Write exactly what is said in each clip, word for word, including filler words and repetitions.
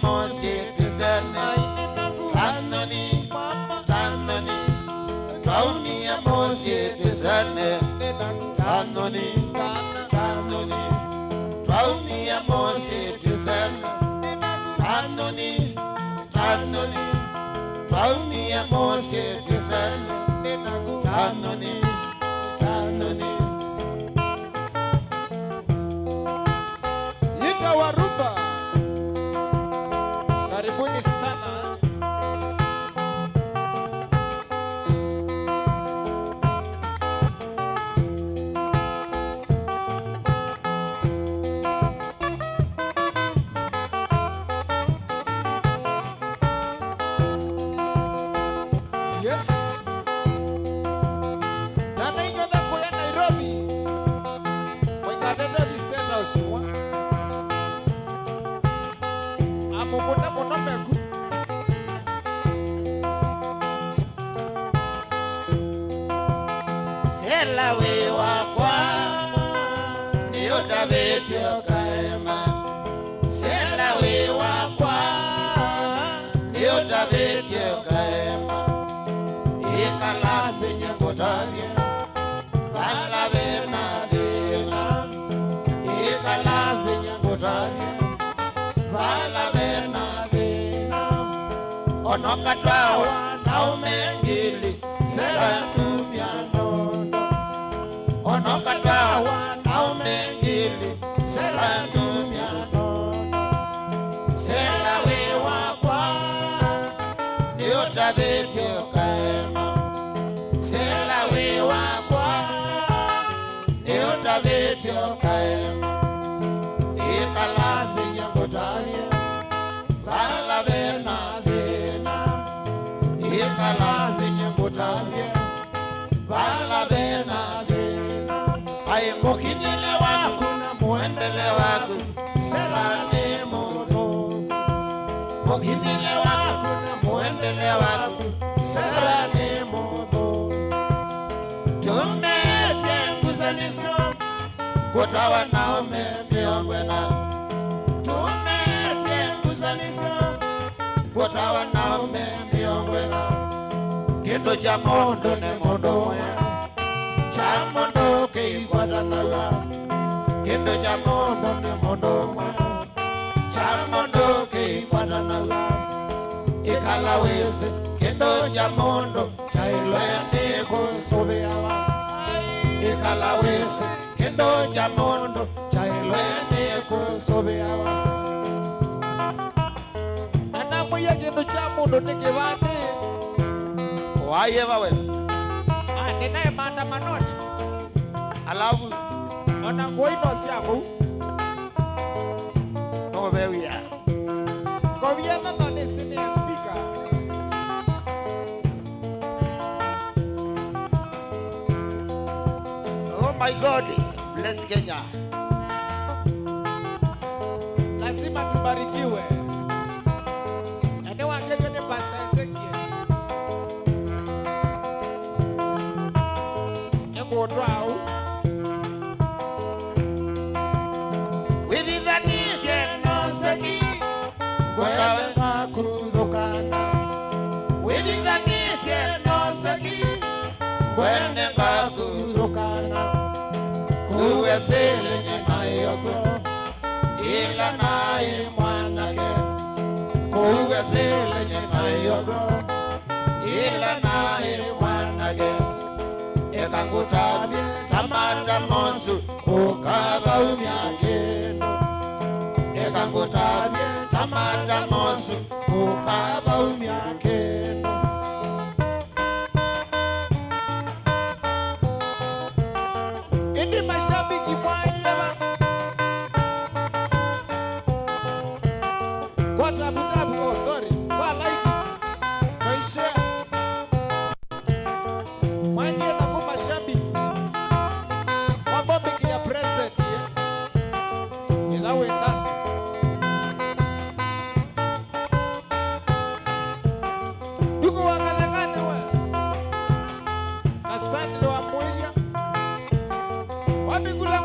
Mũsyĩ twĩsene. Tanthoni, tanthoni, twaumie mũsyĩ twĩsene. Tanthoni, tanthoni, twaumie mũsyĩ twĩsene. Tanthoni, tanthoni, twaumie mũsyĩ twĩsene. Tanthoni, tanthoni. Ita wa rumba. Karibuni sana. Yes. Na nĩ inyuothe kũya Nairobi, mũikatete ũthi State House wa. Amũkũne mũno meku. Sela wĩ wakwa, nĩũtavĩtye ũkaema. Sela wĩ wakwa, nĩũtavĩtye ũkaema. Ĩkala nthĩ nyie ngũtavye vala ve na thĩna. Ĩkala nthĩ nyie ngũtavye vala ve na thĩna. Onoka twawa na ũme ngili, sela ndumya nono. Onoka twawa na ũme ngili, sela ndumya nono. Sela wĩ wakwa, nĩũtavĩtye ũkaema. Sela wĩ wakwa, nĩũtavĩtye ũkaema. Ĩkala nthĩ nyie ngũtavye vala ve na thĩna. Ĩkala nthĩ nyie ngũtavye vala ve na thĩna. Aĩ mũkinyĩle waku na mũendele waku, sela nĩ mũthũku. Mũkinyĩle waku na mũendele waku, sela nĩ mũthũku. Tũmĩtye ngusanĩsyo kũtawa na ũme mĩongo ĩna. Tũmĩtye ngusanĩsyo kũtawa na ũme mĩongo ĩna. Kĩndũ kya mũndũ nĩ mũndũ ũmwe, kya mũndũ kĩikwatanaw'a. Kĩndũ kya mũndũ nĩ mũndũ ũmwe, kya mũndũ kĩikwatanaw'a. Ĩkala wĩsĩ kĩndũ kya mũndũ kyaĩlwe nĩ kũsũvĩawa. Ĩkala wĩsĩ kĩndũ kya mũndũ kyaĩlwe nĩ kũsũvĩawa. Na namwĩie kĩndũ kya mũndũ nĩ kĩvandĩ. Waĩva we? Ah, nĩnaĩ maandamanonĩ. Alafu? Ona ngũa ino sya kũu. No ve wĩa. Ngovia na no nĩ senior speaker. Oh my God, bless Kenya. Lazima tubarikiwe. Na nĩ wakethwe nĩ Pastor Ezekiel. Nĩngũtwaa ũu. Wĩvithanĩtye na ũseki, ngwene ngakuthũkana. Wĩvithanĩtye na ũseki, ngwene ngakuthũkana. Kũu Wesele nyie naĩ o kw'o, ĩla naĩ mwanake. Kũu Wesele nyie naĩ o kw'o, ĩla naĩ mwanake. Eka ngũtavye ta Matamosu, ũkavaumya kĩndũ. Eka ngũtavye ta Matamosu, ũkavaumya kĩndũ. Ĩndĩ mashabiki mwaĩeva kwa tabu tabu, oh, sorry, kwa like, kwa share. Mwaendie naku mashabiki. Mwambo mbĩkĩa present, eh? Ĩla wĩ nane. Nduku wa kathekane we. Na Stanley wa Mũithya. Wambingula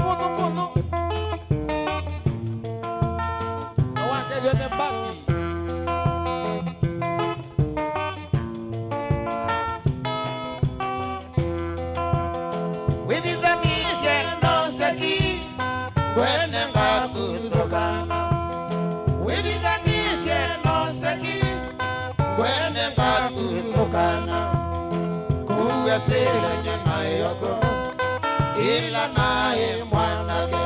Kũw'a sĩlenye naĩ oko, ĩla naĩ mwanake.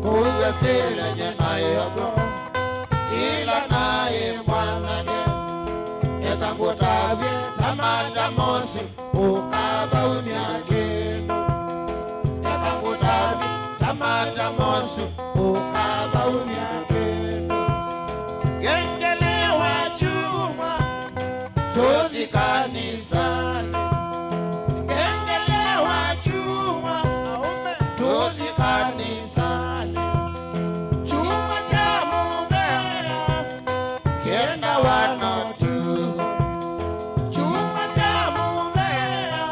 Kũw'a sĩlenye naĩ oko, ĩla naĩ mwanake. Eka ngũtavye, tamata mosu, ũkavaumya kĩndũ. Eka ngũtavye, tamata mosu, ũkavaumya kĩndũ. Ngengele wa kyumwa, tũthi kanisanĩ. Ngengele wa kyumwa, aũme, tũthi kanisanĩ. Kyumwa kya mũthea, kenda wa na ũtukũ. Kyumwa kya mũthea,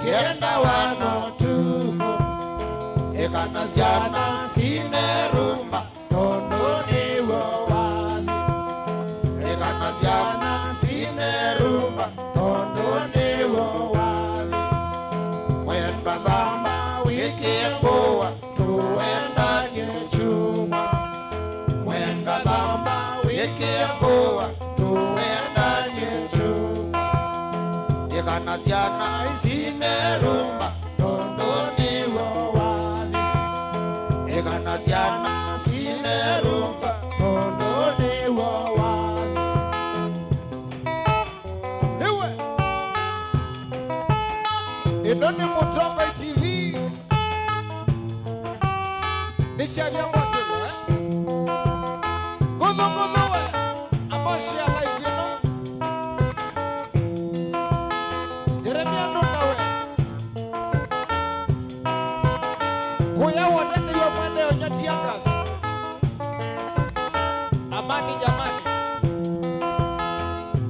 kenda wa na ũtukũ. Ĩkana syana sine rumba, tondũ nĩw'o wathi. Ĩkana syana sine rumba, tondũ nĩw'o wathi. Mwendwa thamba wĩkĩe ngũa, tũendany'e kyumwa. Mwendwa thamba wĩkĩe ngũa, tũendany'e kyumwa. Ĩkana syana sine rumba, tondũ nĩw'o wathi. Ĩkana syana sine rumba, tondũ nĩw'o wathi. Nĩwe. Ĩno nĩ Mũtongoi T V. Nĩsyavya ngwatĩlo, eh? Ngũthũ, ngũthũ we. Ambao share live ĩno. Jeremia Ndunda we. Kũya wote nĩyo mwende ũnyatia gas. Amani jamani.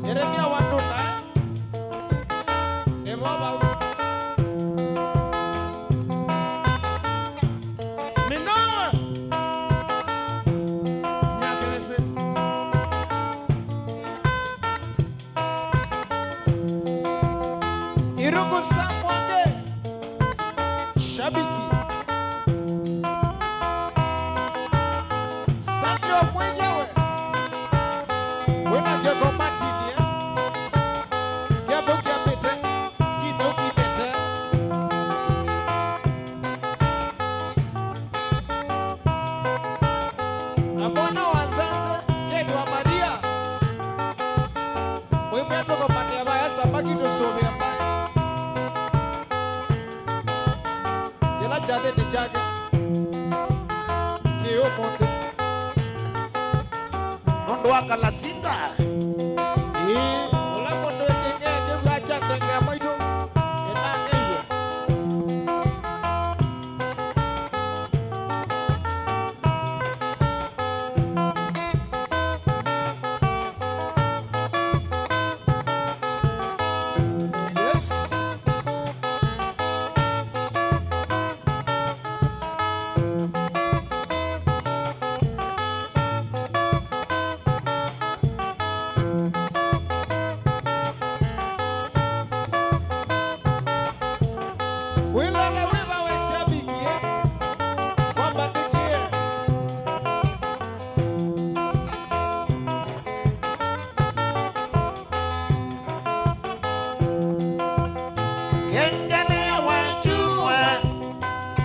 Jeremia wa Ndunda, eh? Nĩ vau vau. Mĩnoa. Nyakelese. Irungu Sam Mwange, shabiki. Stanley Omwĩthya we, wĩna kĩoko Martin, eh? Kĩambo kĩambĩte, kĩndũ kĩmbĩte. Na mwana wa Nzenze, Kate wa Maria. Mwĩmwe tũkomanĩa vaya samaki tũsũvĩa mbaĩ. Kĩla kyathĩnĩ kyake. Kĩ ũmũnthĩ. Nũndũ wa kalasinga. Ĩĩ, ũla mũndũ ĩkĩng'ea kĩvw'a kya nthengea maitũ. Ĩnang'eiwe. Yes. Wĩlole wĩva we shabiki, eh? Kwamba nĩkĩe. Ngengele wa kyumwa,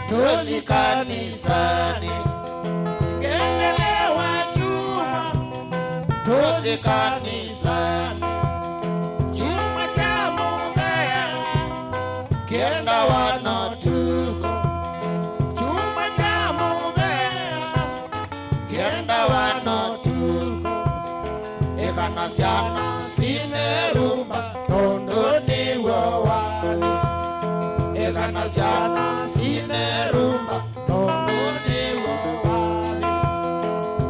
tũthi kanisanĩ. Ngengele wa kyumwa, tũthi kanisanĩ. Kyumwa kya mũthea, kenda wa na ũtukũ. Kyumwa kya mũthea, kenda wa na ũtukũ. Ĩkana syana sine rumba, tondũ nĩw'o wathi. Ĩkana syana sine rumba, tondũ nĩw'o wathi.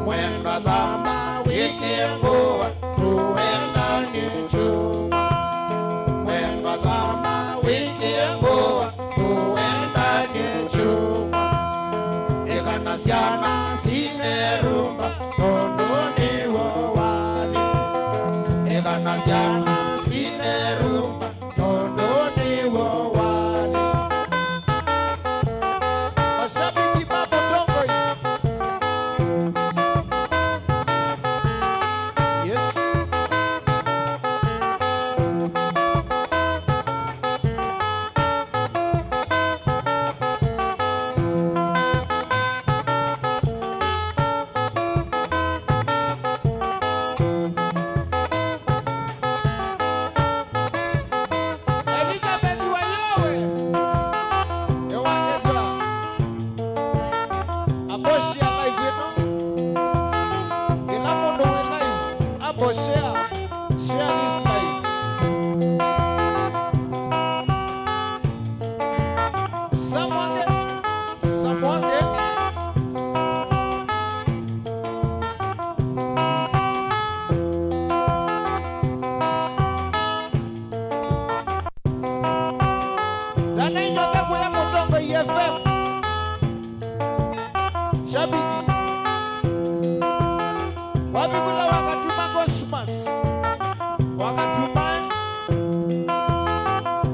Mwendwa thamba wĩkĩe ngũa, tũendany'e kyumwa. Mwendwa thamba wĩkĩe ngũa, tũendany'e kyumwa. Ĩkana syana sine rumba, tondũ nĩw'o wathi. Ĩkana syana sine rumba, tondũ nĩw'o wathi. Kana inyonthe kũya Mũtongoi F M. Shabiki. Wapi kula wakatuma Cosmas? Wakatuma, eh?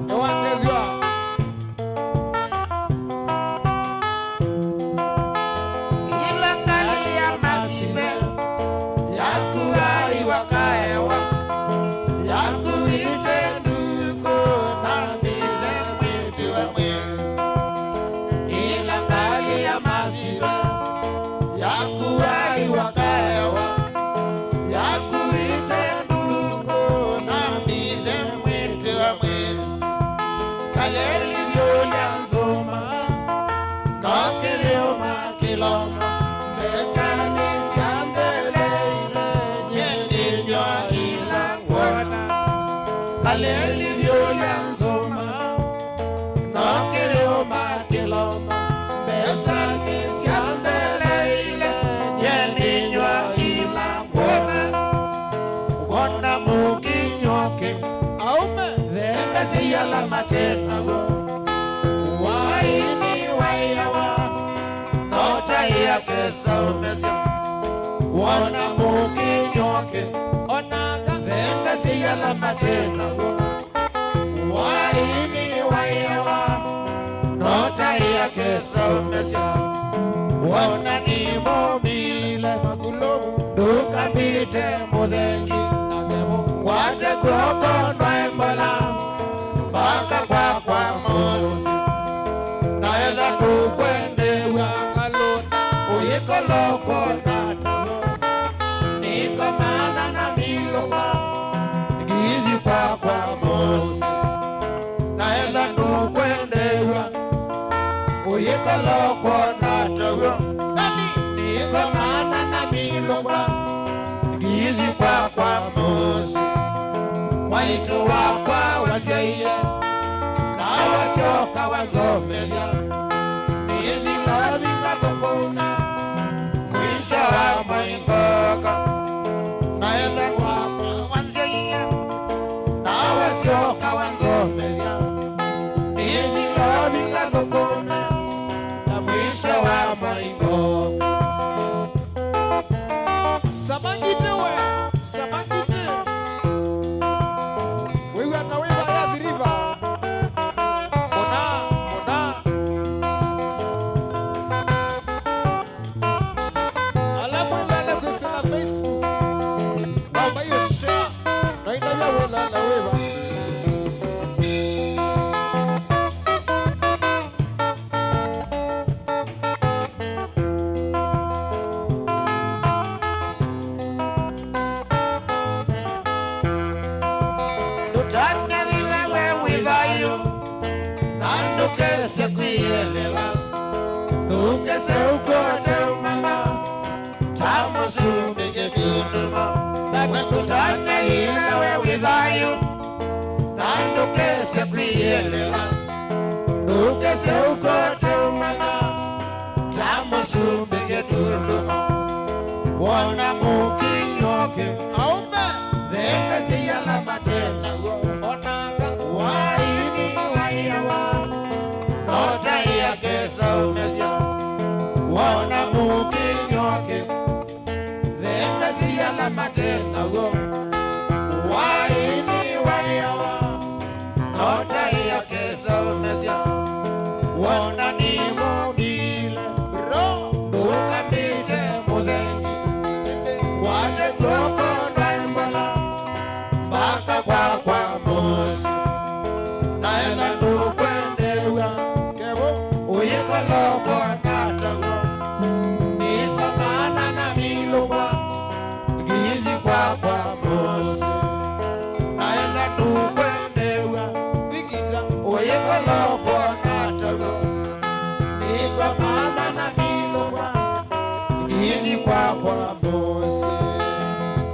Nĩwakethwa. Ĩla ngalĩ ya masive yaku aiwa kaewa, yakuĩte nduko na mbithe mwĩtĩwe mwĩsĩ. Ĩla ngalĩ ya masive yaku aiwa kaewa, yakuĩte nduko na mbithe mwĩtĩwe mwĩsĩ. Kalelithyo lya nzũma, no kĩthĩo makĩloma, mbesanĩ sya ntheleile, nye nĩnyw'a ila ngwona. Kalelithyo lya nzũma, no kĩthĩo makĩloma, mbesanĩ sya ntheleile, nye nĩnyw'a ila ngwona. Wona mũkĩnyoke, aume, venga siala mate naw'o. Waini waiawa, no taĩa kesa ũmesya. Wona mũkĩnyoke, onaka, venga siala mate naw'o. Waini waiawa, no taĩa kesa ũmesya. Wona nĩmomile, ndũkambĩte mũthengi, ngwate kw'oko ndwae mbola, mbaka kwakwa Mosi. Na etha ndũkwendeew'a, ũyĩkala ũkwona taw'o. Nĩkomana na milũkwa, ngithi kwakwa Mosi. Na etha ndũkwendeew'a, ũyĩkala ũkwona taw'o. Nĩkomana na milũkwa, ngithi kwakwa Mosi. Mwaitũ wakwa wanzyaie, na wasyoka wanzomethya. Nĩthi lovi ngathũkũma, mwisho wa mwai ngoka. Na etha wakwa wanzyaie, na wasyoka wanzomethya. Nĩthi lovi ngathũkũma, na mwisho wa mwai ngoka. Samangite we, samangite. Wĩw'a ta wĩ vaya Athi River. Ona, ona. Ala mwendete kwĩsĩla Facebook, naomba hiyo share. Na ĩndavya wĩlala wĩva. Ndũtanethile we wĩ thayũ, na ndũkese kwĩyelela. Ndũkese ũkote ũmena, ta mũsumbĩ kĩtundumo. Na we ndũtanethile we wĩ thayũ, na ndũkese kwĩyelela. Ndũkese ũkote ũmena, ta mũsumbĩ kĩtundumo. Wona mũkĩnyoke, aume, venga siala mate naw'o. Onaka waini waiawa, no taĩa kesa ũmesya. Wona mũkĩnyoke, venga siala mate naw'o. Waini waiawa, no taĩa kesa ũmesya. Wona nĩmomile, bro, ndũkambĩte mũthengi. Ngwate kw'oko ndwae mbola, mbaka kwakwa Mosi. Na etha ndũkwendeew'a, kevo, ũyĩkala ũkwona taw'o. Nĩkomana na milũkwa, ngithi kwakwa Mosi. Na etha ndũkwendeew'a, vikita, ũyĩkala ũkwona taw'o. Nĩkomana na milũkwa, ngithi kwakwa Mosi.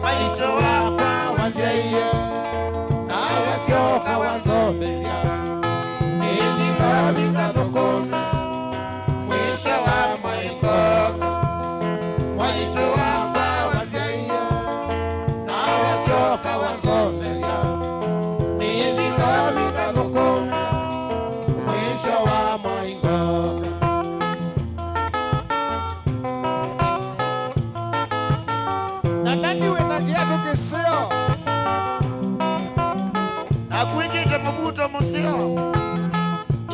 Mwaitũ wakwa wanzyaie, na wasyoka wanzomethya. Nĩthi lovi ngathũkũme, mwisho wa mwai ngoka. Mwaitũ wakwa wanzyaie, na wasyoka wanzomethya. Nĩthi lovi ngathũkũme, Wĩkĩte mũvuto mũseo.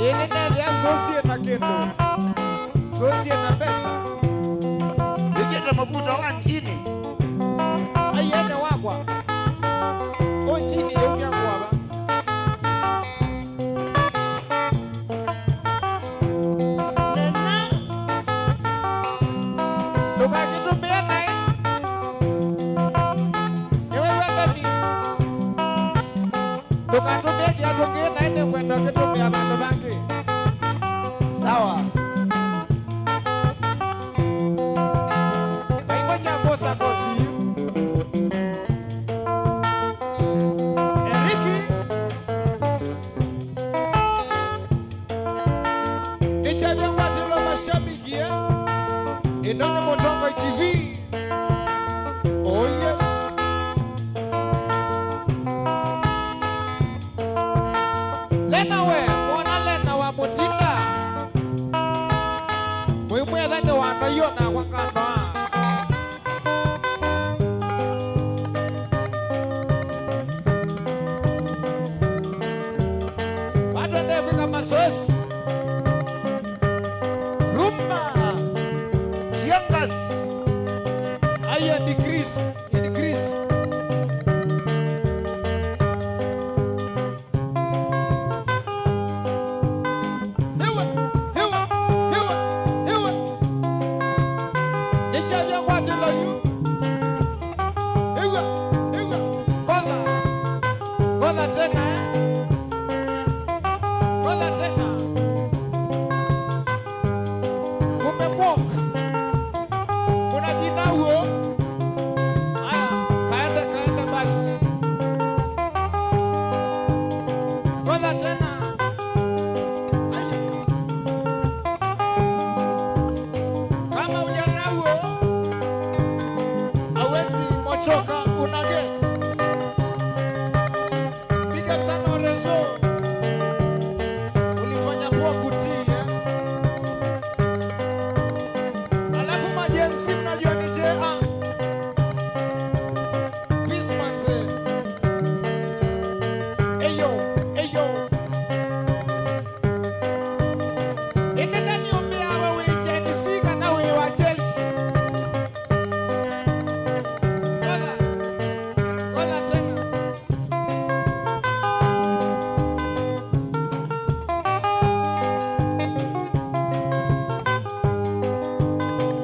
Ĩĩ, nĩnethĩa nzũũ syĩ na kĩndũ. Nzũũ syĩ na mbesa. Wĩkĩte mũvuto wa njini. Ai, ene wakwa. Ũ njini yaumya ngũa va? Nena. Ndũkakĩtũmĩe naĩ. Nĩwĩw'a Dani? Ndũkatũmĩe kĩatũ kĩĩ naĩ, nĩngwenda ũkĩtũmĩa vandũ vangĩ. Sawa. Vaingwa kya kũsa koti yu. Eriki. Nĩkyavya ngwatĩlo mashabiki, eh? Ĩno nĩ Mũtongoi T V. Oh yes. Lena we, mwana Lena wa Mũtinda. Mwĩmwetha nĩ wanda iyo nakwa nganoa. Vandũ ende kwĩka mazoezi. Rumba. Kiangas. Aya degrees, degrees. Hiwe, hiwe, hiwe, hiwe. Nĩkyavya ngwatĩlo yu. Hiwe, hiwe. Kotha. Kotha tena, eh? Kotha tena. Kumemwok. Kuna jina huo. Haya, kaende, kaende basi. Kotha tena. Haya. Kama ujana huo, hawezi mochoka, una get. Big up sana Orezo. Ulifanya poa kutii, eh? Alafu majenzi mnajua ni J A. Peace manze. Eyo, eyo. Ĩndĩ ndanĩũmbĩawe wĩ Gen Z kana wĩ wa Chelsea. Kotha, kotha tena.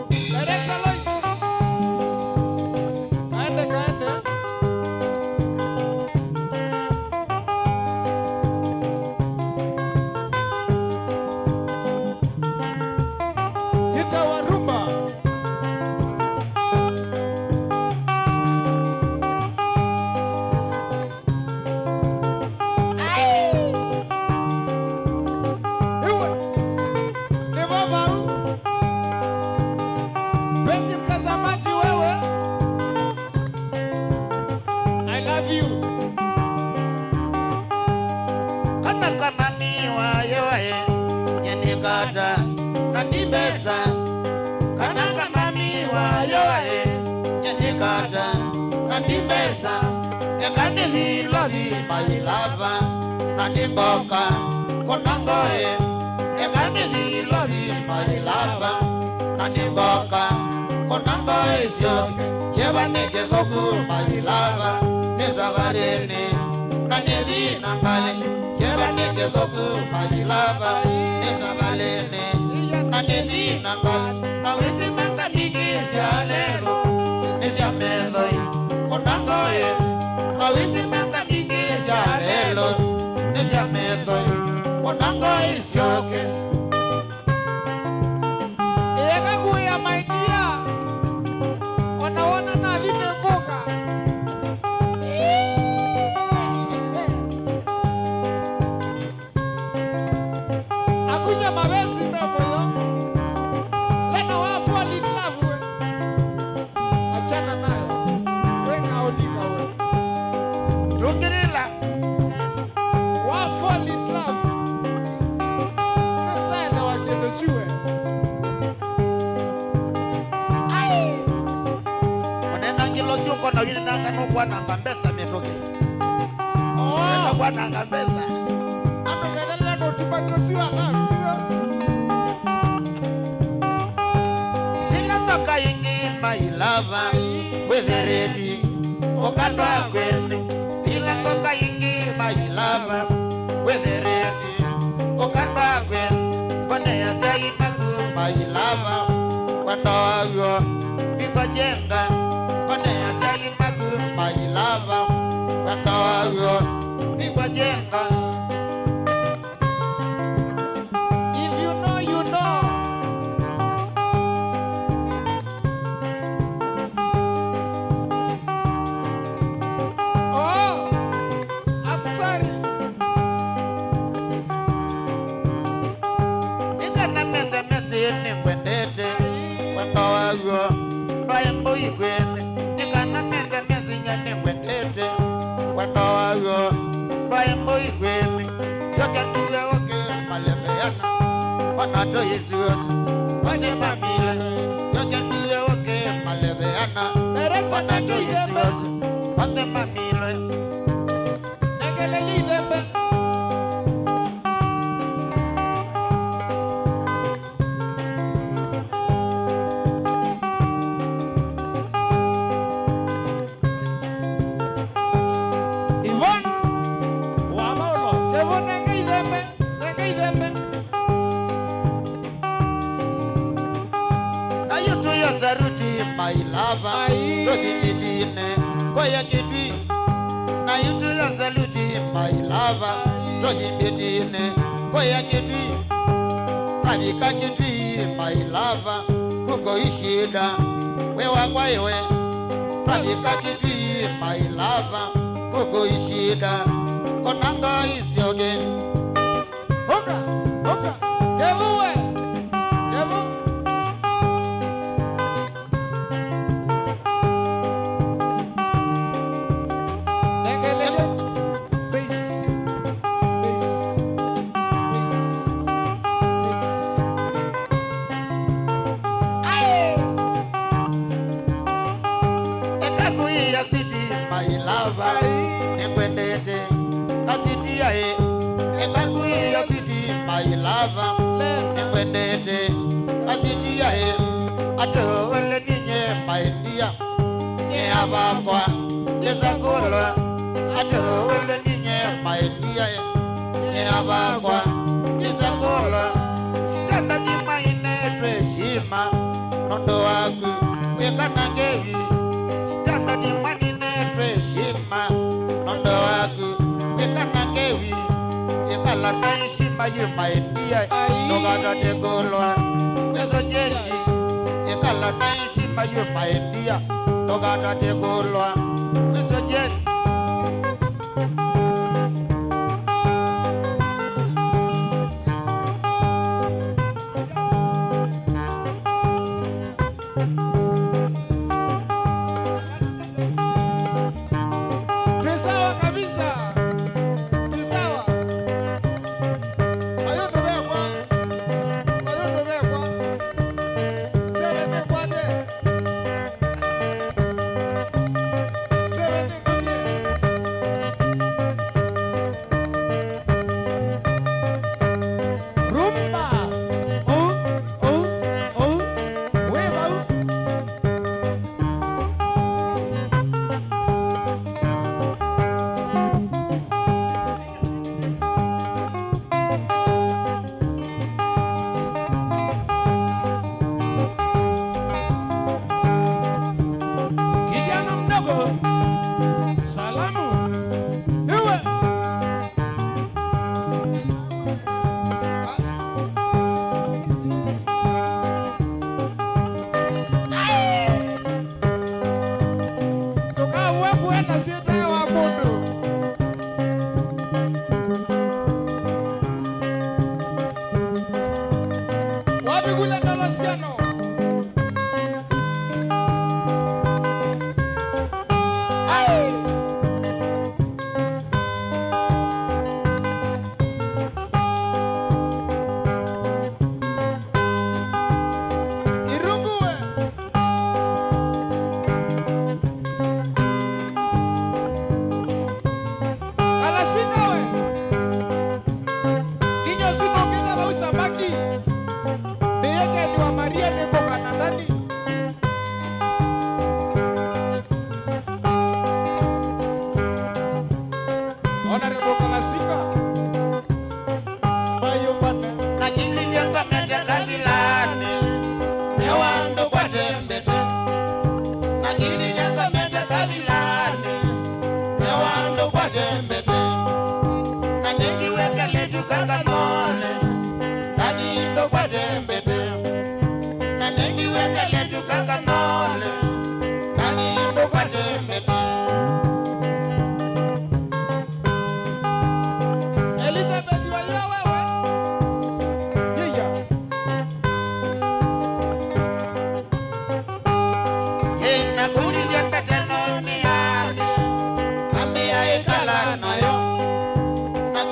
Director Lois. Kaende, kaende. Ita wa rumba. Ai! Iwe, ni vavau. Mpenzi mtazamaji wewe, I love you. Kana kamami wayo e, nye nĩ kata, na nĩ mbesa. Kana kamami wayo e, nye nĩ kata, na nĩ mbesa. Eka nĩthi lovi my lover, na nĩ mboka kũnango e. Eka nĩthi lovi my lover, na nĩ mboka kũnango ĩsyoke. Kyeva nĩ kĩthũku my lover, nĩ savalĩnĩ, na nĩthi na ngalĩ. Kyeva nĩ kĩthũku my lover, nĩ savalĩnĩ, na nĩthi na ngalĩ. Na wĩsĩ meka ningĩ sya lelo nĩ sya methoi kũnango ĩ. Na wĩsĩ meka ningĩ sya lelo nĩ sya methoi kũnango ĩsyoke. Ĩeka kũĩa my dear, ona wona nathi nĩ ngũka. Akuja mavesi me mũyo. Lena wa fall in love we. Achana nayo. We kaonika we. Tũngĩlĩla. Wa fall in love. Nĩsaelewa kĩndũ chiwe. Ai. Ũnena ngilo syũkona wĩnenanga nũkwananga mbesa mĩtũkĩ. Oh. Enda Pananga mbesa. Andũ methalĩla nũtumbani ũsu alaviwe. Ĩla nzoka ĩngĩ my lover, wĩthĩrĩti ũkandwa kwene. Ĩla nzoka ĩngĩ my lover, wĩthĩrĩti ũkandwa kwene. Mbonea syai maku my lover, wendo waw'o nĩkwa kyenga. Mbonea syai maku my lover, wendo waw'o nĩkwa kyenga. If you know, you know. Oh, I'm sorry. Nĩ kana methe mesĩ nĩngwendete, wendo waw'o ndwaĩ mbũi kwene. Nĩ kana methe mesĩ nya nĩngwendete, wendo waw'o ndwaĩ mbũi kwene. Syoke ndiwe ũke maleveana, ona tũisiwesi, onye mamile. Syoke ndiwe ũke maleveana, ona tũisiwesi, onye mamile. Nekeleli ithembe. Yvonne wa Paulo. Kevo nenge ithembe, nenge ithembe. Na yu tuya saluti my lover, ai, tũthi mbĩtĩnĩ kũya Kĩtui. Na yu tuya saluti my lover, tũthi mbĩtĩnĩ kũya Kĩtui. Twavika Kĩtui my lover, kuko ishida, we wakwa iwe. Twavika Kĩtui my lover, kuko ishida, kona ngai syoke. Oka, oka, kevu we, kevu. Nekelele. Peace. Peace. Peace. Peace. Ai. Eka kuia sweet my lover. Ai. Nĩkwendete. Kaswiti yae. Eka kuia sweet my lover. Nĩkwendete. Kaswiti yae. Ate ole ninye my dear. Nyie avakwa, ndisakũlwa, ate ũwĩlwe ni nyie my dear. Nyie avakwa, ndisakũlwa. Standard maine twĩsima, nũndũ waku, wĩkana ngevi. Standard maine twĩsima, nũndũ waku, wĩkana ngevi. Ĩkala na heshima yu my dear, ai, ndũkatate kũlwa. Wĩso chenji, ĩkala na heshima yu my dear, ndũkatate kũlwa. Wĩso chenji. Twĩ sawa kabisa. Twĩ sawa. Ayũndũ vekwa. Ayũndũ vekwa. Seven nĩkwate.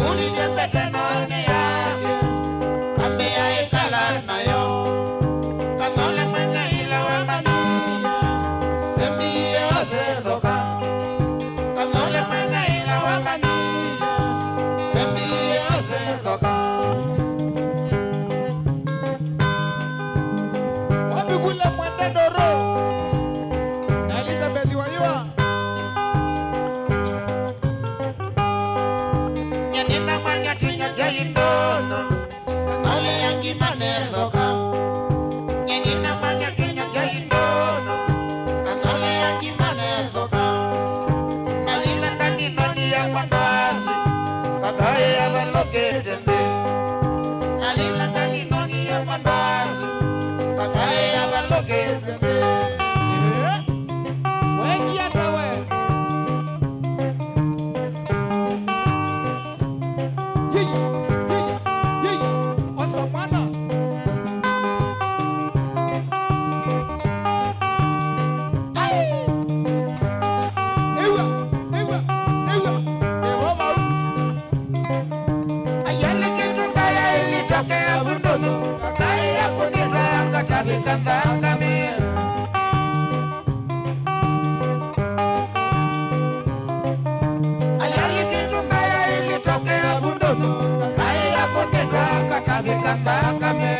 Ũlilye mbete noonĩ yake, ambĩa ĩkala nayo. Kathole mwene ila wa mani, sembie ose thoka. Kathole mwene ila wa mani, sembie ose thoka. Wapi kule mwende ndoro? Na Elizabeth Wayua. Nye nĩnamanya twinya kyai ndono, kanole ya ngima nethoka. Nye nĩnamanya twinya kyai ndono, kanole ya ngima nethoka. Nathila ndaminoni ya mwandoasi, kakaĩ avalũkĩte nthĩ. Nathila ndaminoni ya mwandoasi, kakaĩ avalũkĩte nthĩ. Wekie ata we? Yiya, yiya, yiya. Osa mwana. Ai. Ewa, ewa, ewa. Ewa vau. Ayaleketwe mbaya ilitokea vundunu. Kakai yakunitwa yakatavika nthakame. Ayali kĩndũ mbaya ilitokea vundunu, kaĩ yakũnĩtwa akatavĩka nthakame.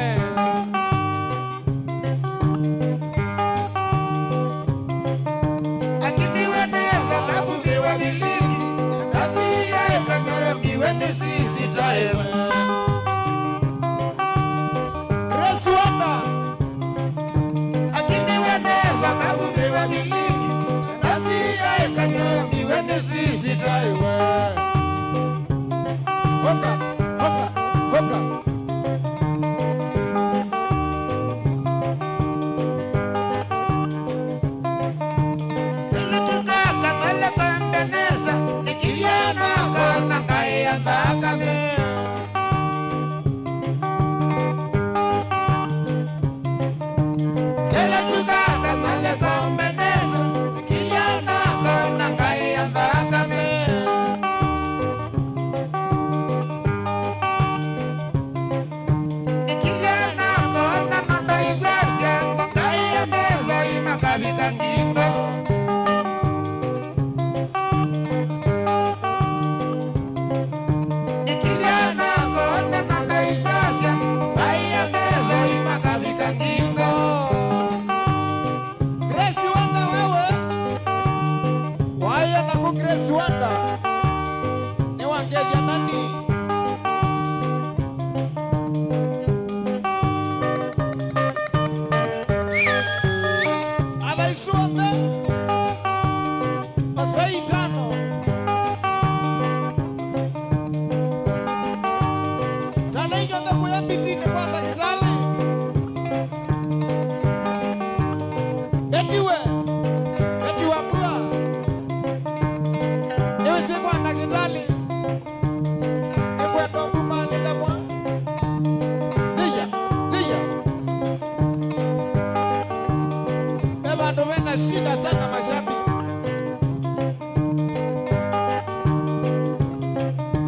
Akimiwe nĩ thoka vuviwa vilingi, ndasi yaĩka nyoyo miwe nĩ sisi taĩwe. Grace Wanda. Akimiwe neva kavuviwa milingi, nasi yaĩka nyomiwe nĩ sisi taĩwe. Hoka, hoka, hoka. Ĩla tũkaka maleko Ebenesa, nĩkilya nakona Ngai ya nthakame. Kĩla tũkaka maleko Ebenesa, kĩla nakona Ngai ya nthakame. Kĩla nakona na ndaigwasya, Ngai ya metho imakavika ngingo. Nĩkĩlya nakona na ndaĩkwasya, Ngai ya metho imakavika ngingo. Grace Wanda wewe. Waĩa naku Grace Wanda. Nĩwangethya nani? Atha isu onthe, masaa itano. Tala inyonthe kũya mbitinĩ kwa ndakĩtalĩ. Etiwe, etiwa mbua. Nĩwĩsĩ kwa ndakĩtalĩ. Nĩkwenda ũmbumanĩle mwa. Thia, thia. Ve vandũ vena shida sana mashabiki.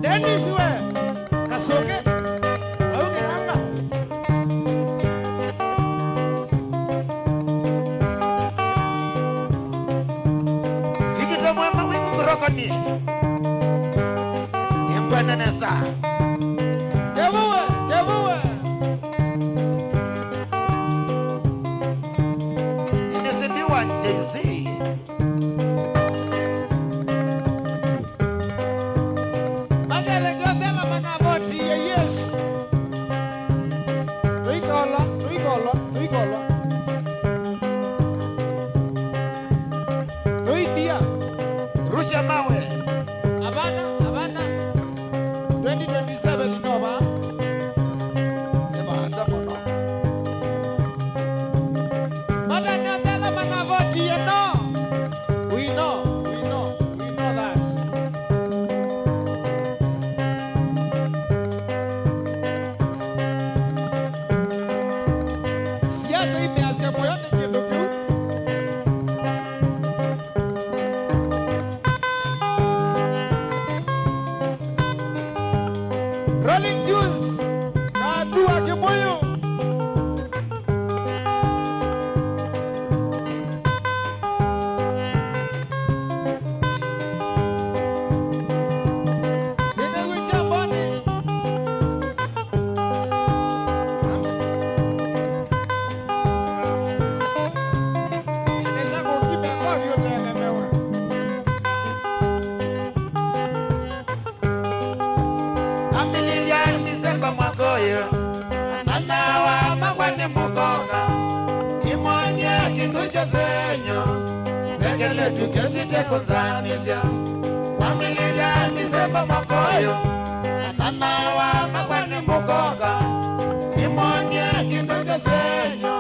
Dennis we, Kasũngĩ, vau Kĩlanga. Vikito mwema wĩ ngurokoni. Nĩmbwene nesa. Kevuwe, kevuwe. Nĩnĩsĩmbiwa Jay-Z. Makelekyo thela manavotie yes. Tũikolo, tũikolo, tũikolo. Tũimbia. Rusha mawe. Avana, avana. Twenty twenty. Rolling Tunes, Katu wa Kĩmũyũ. Kĩkĩw'ũ kya Mboni. Nesa kũkimya kovi ũtelemewe. Ambĩlĩlya Ndisemba mwaka ũyũ, anana wa makwa nĩ mũkoka, nĩmwony'e kĩndũ kyose nyo, vekeletũ kĩsite kũnzanĩsya. Ambĩlĩlya Ndisemba mwaka ũyũ, anana wa makwa nĩ mũkoka, nĩmwony'e kĩndũ kyose nyo,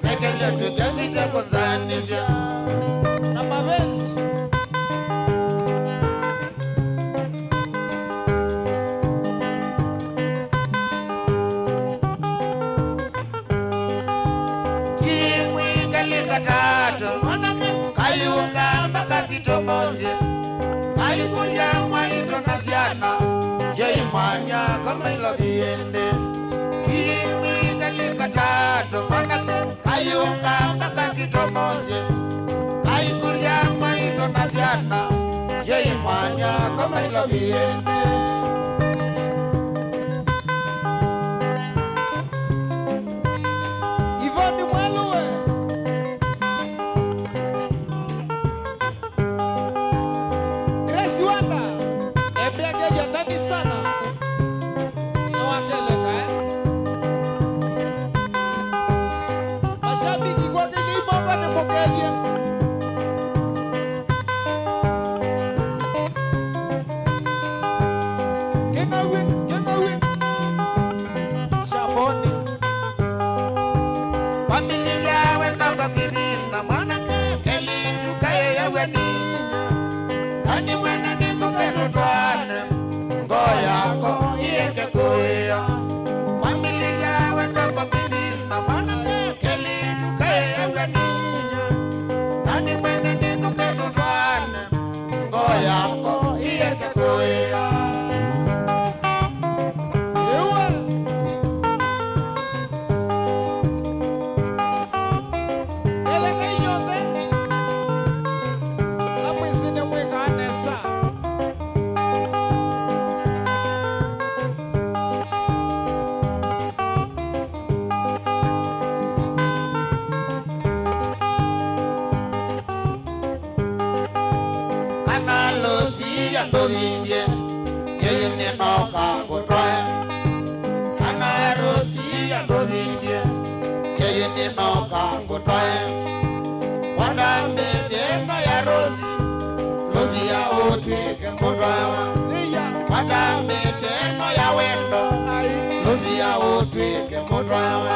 vekeletũ kĩsite kũnzanĩsya. Na mapenzi. Kimwingalika tatu, mwanake kayunga mpaka kitomosi, kaikulya mwaito na syana, jei mwanya kama ilo viende. Kimwingalika tatu, mwanake kayunga mpaka kitomosi, kaikulya mwaito na syana, yei mwanya koma ilo viende. Ivoni Mwelũwe. Grace Wanda, embea kethya ndani sana. Nĩwateleka, eh? Mashabiki kwake nĩ imoko nĩ mũkethye. Kĩng'aue, kĩng'aue. Shaboni. Kwambĩlĩlya wendongo kĩvinga mwanake, kelĩtu kaĩ yaw'e nĩ inya. Ani mwene nĩ ndũketũtwaane, ngoo yako iyeke kũĩa. Kwambĩlĩlya wendongo kĩvinga mwanake, kelĩtu kaĩ yaw'e nĩ inya. Ani mwene nĩ ndũketũtwaane, ngoo yako iyeke kũĩa. Ĩwe. Eleka inyuothe ala mwĩsĩ nĩmwĩkaa nesa. Kana Lusia ndũvindye, kĩyĩnĩ noka ngũtwae. Kana Lusia ndũvindye, kĩyĩnĩ noka ngũtwae. Kwata mbĩtĩ ĩno ya Rosi, Lusia ũtw'ĩke mũtwawa. Kwata mbĩtĩ ĩno ya wendo, Lusia ũtw'ĩke mũtwawa.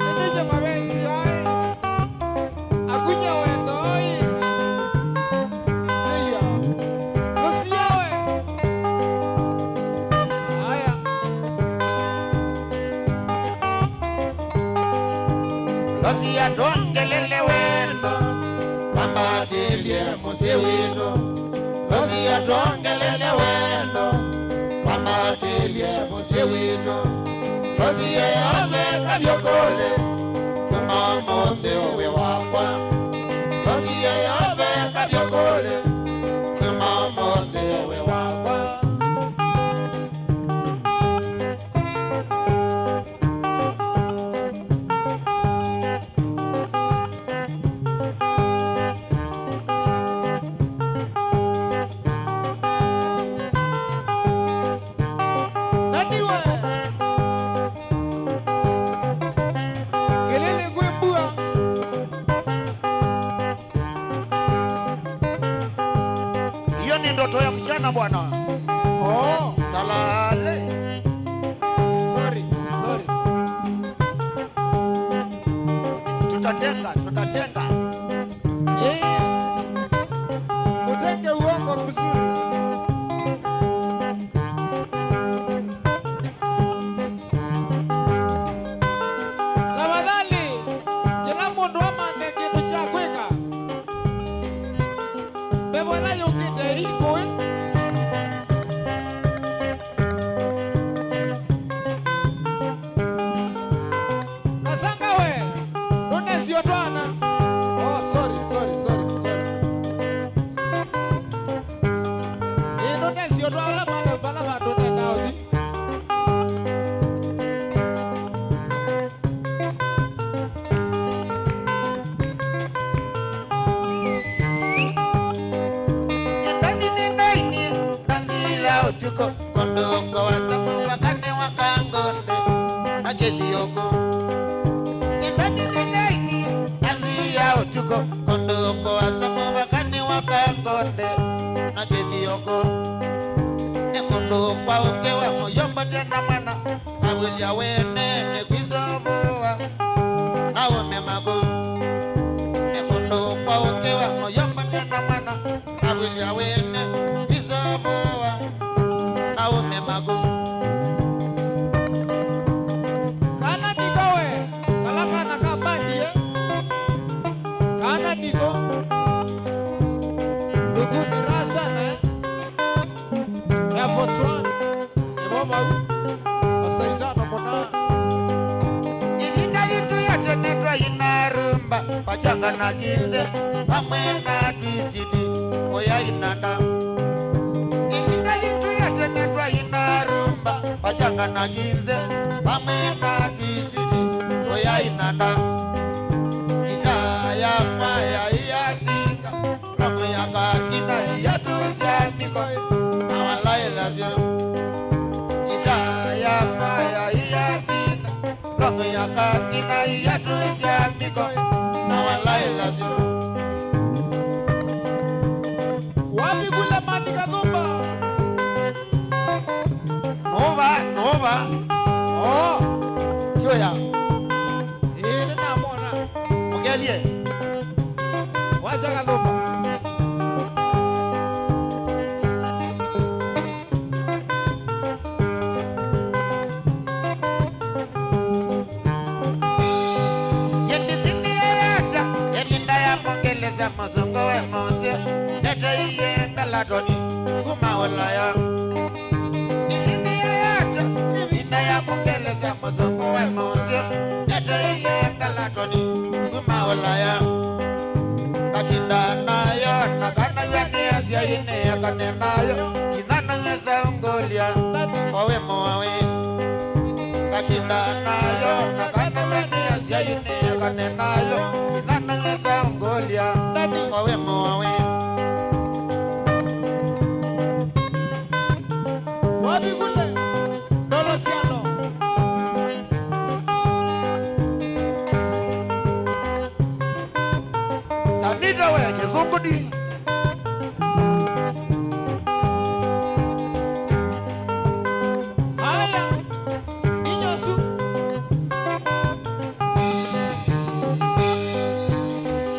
Nĩnĩnye mavenzi aĩ. Akunya wendo ĩ. Ĩia. Lusia we. Aya. Lusia twongelele wendo, twambatĩlye mũsyĩ witũ. Lusia twongelele wendo, twambatĩlye mũsyĩ witũ. Lusia yove kavyũkũlĩ, kuma ũmũnthĩ ũwĩ wakwa. Lusia yove kavyũkũlĩ, kuma ũmũnthĩ ũwĩ wakwa. Naniwe. Kelele kwĩ mbua. Hiyo ni ndoto ya msichana bwana. Oh. Salale. Sorry, sorry. Tutatenga, tutatenga. Eh, mutenge uongo mzuri. Tafadhali, kĩla mũndũ amanthe kĩndũ kya kwĩka. Mbevo ĩla yũkĩte ĩ ngũĩ. Vala vandũ vala vandũ nenda ũthi. Nyendani nĩnaini na nzia ũtukũ, kũndũ kũasa mũvakanĩ wa Kangũndĩ na Kĩthiũkũ. Nyendani nĩnaini na nzia ũtukũ, kũndũ kũasa mũvakanĩ wa Kangũndĩ na Kĩthiũkũ. Nĩ kũndũ kwa ũkĩ wa mũyombo tena mwana, kavwĩlya wene nĩ kwĩsovũa na ũme maku. Nĩ kũndũ kwa ũkĩ wa mũyombo tena mwana, kavwĩlya wene kwĩsovũa na ũme maku. Kana niko we, kala kana ka bandi, eh? Kana niko. Ndukuni rasana, eh? Air Force One, nĩvo vau. Masaitano mũna. Ĩvinda yitũ ya tene twaina rumba, pachanga na kinze, vamwe na twisiti, kũya inanda. Ĩvinda yitũ ya tene twaina rumba, pachanga na kinze, vamwe na twisiti, kũya inanda. Itaa yakwa yaĩ ya singa, Long'oya kakina iatũ sya mikoĩ, na walaĩlasyo. Itaa yakwa yaĩ ya singa. Long'oya kakina iatũ sya mikoĩ, na walaĩlasyo. Wapi kule Mandi Kathumba? Nũva, nũva. Oh, tioya. Ĩĩ, nĩnamwona. Mũkethie. Wacha Kathumba. Yendithini yayata, ĩvinda ya mũngelesa mũsũngũ we mũsĩ, ndeto iye kalatoni kuma Ũlaya. Nĩthĩnĩe ata ĩvinda ya mũngelesa mũsũngũ we mũsĩ, ndeto iye kalatoni kuma Ũlaya. Ngatinda nayo na kanaw'a nĩ asyai nĩekane nayo, nginya naw'e saũngũlya, o wĩ mũawe. Ngatinda nayo na kanaw'a nĩ asyai nĩekane nayo, nginya naw'e saũngũlya, o wĩ mũawe. Wapi kule? Ndolo siano. Sanita we kĩthũngũni. Aya, inyosu.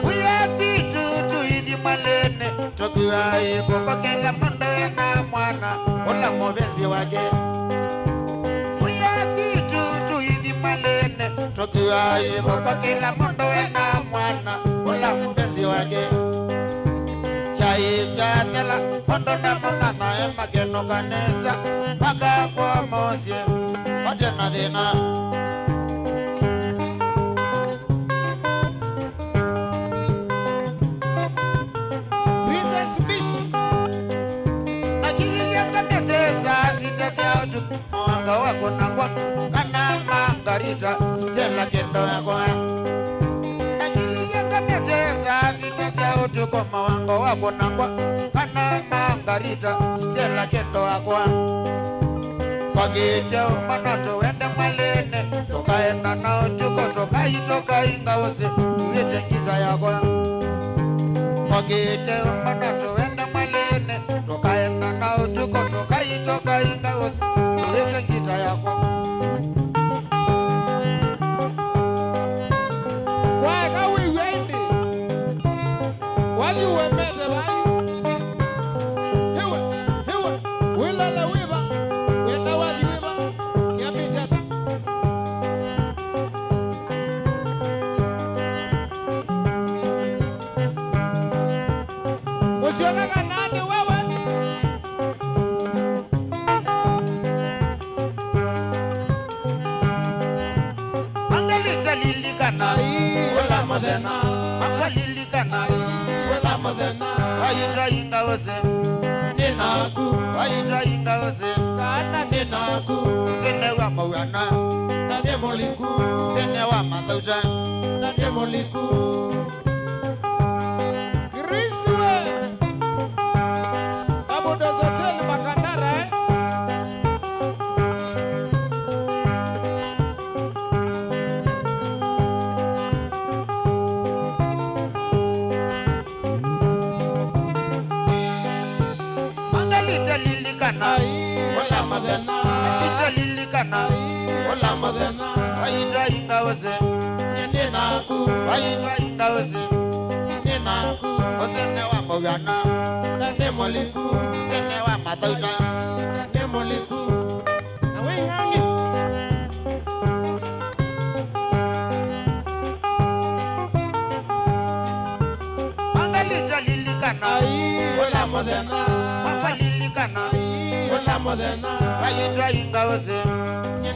Kuya kwitũ tũithi malĩnĩ. Tũkuaĩ kũko kĩla mũndũ ena mwana ũla mũvĩnzi wake. Kuya kwitũ tũithi malĩnĩ, tũkuaĩ kũko kĩla mũndũ ena mwana ũla mũvĩnzi wake. Kyai kyatela, mũndũ na mũng'ang'a makenũka nesa, makakwa mũsyĩ mate na thĩna. Princess Mishi. Nakililya ngamĩte saa sita sya ũtukũ, mũanga wa kũnangwa, kana Margarita, Stella kendo yakwa. Nakililya ngamĩte saa sita sya ũtukũ, mũanga wa kũnangwa, kana Margarita, Stella kendo yakwa. Kwakĩte ũmana tũwende mwalĩnĩ, tũkaenda na ũtukũ, tũkaitũka ingaũsĩ, tuĩte ngita yakwa. Kwakĩte ũmana tũwende mwalĩnĩ, tũkaenda na ũtukũ, tũkaitũka ingaũsĩ, tuĩte ngita yakwa. Kwaeka wĩw'a ĩndĩ. Wathi ũemete vai? Hiwe, hiwe, wĩlole wĩva? Wenda wathi wĩva? Kĩambĩte ata? Mũsyoka kana nĩ wewe? Mangalita lilikana ũla mũthenya, mangalilikana ũla mũthenya, waitwa ingaũsĩ, nĩ Naku. Waitwa ingaũsĩ. Kana nĩ naku. Sene wa mũw'ana. Na nĩ mũliku. Sene wa mathauta. Na nĩ mũliku. Chris we. Abudo's Hotel Makandara, eh? Mangalita lilikana. Ai, ũla mũthenya. Mangalita lilikana. Ai, ũla mũthenya. Waitwa ingaũsĩ. Nĩ naku. Waitwa ingaũsĩ. Nĩ naku. Ũsene wa mũw'ana. Na nĩ mũliku. Ũsene wa mathauta. Na nĩ mũliku. Na wĩ ng'ang'i. Mangalita lilikana. Ai, ũla mũthenya. Mama lilikana. Ai, ũla mũthenya. Waitwa ingaũsĩ.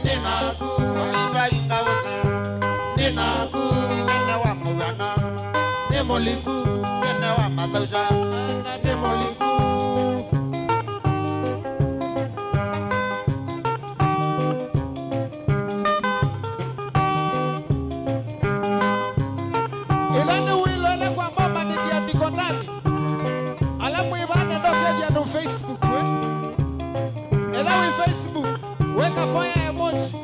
Nĩ naku. Waitwa ingaũsĩ. Nĩ naku. Ũsene wa mũw'ana. Nĩ mũliku. Ũsene wa mathauta. Na nĩ mũliku. Ĩla nĩwĩloele kwa mama nĩkĩa ndikotani. Ala mwĩ vaa nenda ũkethya andũ Facebook, we. Ethĩwa wĩ Facebook, weka fire emoji.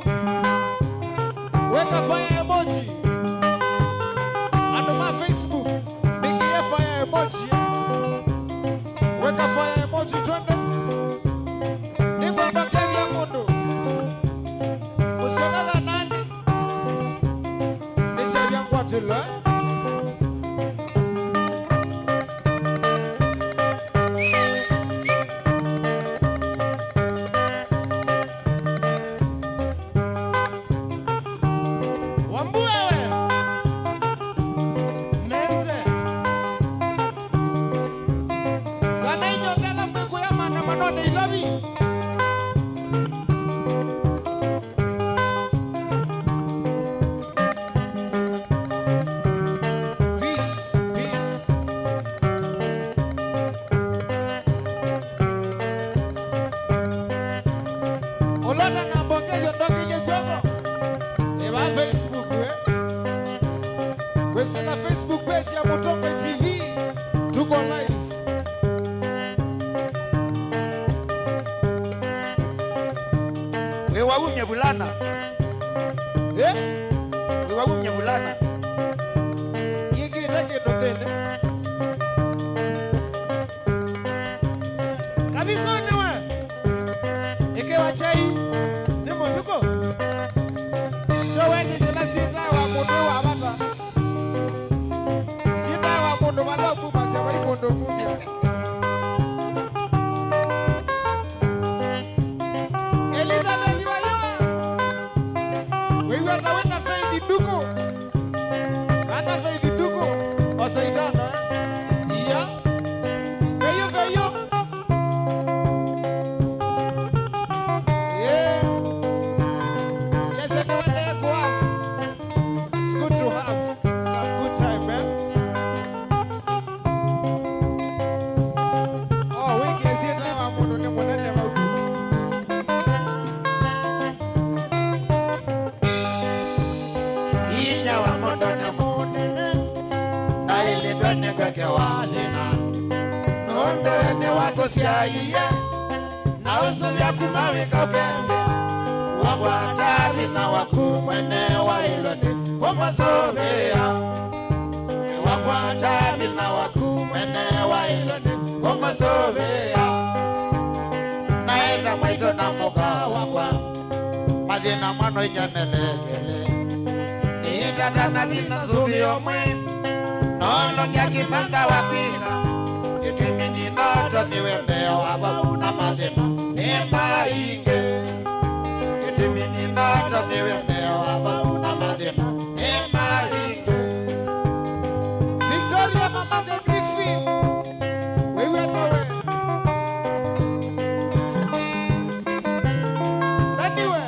Weka fire emoji. Andũ ma Facebook, nĩkĩe fire emoji, eh. Weka fire emoji, twende. Nĩkwenda ũkethya mũndũ. Mũsyoka kana nĩ? Nĩkyavya ngwatĩlo, eh? Wambua we. Menze. Kana inyonthe ala mwĩkũya maandamanonĩ Ilovi. Peace, peace. Ũlota na mbokethyo ndokĩlye kw'oko. Nĩ va Facebook, eh? Kwĩsĩla Facebook page ya Mũtongoi T V. Tuko live. Wĩ waumye vulana. Eh? Wĩ waumye vulana. Yĩkĩte kĩndũ thĩnĩ. Kavisonĩ we. Ĩkĩwa chai nĩ mũtukũ. Tyo we nĩ yĩla syĩtawa mũndũ wa vata. Syĩtawa mũndũ vala ũkumasya vai mũndũ kumya. Elizabeth Wayũa, wĩw'a ta wĩ na Faith Nduku? Kana Faith Nduku, o Saitano, eh? Iya. Veyu, veyu. Yeah. Yes, and one day go off. It's good to have some good time, eh? Oh, wĩkĩe syĩtawa mũndũ nĩ mũnene vau. Inyia wa mũndũ nĩ mũnene, na ĩlĩtwe nĩ kweke wa thĩna. Nũndũ nĩwatũsyaie, na ũsũvĩa kuma wĩka ũkenge, wakwata vinya waku mwene waĩlwe nĩ kũmũsũvĩa. Wakwata vinya waku mwene waĩlwe nĩ kũmũsũvĩa. Na enda mwaitũ na mũka wakwa, mathĩna mano inyamelekele. Nĩtata na vinya nzũvĩ ũmwe, nolongya kĩmanga wa kwĩka. Kĩtumi nĩnatoniwe mbee wa vau na mathĩna nĩ maingĩ. Kĩtumi nĩnatoniwe mbee wa vau na mathĩna nĩ maingĩ. Victoria Mama the Griffin. Wĩw'a ta we. Nani we?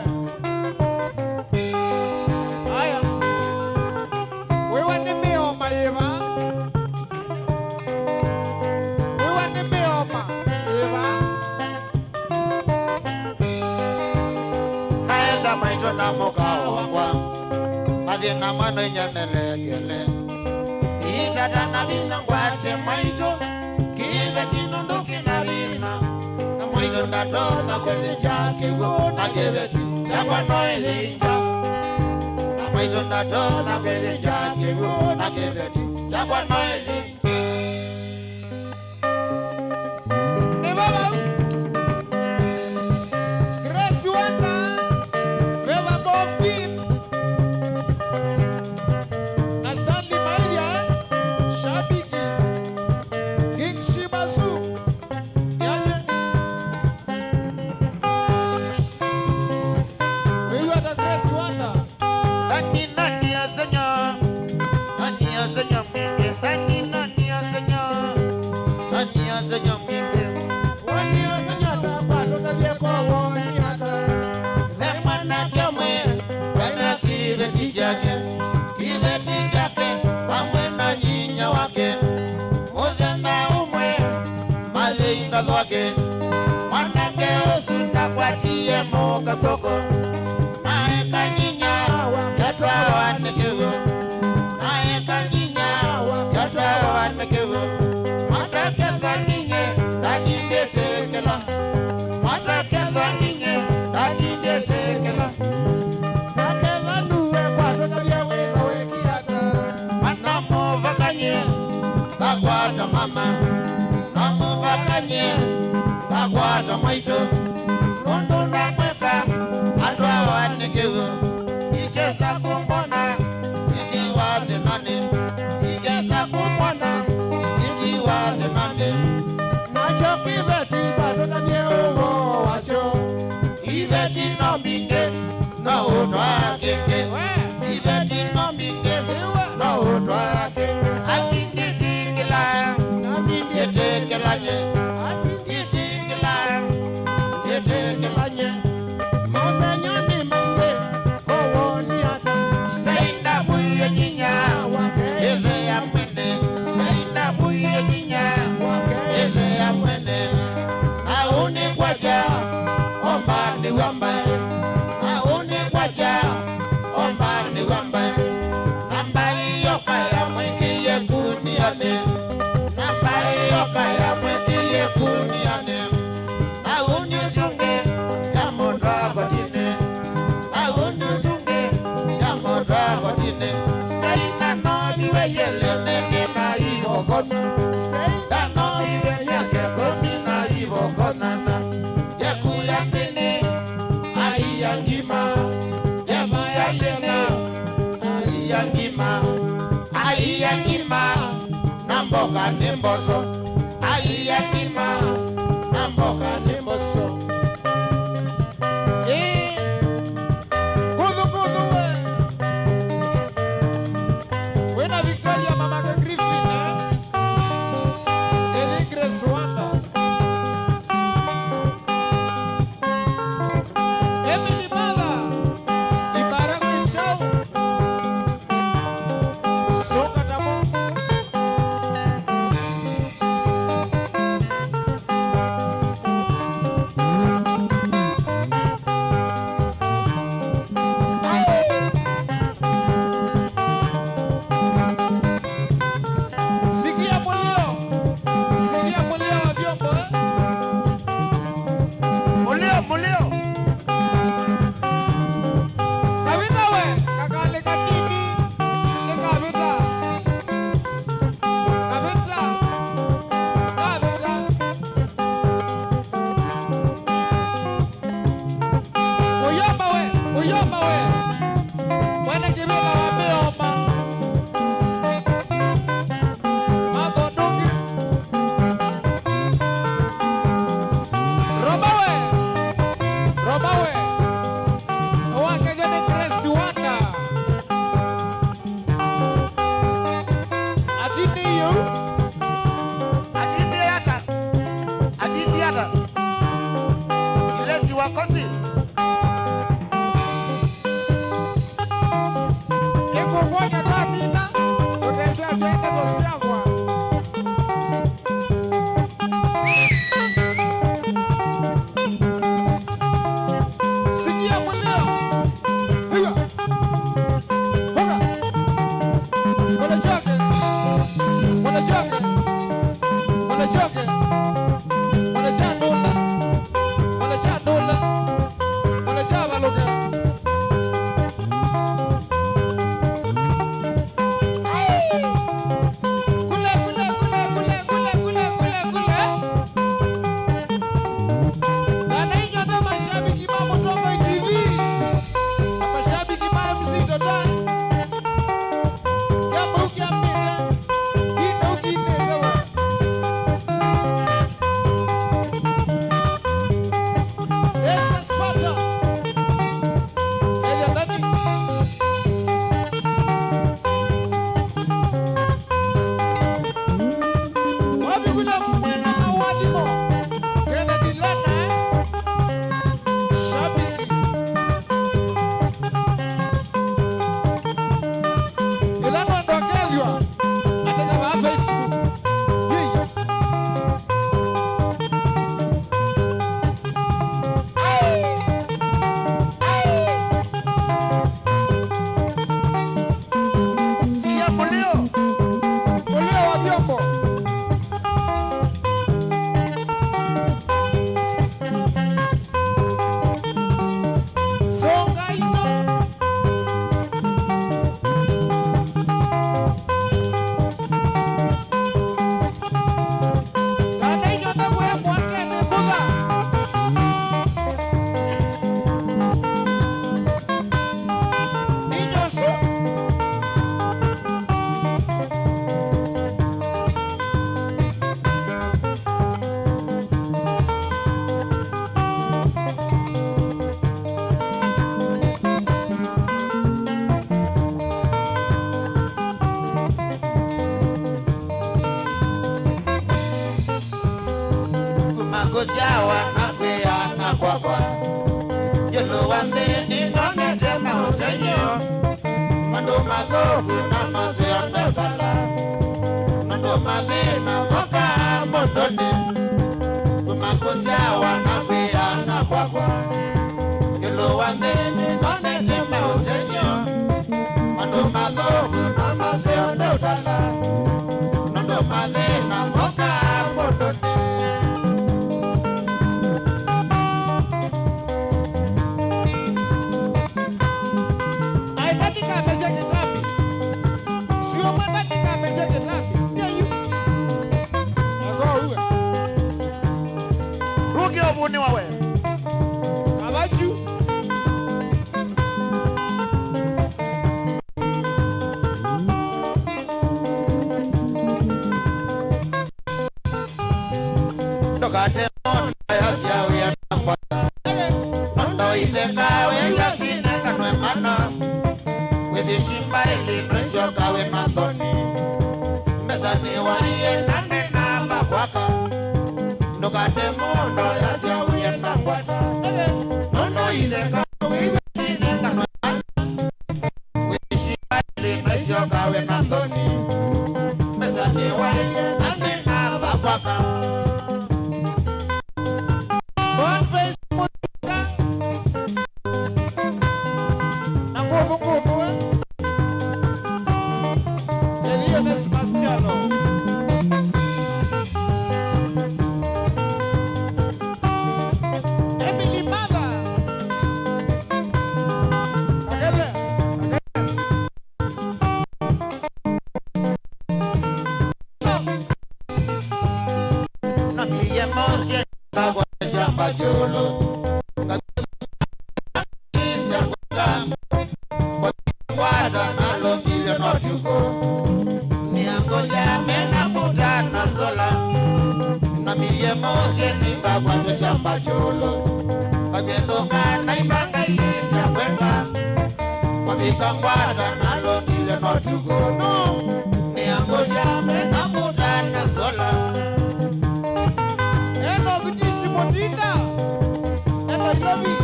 Aya. Wĩw'a nĩ mĩoma yĩva? Wĩw'a nĩ mĩoma yĩva? Maitũ na mũka wakwa, mathĩna mano inyamelekele. Itata na vinya ngwate maitũ, kĩveti nũndũ kĩna vinya. Na maitũ ndatonya kwĩthĩnja kĩw'ũ na kĩveti kyakwa no ĩthĩnja. Na maitũ ndatonya kwĩthĩnja kĩw'ũ na kĩveti kyakwa no ĩthĩnja. Nĩ vau. Grace Wanda, Favor Bovi, na Stanley Maithia, eh? Shabiki. King Shibazu. Yaye. Wĩw'a ta Grace Wanda. Nani, nani asenya? Nani asenya mwingi? Nani, nani asenya? Nani asenya mwingi? Nani asenya ta kwa tũtavye kwa woni ata? Ve mwanake ũmwe, wena kĩveti kyake, kĩveti kyake, vamwe na nyinya wake. Mũthenya ũmwe, mathei ngatho wake, mwanake ũsu ndakwatie mũka kw'oko. Naĩ kanyinya katwawa nĩ kĩw'ũ. Naĩ kanyinya katwawa nĩ kĩw'ũ. Mwataketha ninyie, ndani ndĩtĩkĩla. Mwataketha ninyie, ndani ndĩtĩkĩla. Taketha nuwe kwatũtavya wĩtho wĩki ata. Mana mũvakany'e, ndakwata mama. Na mũvakany'e, ndakwata mwaitũ. Nũndũ ndamweka, atwawa nĩ kĩw'ũ. Ikesa kũmbona, ĩtiwa thĩnanĩ. Ikesa kũmbona, ĩtiwa thĩnanĩ. Nakyo kĩveti, vatũtavye ũvoo wakyo. Iveti no mbingĩ, no ũtwaa kĩngĩ. We. Iveti no mbingĩ, no ũtwaa kĩngĩ. Akingĩtĩkĩla, ngĩtĩkĩlany'e. Ngĩtĩkĩla, ngĩtĩkĩlany'e. Maũsengy'o nĩ maingĩ, kowoni ata. Stainda mũie nyinya, ĩthea mwene. Stainda mũie nyinya, ĩthea mwene. Na ũnĩkwakya, ombanĩ wa mbaĩ. Na ũnĩkwakya, ombanĩ wa mbaĩ. Na mbaĩ yoka yamwĩkĩie kunianĩ. Na mbaĩ yoka yamwĩkĩie kunianĩ. Na ũnĩ ũsu ũngĩ yamũtwaa kotinĩ. Na ũnĩ ũsu ũngĩ yamũtwaa kotinĩ. Staina noviwe yelene nĩ na ivokona. Staina noviwe yake kũmi na ivokona na. Yekuya nthĩnĩ, aiya ngima. Yekuya nthĩnĩ, aiya ngima. Aiya ngima, na mboka nĩ mboso. Aiya ngima, na mboka nĩ mboso. Ĩĩ. Kũthũ, kũthũ we. Wĩna Victoria mamake Griffin, eh? Ĩthi Grace Wanda. Emily Mother, Ibara Kwichau. Soka tamo. Sikia mulio. Sikia mulio wa vyombo, eh? Mulio, mulio. Kavita we, kakalĩ kanini, nĩ kavita. Kavita. Kavita. Ũyoma we, ũyoma we. Mwene kĩvĩla wa mĩoma. Matho ndũngĩ. Roba we, roba we. Ũwakethya nĩ Grace Wanda. Atindĩie ũu. Atindĩie ata? Atindĩie ata? Ilesi wakosi. Ĩkũkwata twamina, ũteseasya ndeto syakwa. Sikia mũlio. Kuma kũsyawa na kwĩana kwakwa, ĩũlũ wa nthĩ nĩnonete maũsengy'o. Maũndũ mathũku na maseo ndeũtala, nũndũ mathĩna mokaa mũndũnĩ. Kuma kũsyawa na kwĩana kwakwa, ĩũlũ wa nthĩ nĩnonete maũsengy'o. Maũndũ mathũku na maseo ndeũtala, nũndũ mathĩna mokaa mũndũnĩ. Ai, ndatikamesya kĩtambi. Sioma ndatikamesya kĩtambi. Nye yu. Ego uwe. Ruki ovuni wawe. Kavachu. Ndũkate mũndũ ayasya wĩa na kwata. Nũndũ itheka wĩw'a sinenganwe mana. Wĩthĩshi mbaĩlĩ ndũisyoka wĩ na nthoni. Mbesa nĩwaiye na ndĩnamba kwaka. Ndũkate mũndũ ayasya wĩa na kwata. Nũndũ itheka wĩw'a sinenganwe mana. Wĩshi mbaĩlĩ ndũisyoka wĩ na nthoni. Mbesa nĩwaiye na ndĩnamba kwaka. Boniface Mũthika. Na ngũvũ, ngũvũ, eh. Elio Onesmus Kyalo. Emily Mother. Akele, akele. Namie mosye ngakwa syamba kyũlũ. Ngakisya kwĩka ngwata nalũngilye no tuko. Nĩangũlya mena mũtana nzola. Namie mosye nĩngakwate syamba kyũlũ. Ngakethũka na imbanga ilĩ sya kwĩka. Kwavika ngwata nalũngilye no tuko no. Nĩangũlya mena mũtana nzola. Eno vitisi mũtinda. Enda ilovi.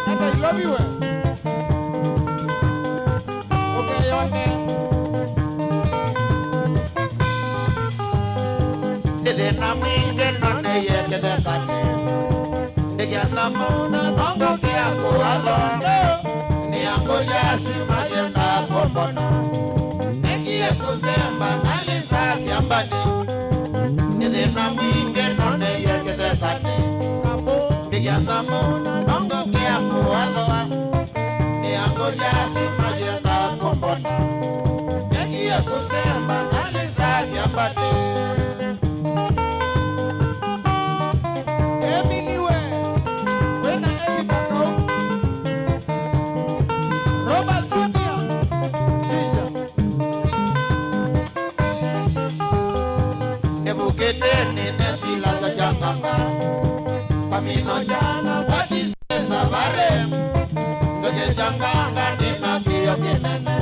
Enda ilovi we. Ũkeyone. Nĩ thĩna mwingĩ noneye kĩthekanĩ. Ndĩkĩana mũno nongũkĩa kũathwa. Nĩangũlya sima yenda kũmbona. Nekie kũsemba nalisa kĩambani. Nĩ thĩna mwingĩ noneye kĩthekanĩ. Ndĩkĩana mũno nongũkĩa kũathwa. Nĩangũlya sima yenda kũmbona. Nekie kũsemba nalisa kĩambani. Emily we, wĩna Eli Makau. Robert Junior, Jinja. Nĩvukĩte nĩne sila za changanga. Kwa mino jana kwa tise safari. Nzoke changanga nĩna kĩyo kĩnene.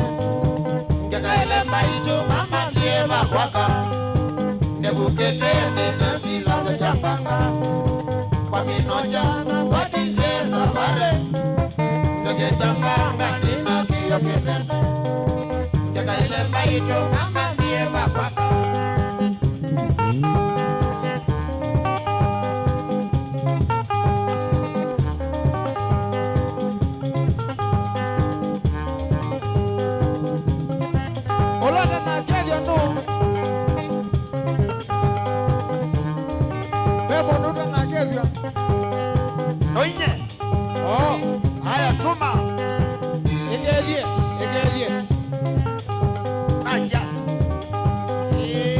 Ngekaile maitũ mama ndiye vakwaka. Nĩvukĩte nĩne sila za changanga. Kwa mino jana kwa tise safari. Nzoke changanga nĩna kĩyo kĩnene. Ngekaile maitũ mama ndiye vakwaka. Ũla ũtanakethya nũ? Ve mũndũ ũtanakethya? Noinye. Oh, aya, tuma. Ĩkethye, ĩkethye. Nacha. Ĩĩ.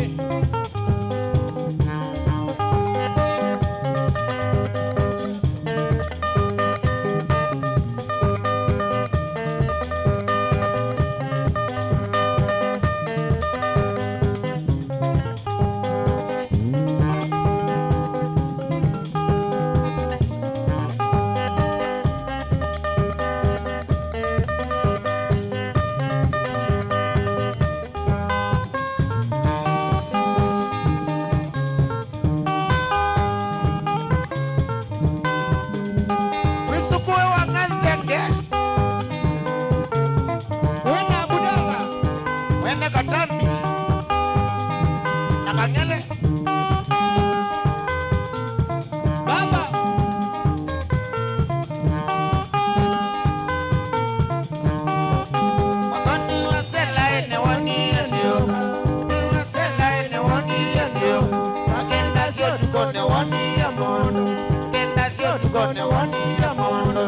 Nĩ woni ya mũndũ.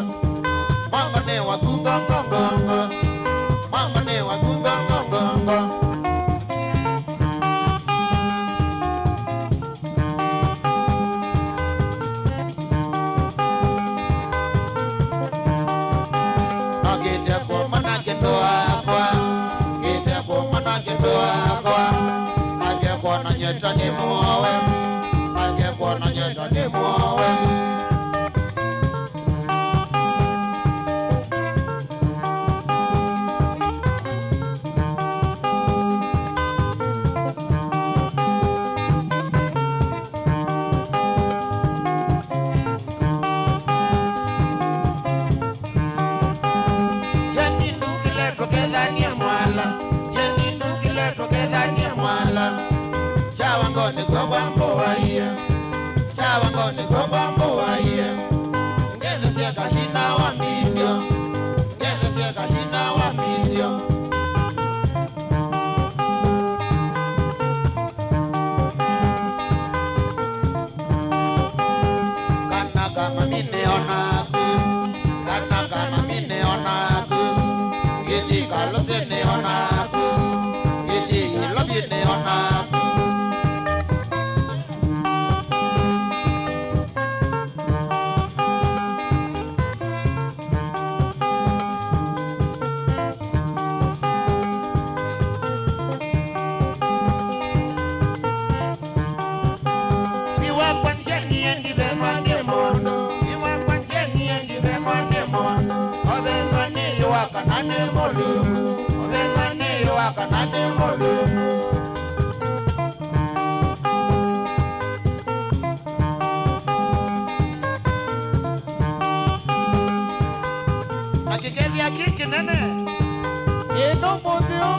Mwango nĩ waku ngongongongo. Mwango nĩ waku ngongongongo. Nokĩte kuma na kĩndũ wakwa. Nokĩte kuma na kĩndũ wakwa. Nake kwona nyeta nĩ mũowe. Nake kwona nyeta nĩ mũowe. Kyeni ndukile tũkethanie mwala. Kyeni ndukile tũkethanie mwala. Kyawa ngoni kw'o kwa mbũaie. Kyawa ngoni kw'o kwa mbũaie. Ngethesye kalina wa mbithyo. Ngethesye kalina wa mbithyo. Kana ka mami nĩ onaku. Kana ka mami nĩ onaku. Kĩthi Kalũsĩ nĩ onaku. Kĩthi Ilovi nĩ onaku. Wĩ wakwa nzĩa niĩ ndivenwa nĩ mũndũ. Wĩ wakwa nzĩa niĩ ndivenwa nĩ mũndũ. Ũvenwa nĩ yũa kana nĩ Mũlungu. Ũvenwa nĩ yũa kana nĩ Mũlungu. Na kĩkethĩa kĩ kĩnene. Ĩno mũthĩ ũũ.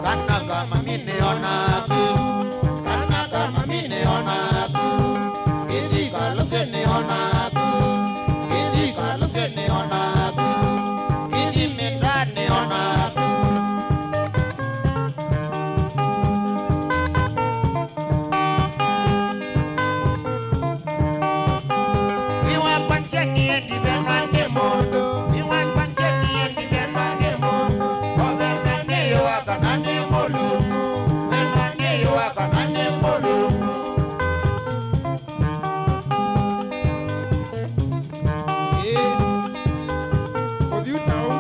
Kana ka mami nĩ onaku. Kana ka mami nĩ onaku. Kĩthi Kalũsĩ nĩ onaku. Kĩthi Kalũsĩ nĩ onaku. Kĩthi mĩta nĩ onaku. Wĩ wakwa nzĩa niĩ ndivenwa nĩ mũndũ. Wĩ wakwa nzĩa niĩ ndivenwa nĩ mũndũ. Ũvenwa nĩ yũa kana nĩ Mũlungu. Ũvenwa nĩ yũa kana nĩ Mũlungu. Ĩĩ. Ũthiũ na ũu.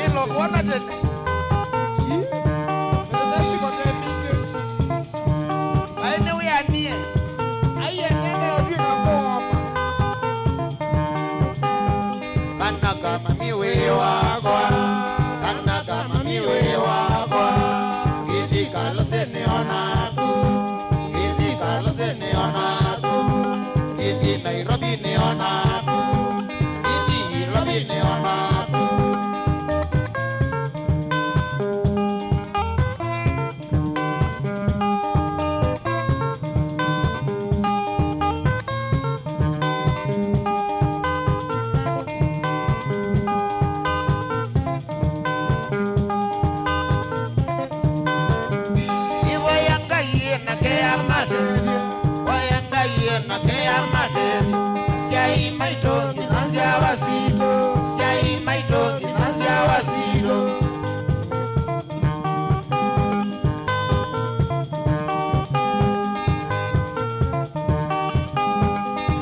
Ĩlokwa na tene. Ii. Ĩthe siko te mingĩ. Aĩ nĩwĩanie. Aienene ũtw'ĩka kũoma. Kana ka mami wĩ wakwa, kana ka mami wĩ wakwa, kĩthi Kalũsĩ nĩ onaku, kĩthi Kalũsĩ nĩ onaku, kĩthi Nairobi nĩ onaku, kĩthi Ilovi nĩ onaku. Ĩvoya Ngai nake amatethye, voya Ngai nake amatethye. Asyai maitũ nginya nzyawa sitũ, asyai maitũ nginya nzyawa sitũ.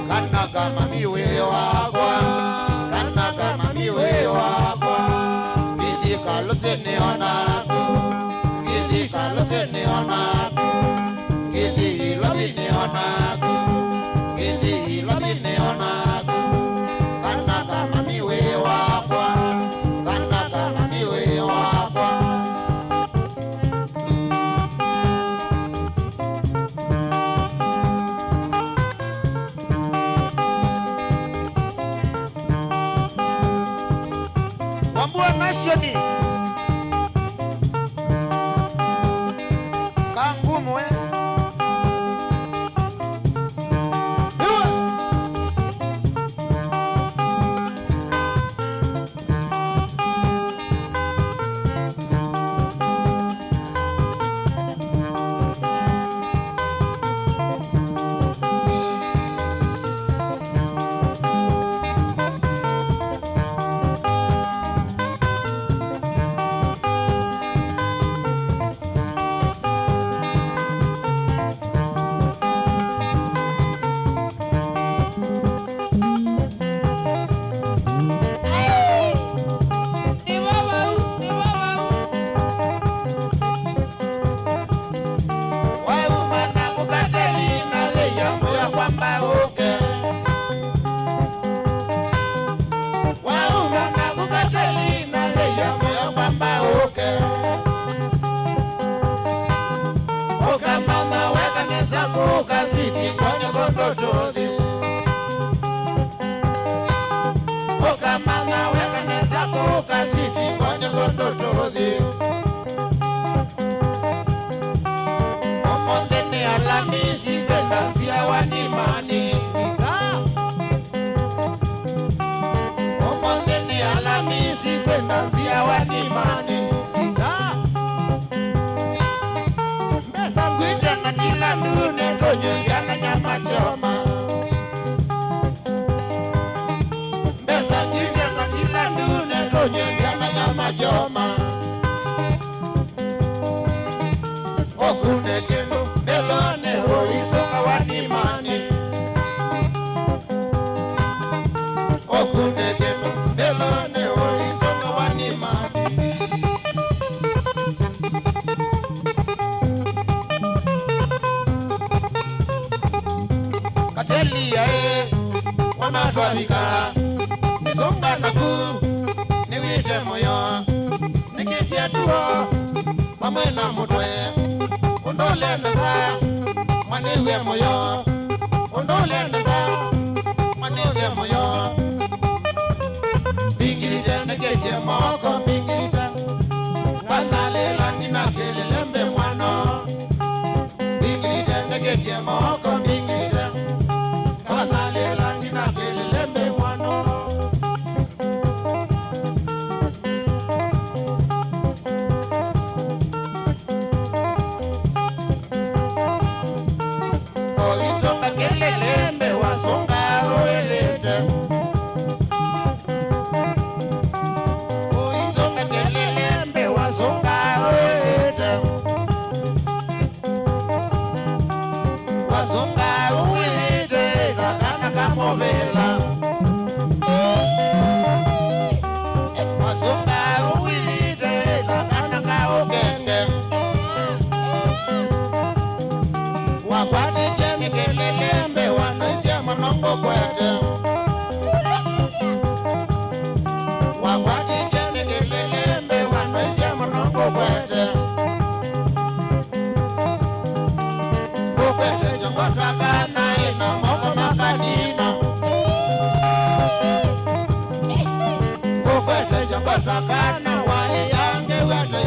Kana ka mami wĩ wakwa, kana ka mami wĩ wakwa, kĩthi Kalũsĩ nĩ onaku, kĩthi Kalũsĩ nĩ onaku, kĩthi Ilovi nĩ onaku, kĩthi Ilovi nĩ onaku, kana ka mami wĩ wakwa, kana ka mami wĩ wakwa. Wambua Nation. Kangumwe. Iwe. Nzia wa Nimani. Ũmũnthĩ nĩ Alamisi, kwĩna nzia wa Nimani. Mbesa ngwĩte na kĩla ndũnĩ, tũnyuĩthya na nyama choma. Mbesa ngwĩte na kĩla ndũnĩ, tũnyuĩthya na nyama choma. Ũkunde kĩndũ mbelonĩ, ũisũnga wa Nimani. Ũkunde kĩndũ mbelonĩ, ũisũnga wa Nimani. Katelia ĩ, wana twavika, nĩsũnga naku, nĩwĩte mũyo. Nĩkĩtie tuo vamwe na mũtwe, ũndũ ũlendesa, mwanĩw'e mũyo, ũndũ ũlendesa, mwanĩw'e mũyo. Mbingilite nĩkĩtie moko, mbingilite, nganalĩla ngina kĩlĩle mbĩ mwano. Mbingilite nĩkĩtie moko, mbingilite, nganalĩla ngina kĩlĩle mbĩ mwano. Ũisũnga kĩlĩle mbĩ wasũnga ũĩlĩte. Ũisũnga kĩlĩle mbĩ wasũnga ũĩlĩte. Wasũnga ũĩlĩte na kana ka mũvĩla. Wasũnga ũĩlĩte na kana ka ũkenge. Wakwatĩtye nĩ kĩlĩle mbĩ wanoisye mũno ngũkwete. Wakwatĩtye nĩ kĩlĩle mbĩ wanoisye mũno ngũkwete. Ngũkwete kyongo ta kana ĩna moko makanina. Ngũkwete kyongo ta kana waĩ angĩ wete.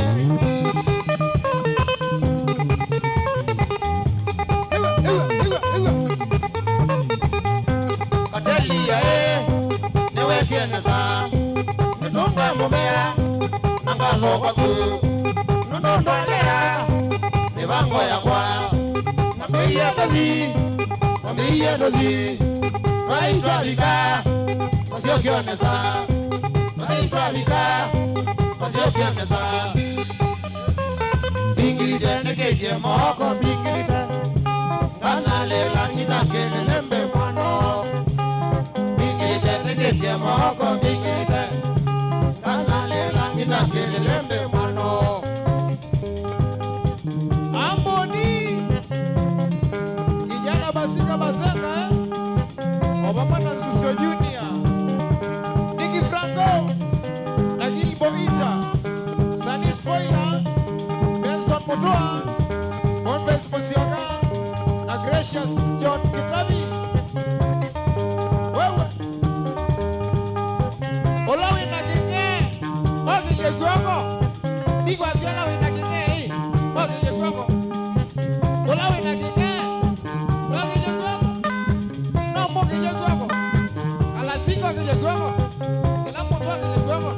Katelia ĩ, nĩwetie nesa, nĩtũngwe mũvea na ngatho kwaku, nũndũ ndwalea mĩvango yakwa. Nambĩie tũthi, nambĩie tũthi, twaĩ twavika mũsyokyo nesa, twaĩ twavika mũsyokyo nesa. Mbingilite nĩkĩtie moko, mbingilite, nganalĩla ngina kĩlĩle mbĩ mwano. Mbingilite nĩkĩtie moko, mbingilite, nganalĩla ngina kĩlĩle mbĩ mwano. Amboni, kijana Basika Bazenga, eh? O vamwe na Nsusio Junior, Nicky Franco, na Gilbo Ita, Sunny Spoiler, Benson Mutua, Boniface Musyoka, na Gracious John Kitavi. Wewe, ũla wĩ na kĩng'ee, okĩlye kw'oko. Ndikwasya ũla wĩ na kĩng'ee, ĩ, okĩlye kw'oko. Ũla wĩ na kĩng'ee, okĩlye kw'oko. No mũkĩlye kw'oko. Kalasinga okĩlye kw'oko. Kĩla mũndũ okĩlye kw'oko.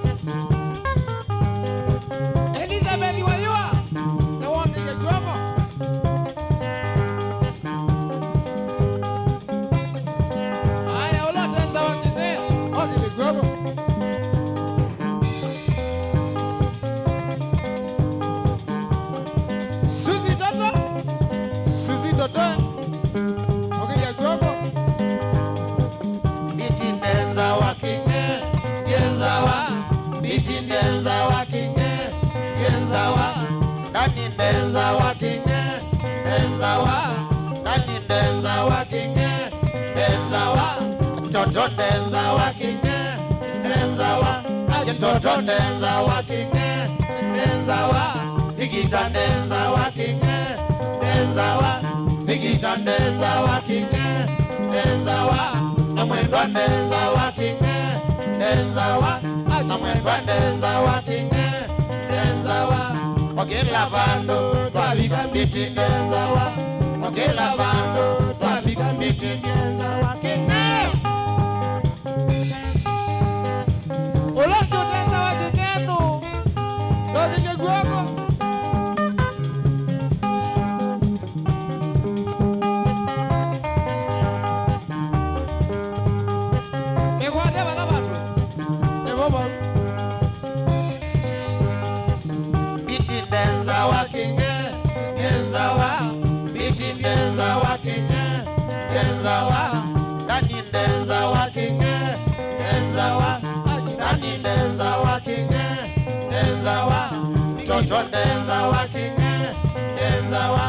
Elizabeth Wayua, na wokĩlye kw'oko. Aya, ũla ũte nza wa kĩng'ee, okĩlye kw'oko. Suzi Toto, Suzi Toto, okĩlya kw'oko. Mbiti ndenza wa kĩng'ee, yenzawa. Mbiti ndenza wa kĩng'ee, yenzawa. Ndani ndenza wa kĩng'ee, ndenzawa. Ndani ndenza wa kĩng'ee, ndenzawa. Toto ndenza wa kĩng'ee, ndenzawa. Ake toto ndenza wa kĩng'ee, ndenzawa. Igita ndenza wa kĩng'ee, ndenzawa. Igita ndenza wa kĩng'ee, ndenzawa. Na mwendwa ndenza wa kĩng'ee, ndenzawa. Na mwendwa ndenza wa kĩng'ee, ndenzawa. O kĩla vandũ twavika mbiti ndenzawa. O Kĩla vandũ twavika mbitindie nza wa kĩng'e. Ũla ũngĩ ũte nza wa kĩng'e nũ? Ndothĩlye kw'oko. Mĩkwate vala vandũ. Nĩvo vau. Mbitindie nza wa kĩng'e, nĩ nza wa. Mbitindie nza wa kĩng'e, nĩ nza wa. Ndanindie nza wa kĩng'e, nĩ nza wa. Ndanindie nza wa kĩng'e, nĩ nza wa. Mtoto ndenza wa kĩng'e, ndenza wa.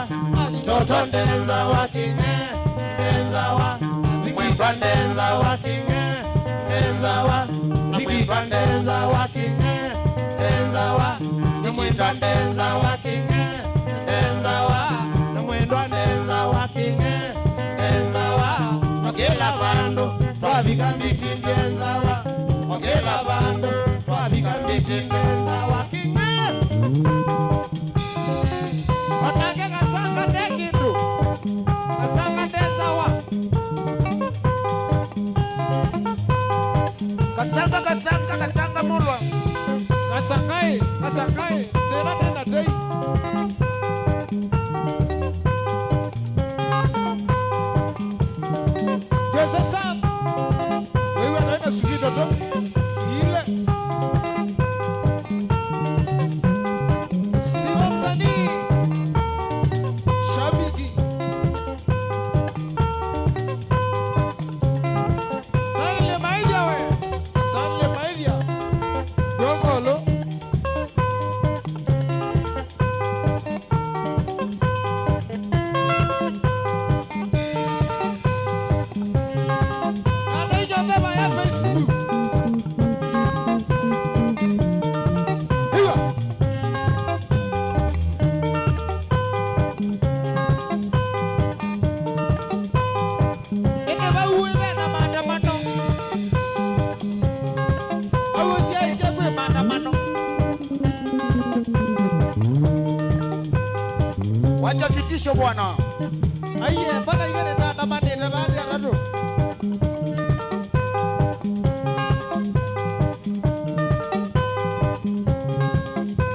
Mtoto ndenza wa kĩng'e, ndenza wa. Mwendwa ndenza wa kĩng'e, ndenza wa. Na mwendwa ndenza wa kĩng'e, ndenza wa. Na mwendwa ndenza wa kĩng'e, ndenza wa. Na mwendwa ndenza wa kĩng'e, ndenza wa. Na kĩla vandũ twavika mbitindie nza wa. O kĩla vandũ twavika mbitindie nza wa kĩng'e. Onake Kasanga nde kĩndũ. Kasanga nde sawa. Kasanga, Kasanga, Kasanga mũlwa. Kasangaĩ, Kasangaĩ, thĩna nena tei. Jose Sam, wewe anaenda sijui toto. Ile. Siva msanii. Shabiki. Stanley Maivia we. Stanley Maivia. Dongolo. Kana inyuothe vaya Facebook. Hiyo. Ĩndĩ vau wĩ ve na maandamano. Vau ũsyaĩĩsye kwĩ maandamano. Wacha vitisho bwana. Aiye, mbona ithe nĩtaandamanĩte vaa nĩ atatũ?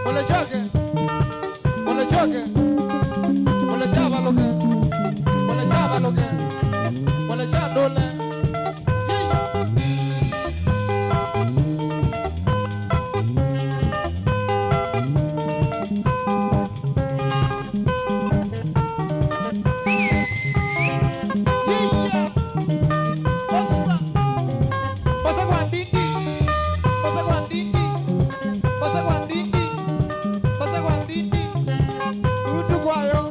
Mũlechoke, mũlechoke, mũlechavalũke, mũlechavalũke, mũlechandũle. Yei. Yei. Posa. Posa kwa ndindi. Posa kwa ndindi. Posa kwa ndindi. Posa kwa ndindi. Utu kwayo.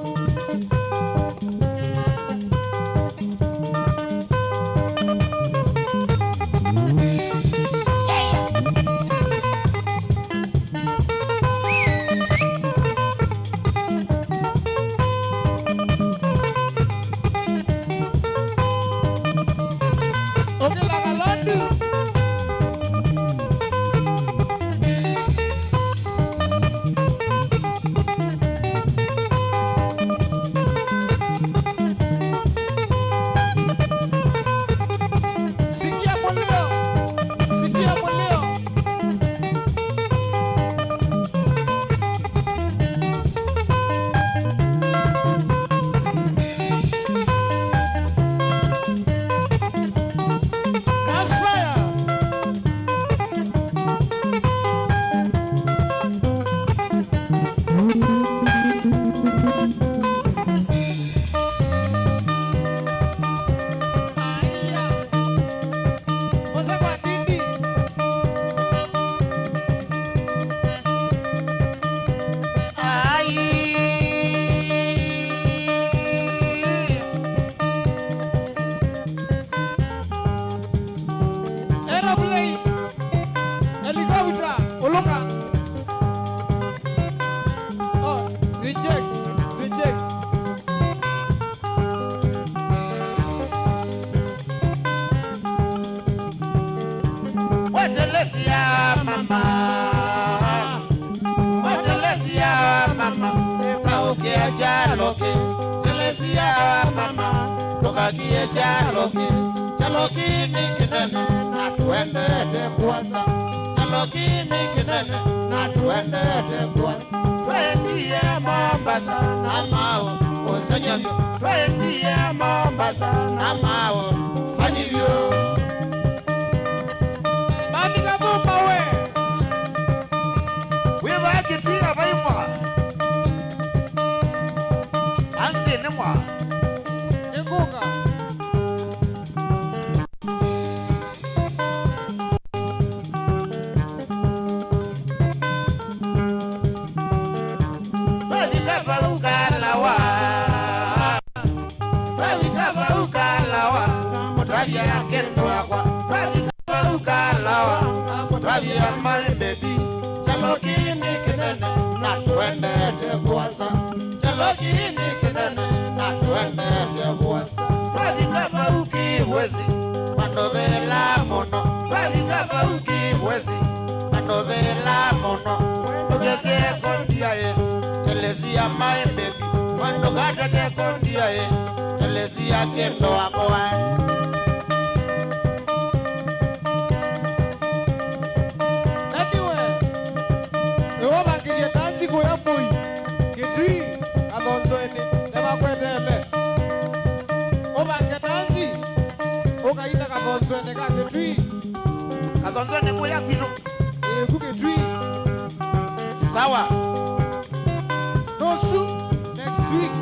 Sikia mulio, sikia mulio. Gas fire. Aeroplane, helicopter, ũlũka. Oh, reject, reject. Watelesia mama, watelesia mama, eka ũkĩa kyalo kĩ, telesia Mama, ndũkakie kyalo kĩ. Kyalo kĩ nĩ kĩnene na tũendete kũasa. Kyalo kĩ nĩ kĩnene na tũendete kũasa. Twaendie Mombasa na maũ ũsengy'a vyũ. Twaendie Mombasa na maũ fani vyũ. Maandĩka thũmba we. Wĩ vaa Kĩtui avaimwa. Anzi nĩ mwa. Nĩngũka. Twavika vau kalawa. Twavika vau kalawa. Mũtavya kĩndũ wakwa. Twavika vau kalawa. Mũtavya my baby. Kyalo kĩ nĩ kĩnene na tũendete kũasa. Kyalo kĩ nĩ kĩnene na tũendete kũasa. Twavika vau Kĩwesi, vandũ vela mũno. Twavika vau Kĩwesi, vandũ vela mũno. Mwendũke sekondiaĩ, telesia my baby. Mwendũka tetekondiaĩ, telesia kĩndũ wakwa. Anyway, nĩwavangĩthya tanzi kũya Mũi, Kĩtui, Kathonzoenĩ, nĩvakwetele. Ũvange tanzi, ũkaina Kathonzoenĩ ka Kĩtui. Kathonzoenĩ kũya kwitũ. Ĩĩ, ku Kĩtui. Sawa. Nusu next week.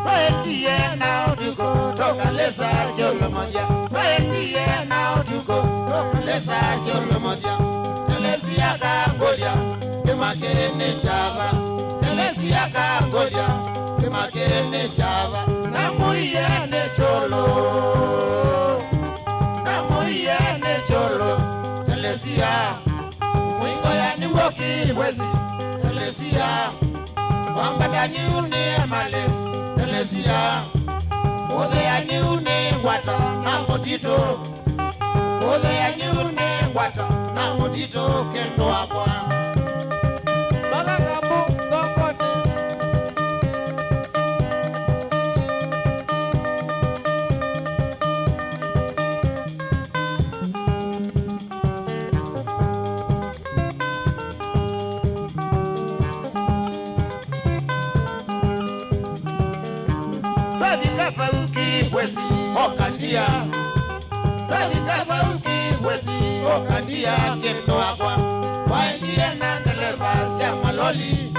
Twaendie na ũtukũ, tũkalĩsa kyũlũmũthya. Twaendie na ũtukũ, tũkalĩsa kyũlũmũthya. Telesia kangũlya, kĩma kĩĩ nĩ kyava. Telesia kangũlya, kĩma kĩĩ nĩ kyava. Na mũie nĩ kyũlũ. Na mũie nĩ kyũlũ. Telesia. Mwingo ya niwo Kĩwesi, telesia. Kwambata niu nĩ malĩ, telesia. Kũthea niu nĩ ngwata na mũtitũ. Kũthea niu nĩ ngwata na mũtitũ kĩndũ wakwa. Mpaka Kambu thokoni. Twavika vau Kĩwesi, oka ndia. Twavika vau Kĩwesi, oka ndia kĩndũ wakwa. Waendie na ndeleva sya maloli.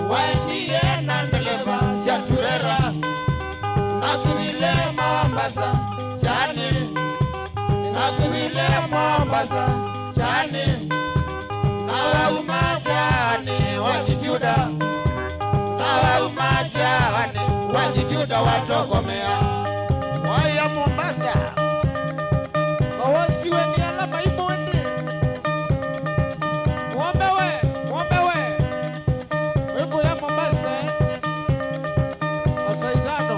Waendie na ndeleva sya turera. Nakuile Mombasa, kyani. Nakuile Mombasa, kyani. Nawauma kyani, wathi Juda. Nawauma kyani, wathi Juda watokomea. Waya Mombasa. Mawasiwe nĩ ala maimũndĩ. Ng'ombe we, ng'ombe we. Wĩkũya Mombasa, eh? Masaa itano.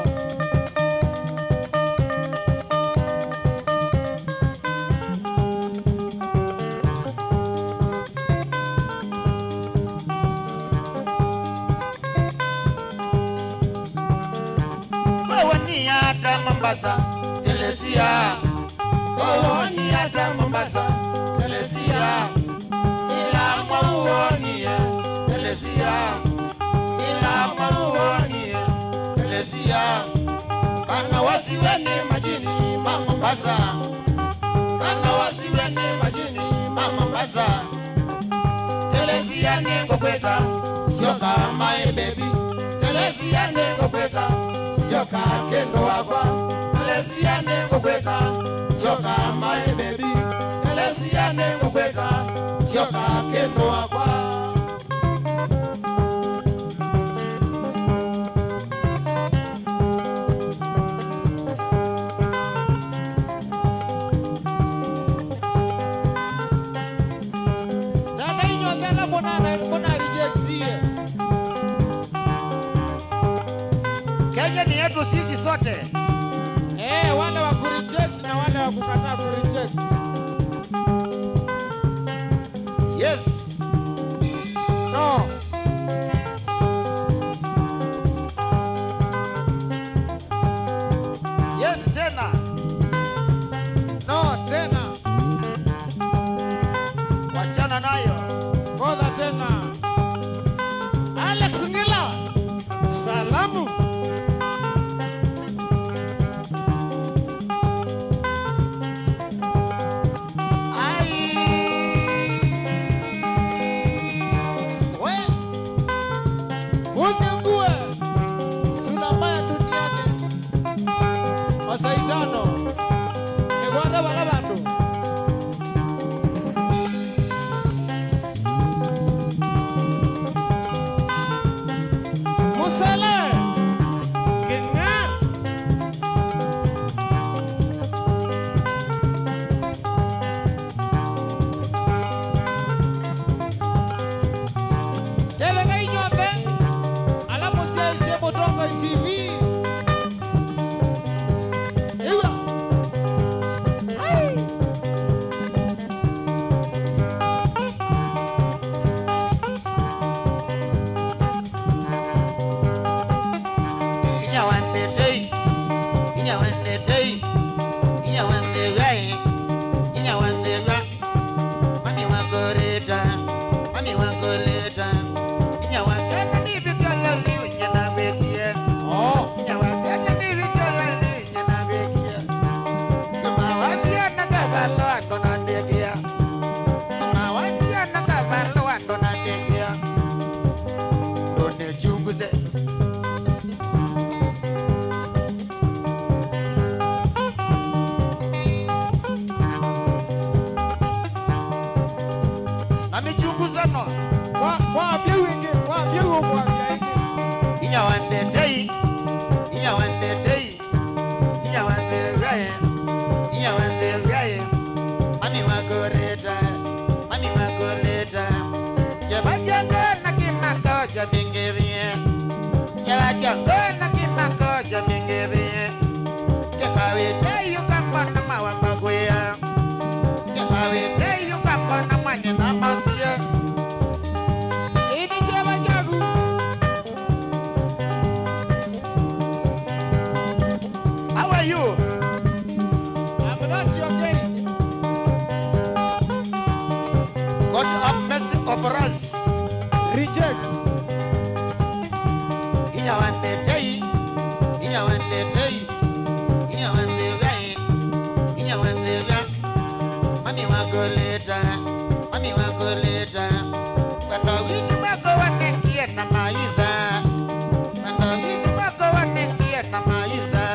Kowonia ta Mombasa, telesia. Kowonia ta Mombasa, telesia. Ila mwauonie, telesia. Ila mwauonie, telesia. Kana wasiwe nĩ majini ma Mombasa. Kana wasiwe nĩ majini ma Mombasa. Telesia nĩngũkwĩta, syoka my baby. Telesia nĩngũkwĩta, syoka kĩndũ wakwa. Telesia nĩngũkwĩta, syoka my baby. Telesia nĩngũkwĩta, syoka kĩndũ wakwa. Na, na inyuothe ala mũna, mũna rejectie. Kenya ni yetu sisi sote. Eh, wale wa kureject na wale wa kukataa kureject. Yes. No. Mami wakũlĩte, mami wakũlĩte. Wendo witũ mwako wanengie na maitha. Wendo witũ mwako wanengie na maitha.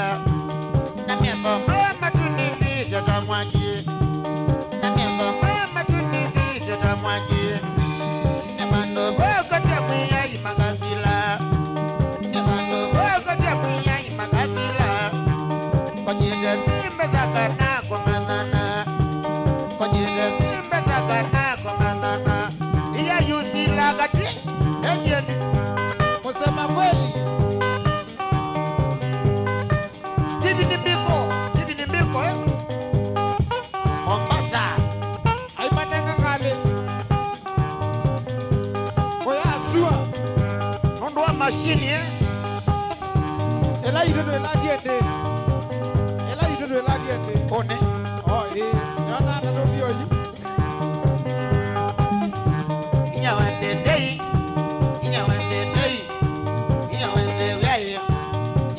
Na mĩongo maya matũnĩvĩte ta mwaki. Na mĩongo maya matũnĩvĩte ta mwaki. Nĩ vandũ vokatya Mwĩai makasila. Nĩ vandũ vokatya Mwĩai makasila. Kotile simbe sakana kũmanyana. Kotile simbe sakana kũmanyana. Iya yusila kati. Etieni. Kusema kweli. Steven Biko, Steven Biko, eh? Mombasa. Aimanenga ngalĩ. Kũyasua. Nũndũ wa machine, eh? Ĩla itũ twĩlatie ndĩ. Ĩla itũ twĩlatie ndĩ. One. Oh, ĩĩ. Nĩona ata tũthio yu. Inya wa ndeto ii, inya wa ndeto ii, inya wa nthew'a ii,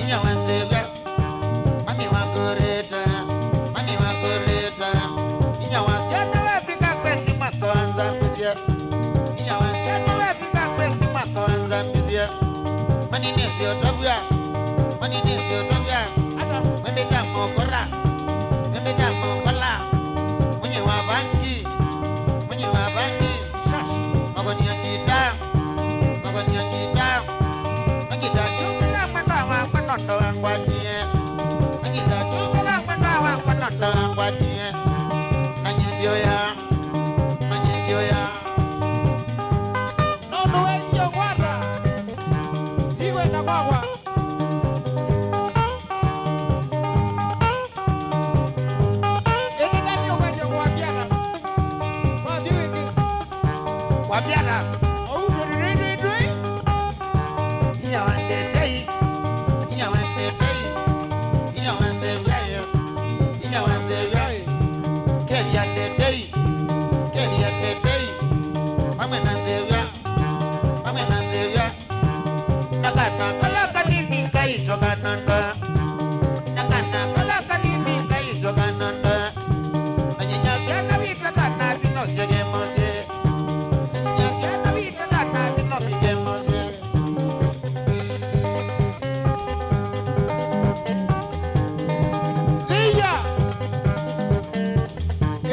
inya wa nthew'a. Mami wakũlĩte, mami wakũlĩte. Inya wa syana wefika kwendi makonza mbĩsye. Inya wa syana wefika kwendi makonza mbĩsye. Mani nĩsĩ ũtavw'a, mani nĩsĩ ũtavw'a. Ata? Mwĩmbĩta mũkũla, mwĩmbĩta mũkũla. Mũnyĩ wa vangi, mũnyĩ wa vangi. Shush. Makonia ngita, makonia ngita. Na ngita kyũkĩla mwenda wakwa nondo wangwatie. Na ngita kyũkĩla mwenda wakwa nondo wangwatie. Na nyendioya, na nyendioya. Nũndũ wengie ũkwata, ti kwenda kwakwa. Ĩndĩ ndani ũkwendya kũambiana. Wathi wĩngĩ. Kwambiana. Ou twĩ, twĩ, twĩ, twĩ. Inya wa ndeto ii. Inya wa ndeto ii. Inya wa nthew'a ii. Inya wa nthew'a ii. Kethya ndeto ii. Kethya ndeto ii. Vamwe na nthew'a. Vamwe na nthew'a. Na kana kala kanini kaitwa kananda. Na kana kala kanini kaitwa kananda. Na nyinya syana witũ ndanavinyosya kĩmosĩ. Na nyinya syana witũ ndanavinyosya kĩmosĩ. Thĩia!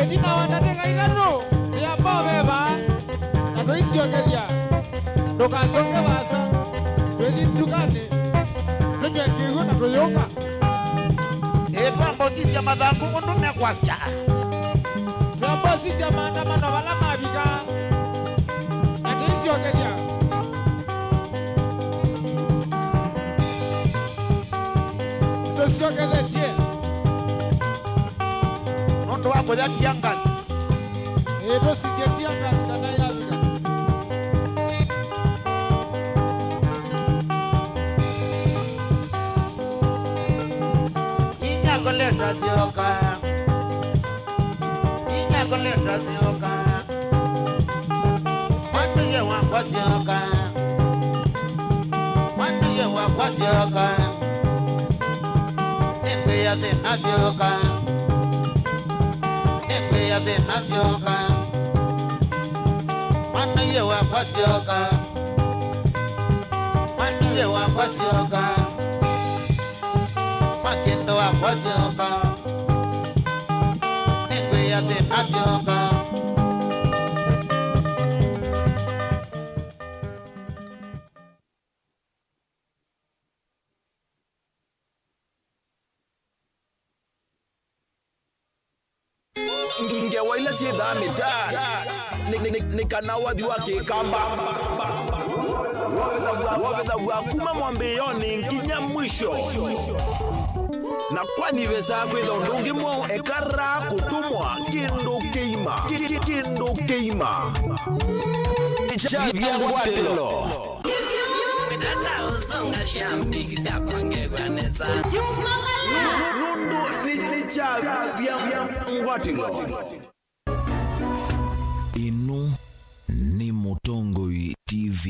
Ĩtina wa ndatĩka itatũ, ĩamba ũveva, na tũisyokethya. Ndũkasonge vaasa, twĩthi ndukanĩ, tũnyw'e kĩw'ũ na tũyũka. Ĩĩ, twambosisya mathangũ ũndũ mekwasya. Twambosisya maandamano vala mavika, na tũisyokethya. Tũsyokethetye. Nũndũ wa kũya tear gas. Ĩĩ, tũsisye tear gas kana yavika. Inya kũleta syoka. Inya kũleta syoka. Mwanduye wakwa syoka. Mwanduye wakwa syoka. Nĩkwĩa thĩna syoka. Nĩkwĩa thĩna syoka. Mwanduye wakwa syoka. Mwanduye wakwa syoka. Makĩndo wakwa syoka. Nĩkwĩa thĩna syoka. Ngewa ila syĩthaa mĩtaa nĩ, nĩ, nĩ, nĩ kana wathi wa kĩkamba. Wovethaw'a kuma mwambĩĩonĩ nginya mwisho. Na kwani vesaa kwĩtha ũndũ ũngĩ mwaũ ekara kũtũmwa kĩndũ kĩima, kĩ-, kĩ-, kĩndũ kĩima. Kyavya ngwatĩlo. Wĩtata ũsonga sya mbiki sya kwangĩw'a nesa. Nũndũ nĩ, nĩ kyavya ngwatĩlo. Ĩno nĩ Mũtongoi T V.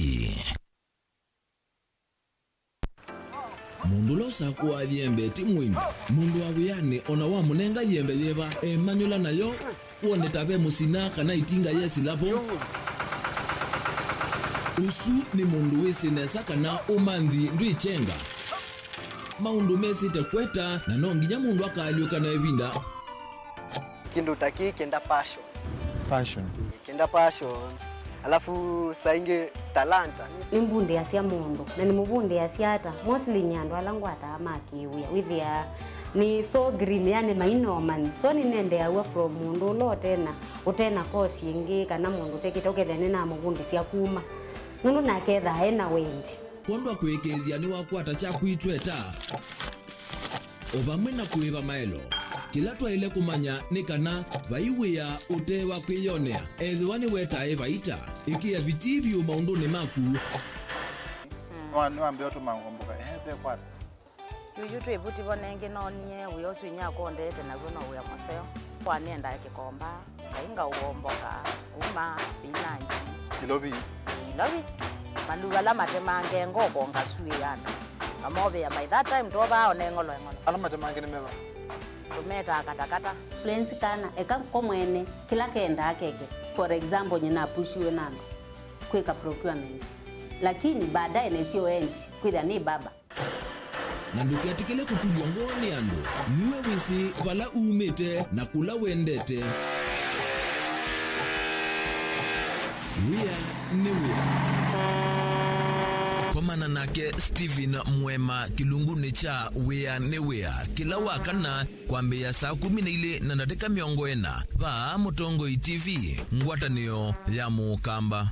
Mũndũ ũla ũsakũaa yembe ti mũĩmi. Mũndũ wa wĩanĩ o na wamũnenga yembe yĩva, emanyũla nayo, wone ta ve mũsina kana ĩtinga yesĩla vo. Ũsu nĩ mũndũ wĩsĩ nesa kana ũmanthi ndwĩkyenga. Maũndũ mesĩte kweta, na no nginya mũndũ akaalyũka na ĩvinda. Kĩndũ ta kĩĩ kĩenda passion. Passion. Kĩenda passion. Alafu saa ingĩ talanta. Nĩmbundĩasya mũndũ, na nĩmũvundĩasya ata? Mostly nĩ andũ ala ngwataa ma kĩwĩa. Wĩthĩaa nĩ so green, yani mainomani. So nĩnendeaw'a from mũndũ ũla ũtena, ũtena course ĩngĩ, kana mũndũ ũtekĩte, ũkethĩa nĩnamũvundĩsya kuma. Nũndũ nake ethaa ena wendi. Kwondũ wa kũĩkĩĩthya nĩwakwata kyaku itweta. O vamwe na kũĩva maelo, kĩla twaĩle kũmanya nĩ kana vai wĩa ũte wa kwĩyonea, ethĩwa nĩwetae vaita. Ĩkĩa vitii vyũ maũndũnĩ maku. Nĩwa-, nĩwambĩa ũtũma ngomboka, ehe, ve kwata. Yuyu twĩ vuti vo nengĩ noonie wĩa ũsu inyakwa ũndete naw'o no wĩa mũseo. Kwa nĩendaa kĩkomba. Ngai ngaũomboka, sukuma, spinach. Ilovi. Ilovi. Maluva ala matemange ngoko ngasuĩana. Ngamovea by that time twovaa one ng'olo eng'olo. Ala matemange nĩ meva? Tũmetaa katakata. Prince kana eka ko mwene kĩla kendaa keke. For example, nyina apushiwe na andũ kwĩka procurement. Lakini baadaye nĩsyo endi kwĩthĩa nĩ baba. Na ndũketĩkĩle kũtulw'a ngoo nĩ andũ. Nue wĩsĩ vala umĩte na kũla wendete. Wĩa nĩ wĩa. Komana nake Stephen Mwema kĩlungunĩ kya Wĩa nĩ Wĩa kĩla wa kana kwambĩĩa saa kũmi na ilĩ na ndatĩka mĩongo ĩna vaa Mũtongoi T V, ngwatanĩo ya Mũkamba.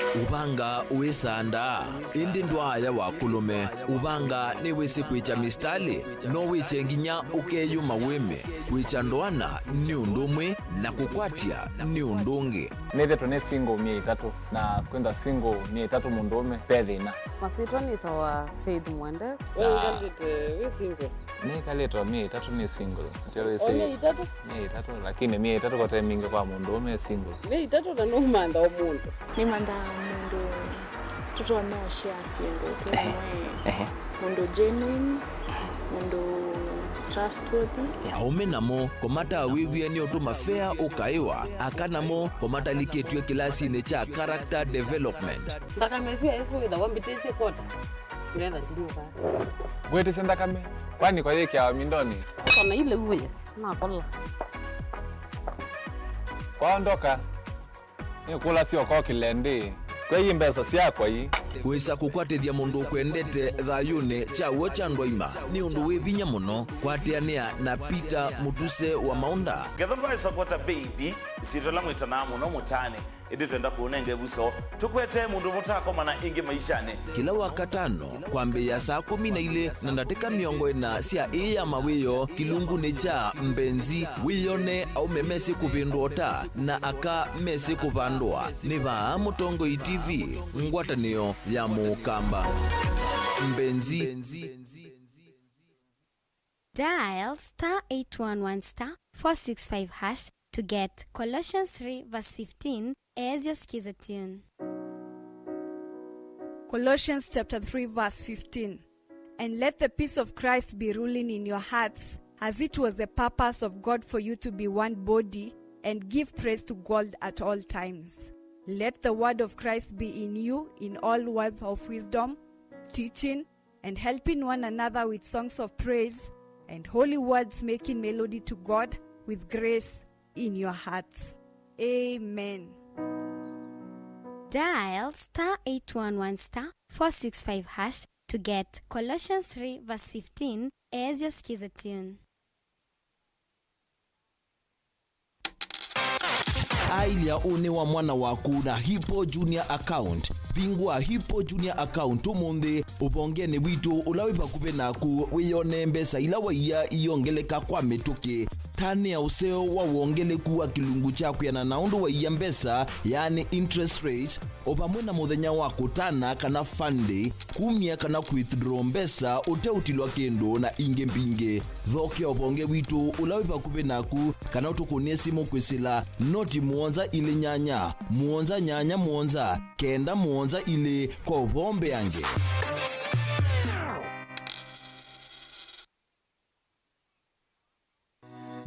Ũvanga wĩsandaa, ĩndĩ ndwaaya wa kũlũme. Ũvanga nĩwĩsĩ kwĩkya mĩsitalĩ, no wĩkye nginya ũkeyũma wĩme. Kwĩkya ndoana nĩ ũndũ ũmwe, na kũkwatya nĩ ũndũ ũngĩ. Nĩthĩtwe nĩ single myei ĩtatũ, na kwĩnda single myei ĩtatũ mũndũũme, ve thĩna. Masyĩtwa nĩtawa Faith Mwende. We wĩkalĩte wĩ single? Nĩkalĩte o myei ĩtatũ nĩ single. Ndio wĩsĩ. O myei ĩtatũ? Myei ĩtatũ, lakini myei ĩtatũ kote mingĩ kwa mũndũ ũme single. Myei ĩtatũ na nũmantha o mũndũ. Nĩmanthaa mũndũ tũtonya ũshare syĩndũ twĩ. Ehe. Mũndũ genuine, mũndũ trustworthy. Aũme namo, kũmatawĩw'e nĩ ũtũma fea ũkaĩwa, aka namo, kũmatalikĩtw'e kĩlasinĩ kya character development. Nthakame ĩsu ya Yesũ ĩthawa mbĩtĩsye kwota. Nĩgetha ndinyuka. Ngwĩtĩsya nthakame, kwani kwa yĩkĩawa mindonĩ? Kona ile uwe, nakola. Kwaondoka, nĩkũlasya ũkokĩle ndĩ, kwei mbesa syakwa ii. Kwĩsa kũkwatĩthya mũndũ ũkwendete thayũnĩ kya w'o kya ndwaima nĩ ũndũ wĩ vinya mũno. Kwatĩanĩa na Peter Mũtuse wa Maũnda. Ngetha ndwaĩsa kwata baby, ĩsyĩtwa ĩla mwĩtanaa mũno mũtaanĩ. Ĩndĩ twenda kũũnenga ĩvuso, tũkwetee mũndũ mũtakomana ĩngĩ maishanĩ. Kĩla Wakatano, kwambĩĩa saa kũmi na ilĩ na ndatĩka mĩongo ĩna sya ĩĩ ya mawĩoo kĩlungunĩ kya Mbenzi, wĩyone aũme mesĩ kũvĩndũa ũta na aka mesĩ kũvandũa. Nĩ vaa Mũtongoi T V, ngwatanĩo ya Mũkamba. Mbenzi. Dial star eight one one star four six five hash to get Colossians three verse fifteen as your skiza tune. Colossians chapter three verse fifteen. And let the peace of Christ be ruling in your hearts, as it was the purpose of God for you to be one body, and give praise to God at all times. Let the word of Christ be in you in all words of wisdom, teaching, and helping one another with songs of praise and holy words, making melody to God with grace in your hearts. Amen. Dial star eight one one star four six five hash to get Colossians three verse fifteen as your skiza tune. Aĩlya ũnĩ wa mwana waku na Hippo Junior account. Vingũa Hippo Junior account ũmũnthĩ ũvongenĩ witũ ũla wĩ vakuvĩ naku, wĩyonee mbesa ila waiya iyongeleka kwa mĩtũkĩ. Tanĩa ũseo wa wongeleku wa kĩlungu kya kwĩanana na ũndũ waia mbesa, yaani interest rate, o vamwe na mũthenya wa kũtana kana fund day, kumya kana withdraw mbesa ũteũtilwa kĩndũ na ingĩ mbingĩ. Thokea ũvonge witũ ũla wĩ vakuvĩ naku kana ũtũkũnĩe simũ kwĩsĩla noti mũonza ilĩ nyanya, mũonza nyanya mũonza, kenda mũonza ilĩ kwa ũvoo mbeange.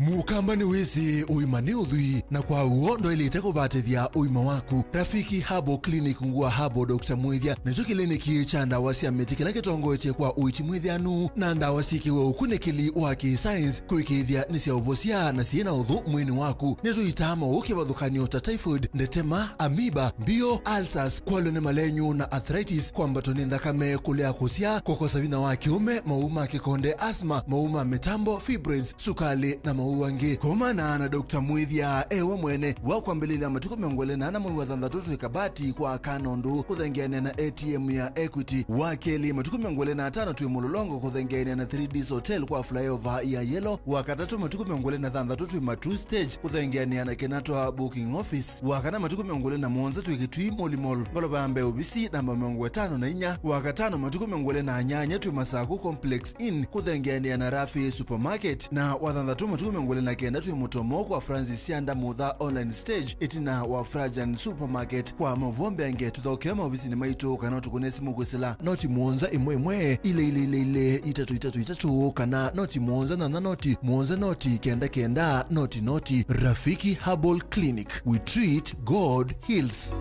Mũkamba nĩwĩsĩ ũima nĩ ũthwii, na kwa w'o ndwaĩlĩte kũvatĩthya ũima waku. Rafiki Herbal Clinic Ngua Herbal Doctor Mwĩthya nĩkyo kĩliniki kya ndawa sya mĩtĩ kĩla kĩtongoetye kwa ũiiti mwĩthĩanu na ndawa syĩkĩwe ũkunĩkĩli wa kĩ-science kwĩkĩĩthya nĩ sya ũvosya na syĩ na ũthũ mwĩĩnĩ waku. Nĩtũitaa maũũ kĩvathũkany'o ta typhoid, ndetema, amoeba, mbio, ulcers, kwalwa nĩ malenyũ na arthritis, kwambatwa nĩ nthakame, kũlea kũsyaa, kũkosa vinya wa kĩũme, maũũ ma kĩkonde, asthma, maũũ ma mĩtambo, fibroids, sukalĩ, na maũũ angĩ. Komana na Doctor Mwĩthya e we mwene wa kwambĩlĩlya matukũ mĩongo ĩlĩ na ana mwei wa thanthatũ twĩ Kabati kwa Kanondũ kũthengeanĩa na A T M ya Equity. Wa kelĩ, matukũ mĩongo ĩlĩ na atano twĩ Mũlolongo kũthengeanĩa na Three Ds Hotel kwa flyover ya Yellow. Wa katatũ, matukũ mĩongo ĩlĩ na thanthatũ twĩ Matuu Stage kũthengeanĩa na Kenatwa Booking Office. Wa kana, matukũ mĩongo ĩlĩ na mũonza twĩ Kitui Mall Mall, ngolova ya mbee ovisi namba mĩongo ĩtano na inya. Wa katano, matukũ mĩongo ĩlĩ na nyanya twĩ Masaku Complex Inn kũthengeanĩa na Rafi Supermarket. Na wa thanthatũ, matukũ mĩongo ĩlĩ na kenda twĩ Mũtomo kwa Francis Sianda Mutha Online Stage ĩtina wa Frajan Supermarket. Kwa maũvoo mbeange, tũthokee maovisinĩ maitũ kana ũtũkũnĩe simũ kwĩsĩla noti mũonza ĩmwe ĩmwe, ilĩ ilĩ ilĩ ilĩ, itatũ itatũ itatũ, kana noti mũonza nyanya noti, mũonza noti, kenda kenda, noti noti. Rafiki Herbal Clinic, we treat, God heals.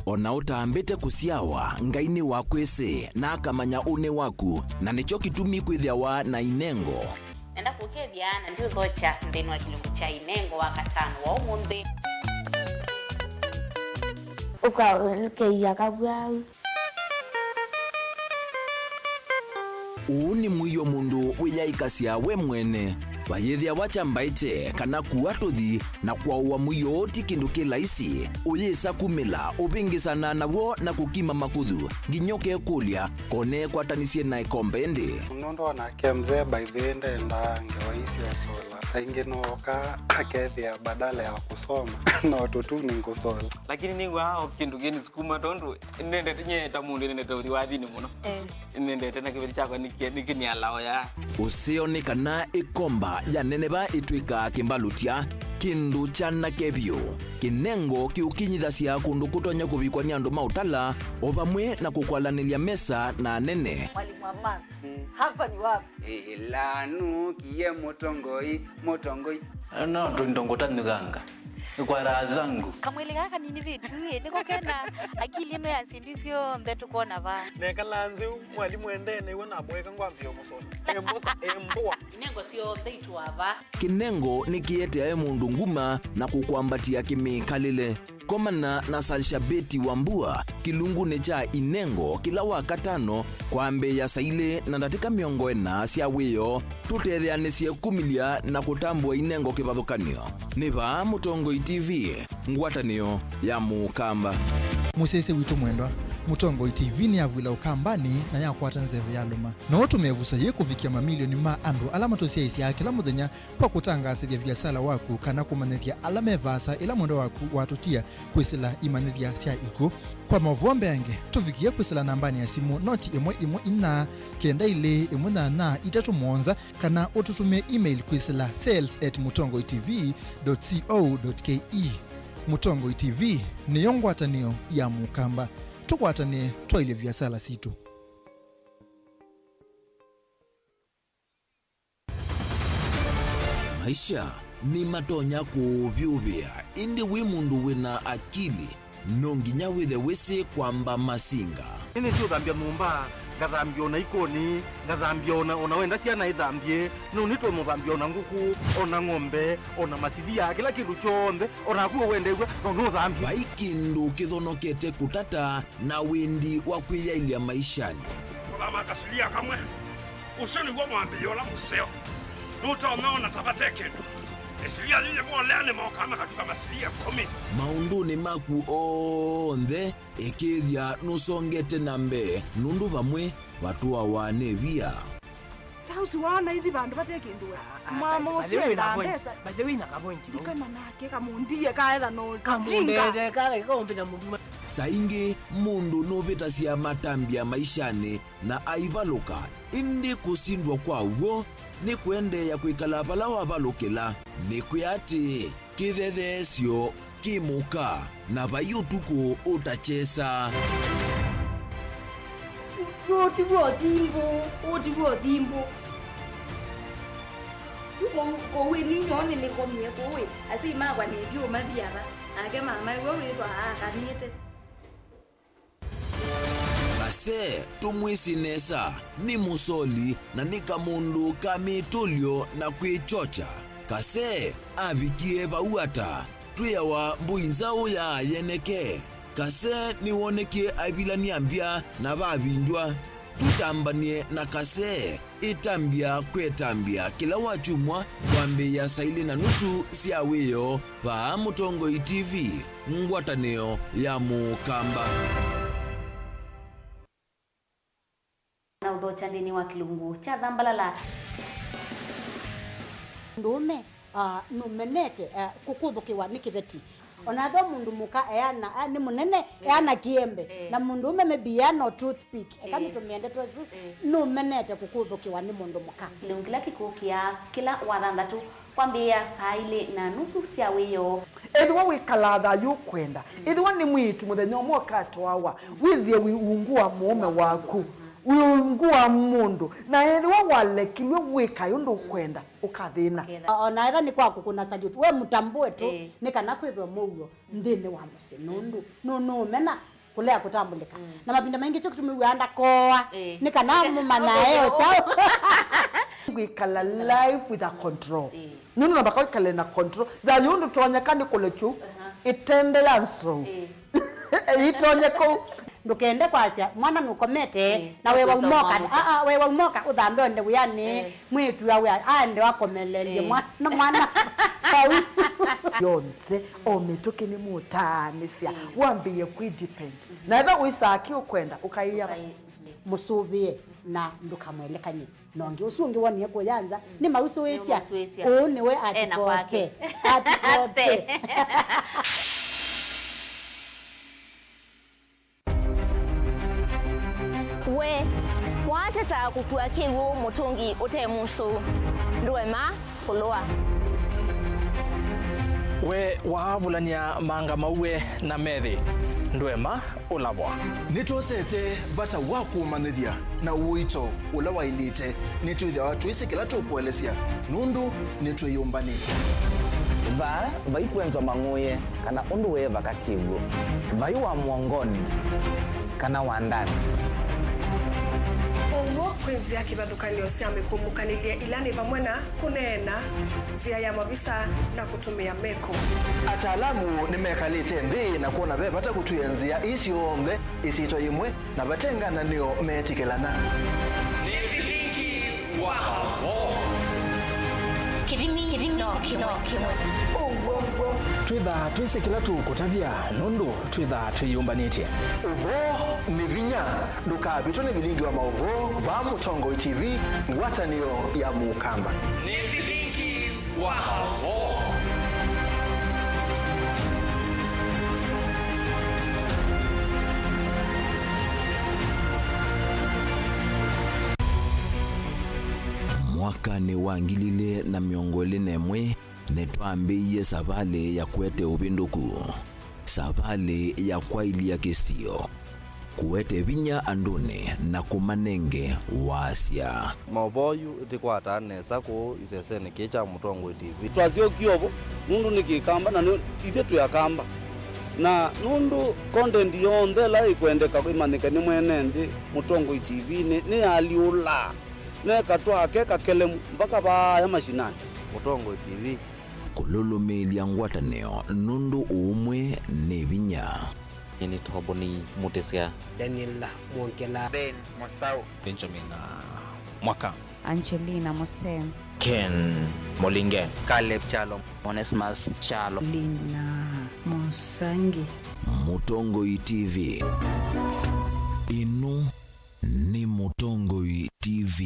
O na ũtambĩte kũsyawa, Ngai nĩwakwĩsĩ, na akamanya ũnĩ waku, na nĩkyo kĩtumi kwĩthĩawa na inengo. Nenda kũkethya na ndiũthokya nthĩnĩ wa kĩlungu kya inengo wa katano wa ũmũnthĩ. Ũkaũlũkĩia kavwau. Ũũ nĩ mũio mũndũ wĩyaĩkasya we mwene, vayĩthĩawa kyambaĩkye kana kua tũthi na kwaũwa mũio ũũ ti kĩndũ kĩ laisi. Ũyĩsa kumĩla, ũvĩngĩsana naw'o na kũkima makũthũ, nginya ũkekũlya, "Ko neekwatanĩsye na ĩkombe ĩndĩ?" Nũndũ o nake mzee by the way ndendaa ngewa ii sya ũsola. Saa ingĩ nooka akethĩa badala ya kũsoma no tũtuni ngũsola. Lakini nĩw'aa o kĩndũ kĩnĩsukuma tondũ nĩnendete, nyie ta mũndũ nĩnendete ũthi wathinĩ mũno. Eh. Nĩnendete na kĩveti kyakwa nĩkĩ-, nĩkĩnialao ya. Ũseo nĩ kana ĩkomba ya neneva ĩtw'ĩkaa kĩmbalũtya, kĩndũ kyanake vyũ, kĩnengo kĩũkinyithasya kũndũ kũtonya kũvikwa nĩ andũ ma ũtala, o vamwe na kũkwalanĩlya mesa na anene. Mwalimu wa maths, hapa ni wapi? Ĩla nũkie mũtongoi, mũtongoi. No tũindo ngũtanyũkanga. Kwa raha zangu. Kamwĩlĩ kaa kanini vitu ĩ, nĩko kena akili ĩno ya syĩndũ syonthe tũkwona vaa. Nekalaa nzeu, mwalimũ endee nĩw'o namũeka ngwambĩĩa ũmũsoma. Embosa, embũa. Inengo syonthe itũa vaa. Kĩnengo nĩkĩeteae mũndũ nguma na kũkwambatĩa kĩmĩkalĩle. Komana na Salshabeti Wambua kĩlungunĩ kya inengo kĩla wa katano kwambĩĩa saa ilĩ na ndatĩka mĩongo ĩna sya wĩoo, tũtetheanĩsye kumĩlya na kũtambũa inengo kĩvathũkany'o. Nĩ vaa Mũtongoi T V, ngwatanĩo ya Mũkamba. Mũsyaĩĩsya witũ mwendwa, Mũtongoi T V nĩyavw'ĩla Ũkambanĩ na yakwata nzeve yalũma. No ũtũme ĩvuso yĩĩ kũvikĩa mamilioni ma andũ ala matũsyaĩĩsyaa kĩla mũthenya kwa kũtangaasĩthya viasala waku kana kũmanyĩthya ala me vaasa ĩla mwendwa waku watũtia kwĩsĩla imanyĩthya sya ikw'ũ. Kwa maũvoo mbeange, tũvikĩe kwĩsĩla nambanĩ ya simũ noti ĩmwe ĩmwe inya, kenda ilĩ ĩmwe nyanya itatũ mũonza, kana ũtũtũmĩe email kwĩsĩla sales at mũtongoi T V dot co dot K E. Mũtongoi T V nĩyo ngwatanĩo ya Mũkamba. Tũkwatanĩe twaĩlye viasala sitũ. Maisha nĩmatonya kũũvyũvĩa, ĩndĩ wĩ mũndũ wĩ na akili, no nginya wĩthe wĩsĩ kwamba masinga. Nĩnĩsĩ ũthambya nyũmba, ngathambya ona ikoni, ngathambya ona, ona wenda syana ithambye, no nĩtũmũthambya ona ngũkũ, ona ng'ombe, ona masilia, kĩla kĩndũ kyonthe, ona naku ũwendew'a, no nũthambye. Vai kĩndũ kĩthonokete kũtata na wĩndi wa kwĩyaĩlya maishanĩ. Kũthama kasilia kamwe. Ũsu nĩw'o mwambĩĩo ũla mũseo. Nũtonya ona ta vate kĩndũ. Ĩsilia yĩĩ yĩvoleanĩ moka makatuka masilia ĩkũmi. Maũndũnĩ maku onthe, ĩkĩĩthya nũsongete na mbee, nũndũ vamwe vatũawa nĩ via. Tausi waona ithi vandũ vate kĩndũ we. Ah, ah, mama by the ũsu way, endaa na point, mbesa. By the way, na ka point, no? Ndikana nake kamũndie kaetha no. Kamũndete, kale, kaũmbĩta mũthuma. Saa ingĩ mũndũ nũvĩtasya matambya maishanĩ na aivalũka, ĩndĩ kũsindwa kwa w'o nĩ kũendeea kwĩkala vala wavalũkĩla. Nĩkwĩa atĩĩ, kĩthetheesyo kĩ mũka, na vai ũtukũ ũtakyesa. Ũũ ti w'o thimbũ, ũũ ti w'o thimbũ. Kũu, kũu ĩ ninyoo nĩnĩkomie kũu ĩ, asyai makwa nĩtyu ũmathi ava, nake mama ĩwe wĩthwa aakanĩte. Kase, tũmwĩsĩ nesa, nĩ mũsoli na nĩ kamũndũ ka mĩtũlyo na kwĩkyokya. Kase avikie vau ata? Twĩawa mbũi nzaũ ya yeneke. Kase nĩwonekie aivilany'a mbya na vavindywa. Tũtambany'e na Kase. Ĩtambya kwĩ ĩtambya kĩla wakyumwa kwambĩĩa saa ilĩ na nusu sya wĩoo vaa Mũtongoi T V, ngwatanĩo ya Mũkamba. Na ũthokya nthĩnĩ wa kĩlungu kya Thambalala. Mũndũũme, ah, nũmenete, ah, kũkũthũkĩwa nĩ kĩveti. Ona ethĩwa mũndũ mũka eana, a, nĩ mũnene, eana kĩembe, na mũndũũme maybe eana o toothpick, eka nĩtũmĩe ndeto ĩsu, nũmenete kũkũthũkĩwa nĩ mũndũ mũka. Kĩlungu kĩla kĩkũkĩa kĩla wathanthatũ kwambĩĩa saa ilĩ na nusu sya wĩoo. Ethĩwa wĩkalaa thayũ ũkwenda, ethĩwa nĩ mwĩĩtu mũthenya ũmwe ũkatwawa, wĩthĩe wĩ ungu wa mũũme waku, wĩ ungu wa mũndũ, na ethĩwa walekilw'e wĩkae ũndũ ũkwenda, ũkathĩna. O na etha nĩ kwa kũkũna salute, we mũtambũe tu, nĩ kana kwĩthwe mũuo nthĩnĩ wa mũsyĩ, nũndũ nũ-, nũũmena kũlea kũtambũlĩka. Na mavinda maingĩ kyo kĩtũmĩw'aa ndakoa, nĩ kana mũmanyae o kyaũ. Ngwĩkala life with a control. Nũndũ namba kwa ĩkale na control. Thayũ ndũtonyeka nĩ kũlekyu ĩtende ya nsou. Ĩtonye kũu. Ndũkende kwasya, mwana nũkomete, na we waumoka, aa, we waumoka, ũthambe onde wĩanĩ, mwĩĩtu awe aende akomelelye mwana, mwana vau. Yonthe, o mĩtũkĩ nĩ mũtaanĩsya, wambĩĩe kwĩ depend. Na ethwa ũisaa kĩ ũkwenda, ũkaĩa. Mũsũvĩe na ndũkamwelekany'e. Na ũngĩ ũsu ũngĩ wonie kũya nza, nĩmausũĩsya. Nĩmausũĩsya. Ũũ nĩwe ena kwake. Atikoke. Atikoke. We, wateta kũkua kĩw'ũ mũtũngi ũte mũsũ, ndũema kũlũa. We waavulany'a manga mauwe na methĩ, ndũema ũlavwa. Nĩtwosete vata wa kũũmanyĩthya na ũito ũla waĩlĩte. Nĩtwĩthĩawa twĩsĩ kĩla tũkũelesya nũndũ nĩtwĩyũmbanĩte. Vaa vaikwenzwa mang'ũĩe kana ũndũ wĩ vaka kĩw'ũ, vai wa mũongonĩ kana wa ndanĩ. Ũw'o kwĩ nzĩa kĩvathũkany'o sya mĩkũmũkanĩlye ila nĩ vamwe na kũneena, nzĩa ya mavisa, na kũtũmĩa meko. Ataalamu nĩmekalĩte nthĩ na kwona ve vata kũtw'ĩa nzĩa ii syonthe ĩsyĩtwa yĩmwe na vate ngananĩo meetĩkĩlana. Nĩ vilingi wa maũvoo. Kĩthimi, kĩthimi no kĩmwe, kĩmwe. Ũw'o, ũw'o. Twĩthaa twĩsĩ kĩla tũkũtavya nũndũ twĩthaa twĩyũmbanĩtye. Ũvoo nĩ vinya. Ndũkavĩtwe nĩ vilingi wa maũvoo vaa Mũtongoi T V, ngwatanĩo ya Mũkamba. Nĩ vilingi wa maũvoo. Mwakanĩ wa ngili ilĩ na mĩongo ĩlĩ na ĩmwe, nĩtwambĩĩie savalĩ ya kũete ũvĩndũku, savalĩ ya kwaĩlya kĩsio, kũete vinya andũnĩ na kũmanenge wasya. Maũvoo yu ĩtĩkwataa nesa kũũ isesenĩ kĩĩ kya Mũtongoi T V. Twasyokie ũvo nũndũ nĩ Kĩkamba na nĩ ithyĩ twĩ Akamba. Na nũndũ content yonthe ĩla ĩkwendeka ĩmanyĩke nĩ mwene nthĩ, Mũtongoi T V nĩ, nĩyaalyũlaa neka twake kakelemu mpaka vaaya mashinani. Mũtongoi T V. Kũlũlũmĩĩlya ngwatanĩo nũndũ ũũmwe nĩ vinya. Nĩ Toboni Mũtĩsya. Daniel Mwongela. Ben Mosau. Benjamin, uh, Mwaka. Angelina Mose. Ken Mũlinge. Caleb Kyalo. Onesmus Kyalo. Lina Musangi. Mũtongoi T V. Ĩno nĩ Mũtongoi T V.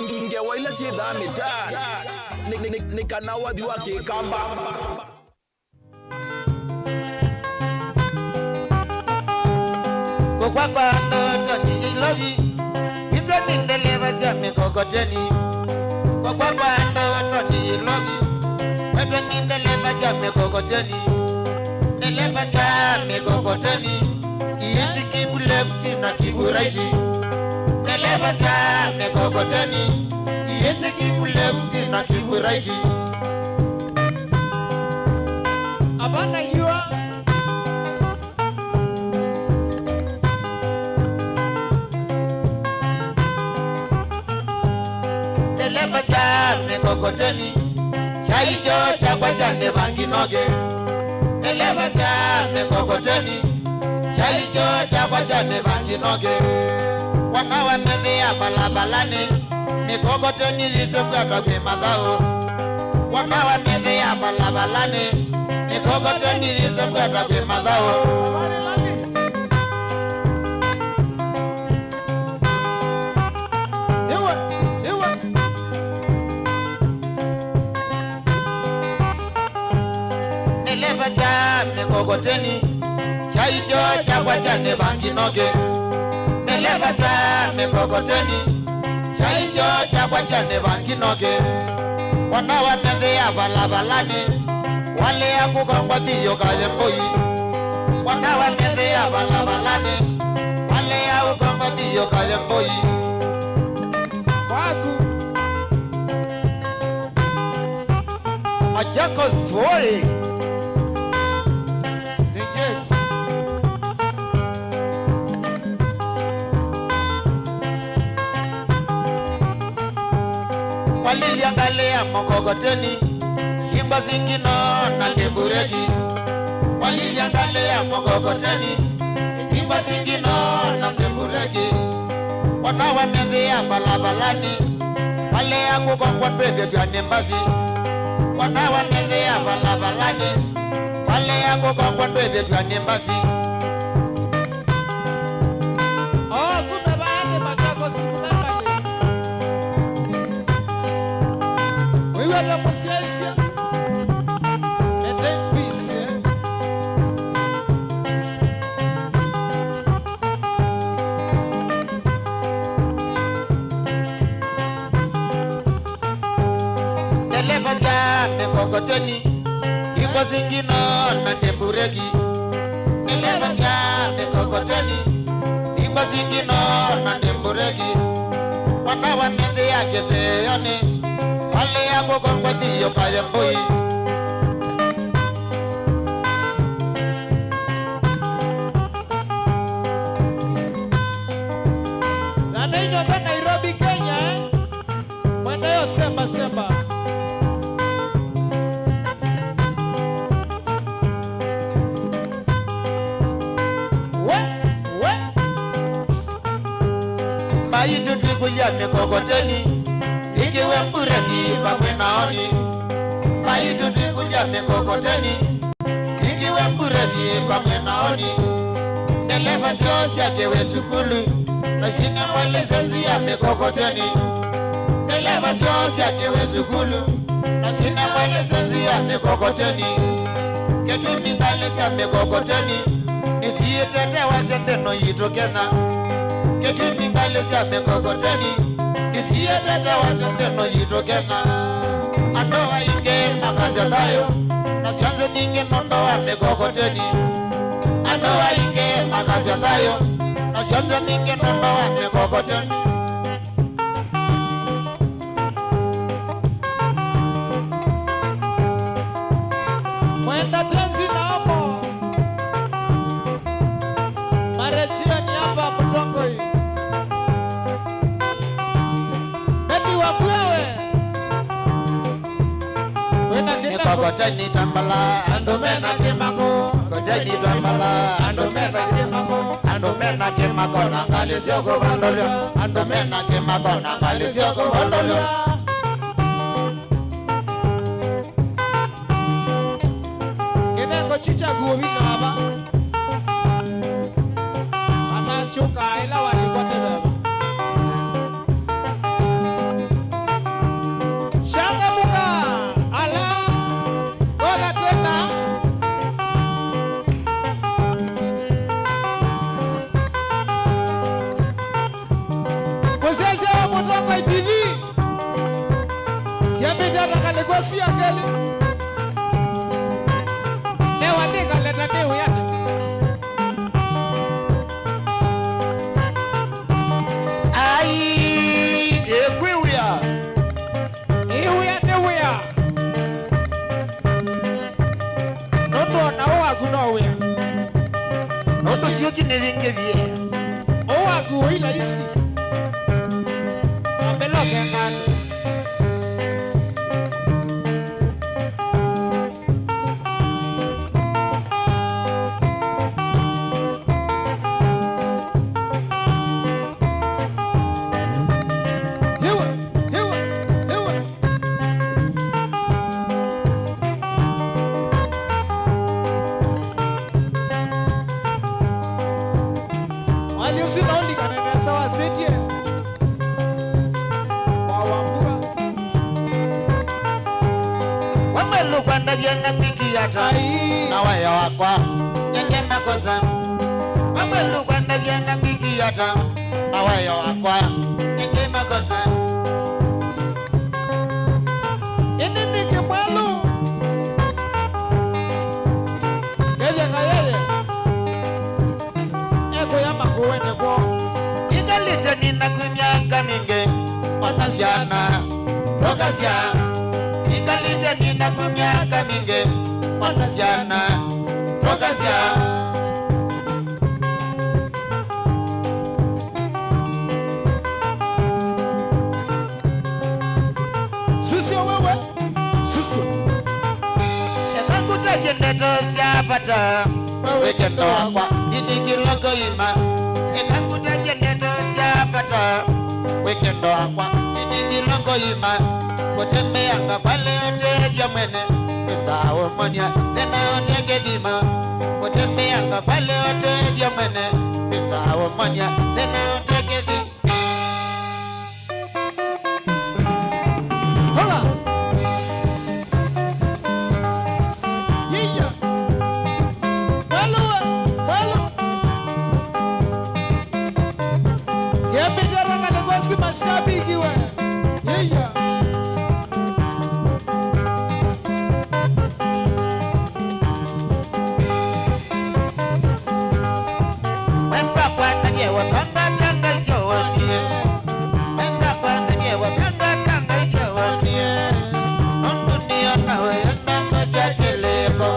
Ngewa ila syĩthaa mĩtaanĩ nĩ, nĩ, nĩ, nĩ kana wathi wa kĩkamba. Kũkwakwa ndotoni ilovi, itwe nĩ ndeleva sya mĩkokoteni. Kũkwakwa ndotoni ilovi, itwe nĩ ndeleva sya mĩkokoteni. Ndeleva sya mĩkokoteni, iye sikivu left na kivu right. Ndeleva sya mĩkokoteni, iye sikivu left na kivu right. Abana yua. Ndeleva sya mĩkokoteni, kyai kyoo kyakwa kya nĩvangi noke. Ndeleva sya mĩkokoteni, kyai kyoo kyakwa kya nĩvangi noke. Wanawa mĩthĩa valavalani, mĩkokoteni yĩsĩ kwata kwĩ mathaũ. Wanawa mĩthĩa valavalani, mĩkokoteni yĩsĩ kwata kwĩ mathaũ. Iwe, iwe. Ndeleva sya mĩkokoteni, kyai kyoo kyakwa kya nĩvangi noke. Ndeleva sya mĩkokoteni, kyai kyoo kyakwa kya nĩvangi noke. Wanawa mĩthĩa valavalani, walea kũkongwa thiyo kaye mbũi. Wanawa mĩthĩa valavalani, walea kũkongwa thiyo kaye mbũi. Kwaku. Machakos woye! Reject. Walilya ngalĩ ya mokokoteni, imba singino na ndimbureki. Walilya ngalĩ ya mokokoteni, imba singino na ndimbureki. Wanawa mĩthĩa valavalani, walea kũkongwa twĩvĩtw'a nĩ mbasi. Wanawa mĩthĩa valavalani, walea kũkongwa twĩvĩtw'a nĩ mbasi. Oh, kumbe vaya nĩ Machakos, kumbe ngalĩ. Wĩw'a ta mũsyaĩĩsya. Maintain peace, eh? Ndeleva sya mĩkokoteni, imba singino na ndimbureki. Ndeleva sya mĩkokoteni, imba singino na ndimbureki. Wanawa mĩthĩa kĩthĩonĩ, walea kũkongwa thiyo kaye mbũi. Na nĩ inyonthe Nairobi, Kenya, eh? Mwendeeo semba semba. We, we. Mbaitũ twĩkũlya mĩkokoteni, ĩkĩwe mbureki vamwe na oni. Mbaitũ twĩkũlya mĩkokoteni, ĩkĩwe mbureki vamwe na oni. Ndeleva syoo syakĩwe sukulu, na sinengwa lĩsenzi ya mĩkokoteni. Ndeleva syoo syakĩwe sukulu, na sinengwa lĩsenzi ya mĩkokoteni. Kĩtumi ngalĩ sya mĩkokoteni nĩsiĩtetewa sya nthĩ ĩno yitũ Kenya. Kĩtumi ngalĩ sya mĩkokoteni nĩsiĩtetewa sya nthĩ ĩno yitũ Kenya. Andũ aingĩ makasya thayũ, na syonthe ningĩ nũndũ wa mĩkokoteni. Andũ aingĩ makasya thayũ, na syonthe ningĩ nũndũ wa mĩkokoteni. Mwenda tenzi na omo. Marejioni hapa Mtongoi. Beti wa Bwewe. Wĩna kĩmako. Mĩkokoteni twambala, andũ mena kĩmako. Kokoteni twambala, andũ mena kĩmako. Andũ mena kĩmako na ngalĩ sya kũvondolya. Andũ mena kĩmako na ngalĩ sya kũvondolya. Kĩnengo kyu kyaku ũvika ava. Anakyũka ĩla walikwa nĩ veva. Mũsyaĩĩsya wa Mũtongoi T V. Kĩambĩte ata ngalĩko ĩsu ya kelĩ? Newa nĩ kaleta nĩ wĩanĩ. Ai, ĩkwĩ wĩa. Ĩ wĩa nĩ wĩa. Nũndũ o na ũũ waku no wĩa. Nũndũ syũki nĩyingĩvie. Ũũ waku ũi laisi. Ambĩla ũkenga andũ. Hiwe, hiwe, hiwe. Mwathi ũsu no ũlikane nesa wasĩtye. Mwawa mbua. We mwĩlũ kwendavya na kwĩkĩa ata? Ai. Na waya wakwa, nĩngĩ makosa. We mwĩlũ kwendavya na kwĩkĩa ata? Na waya wakwa, nĩngĩ makosa. Ĩndĩ nĩkĩ mwĩlũ? Ngethya kayeye ekũya makũwenĩ kwoo. Nĩkalĩte nĩnaku myaka mingĩ, o na syana tũkasya. Nĩkalĩte nĩnaku myaka mingĩ, o na syana tũkasya. Susyo wewe, susyo. Eka ngũtavye ndeto sya vata, we kĩndo wakwa, iti kĩloko ima. Eka ngũtavye ndeto sya vata, we kĩndo wakwa, iti kĩloko ima. Kũtembeanga kwa leo tethya mwene, wĩsaa ũmanya thĩna ũte kĩthima. Kũtembeanga kwa leo tethya mwene, wĩsaa ũmanya thĩna ũte kĩthima. Hola. Yiya. Mwalũ we, mwalũ. Kĩambĩte ata ngalĩko ĩsu mashabiki we. Yiya. Wenda kwanavye watangatanga icho wonie. Wenda kwanavye watangatanga icho wonie. Nũndũ nĩona ũyũ ndongo sya kĩlĩko.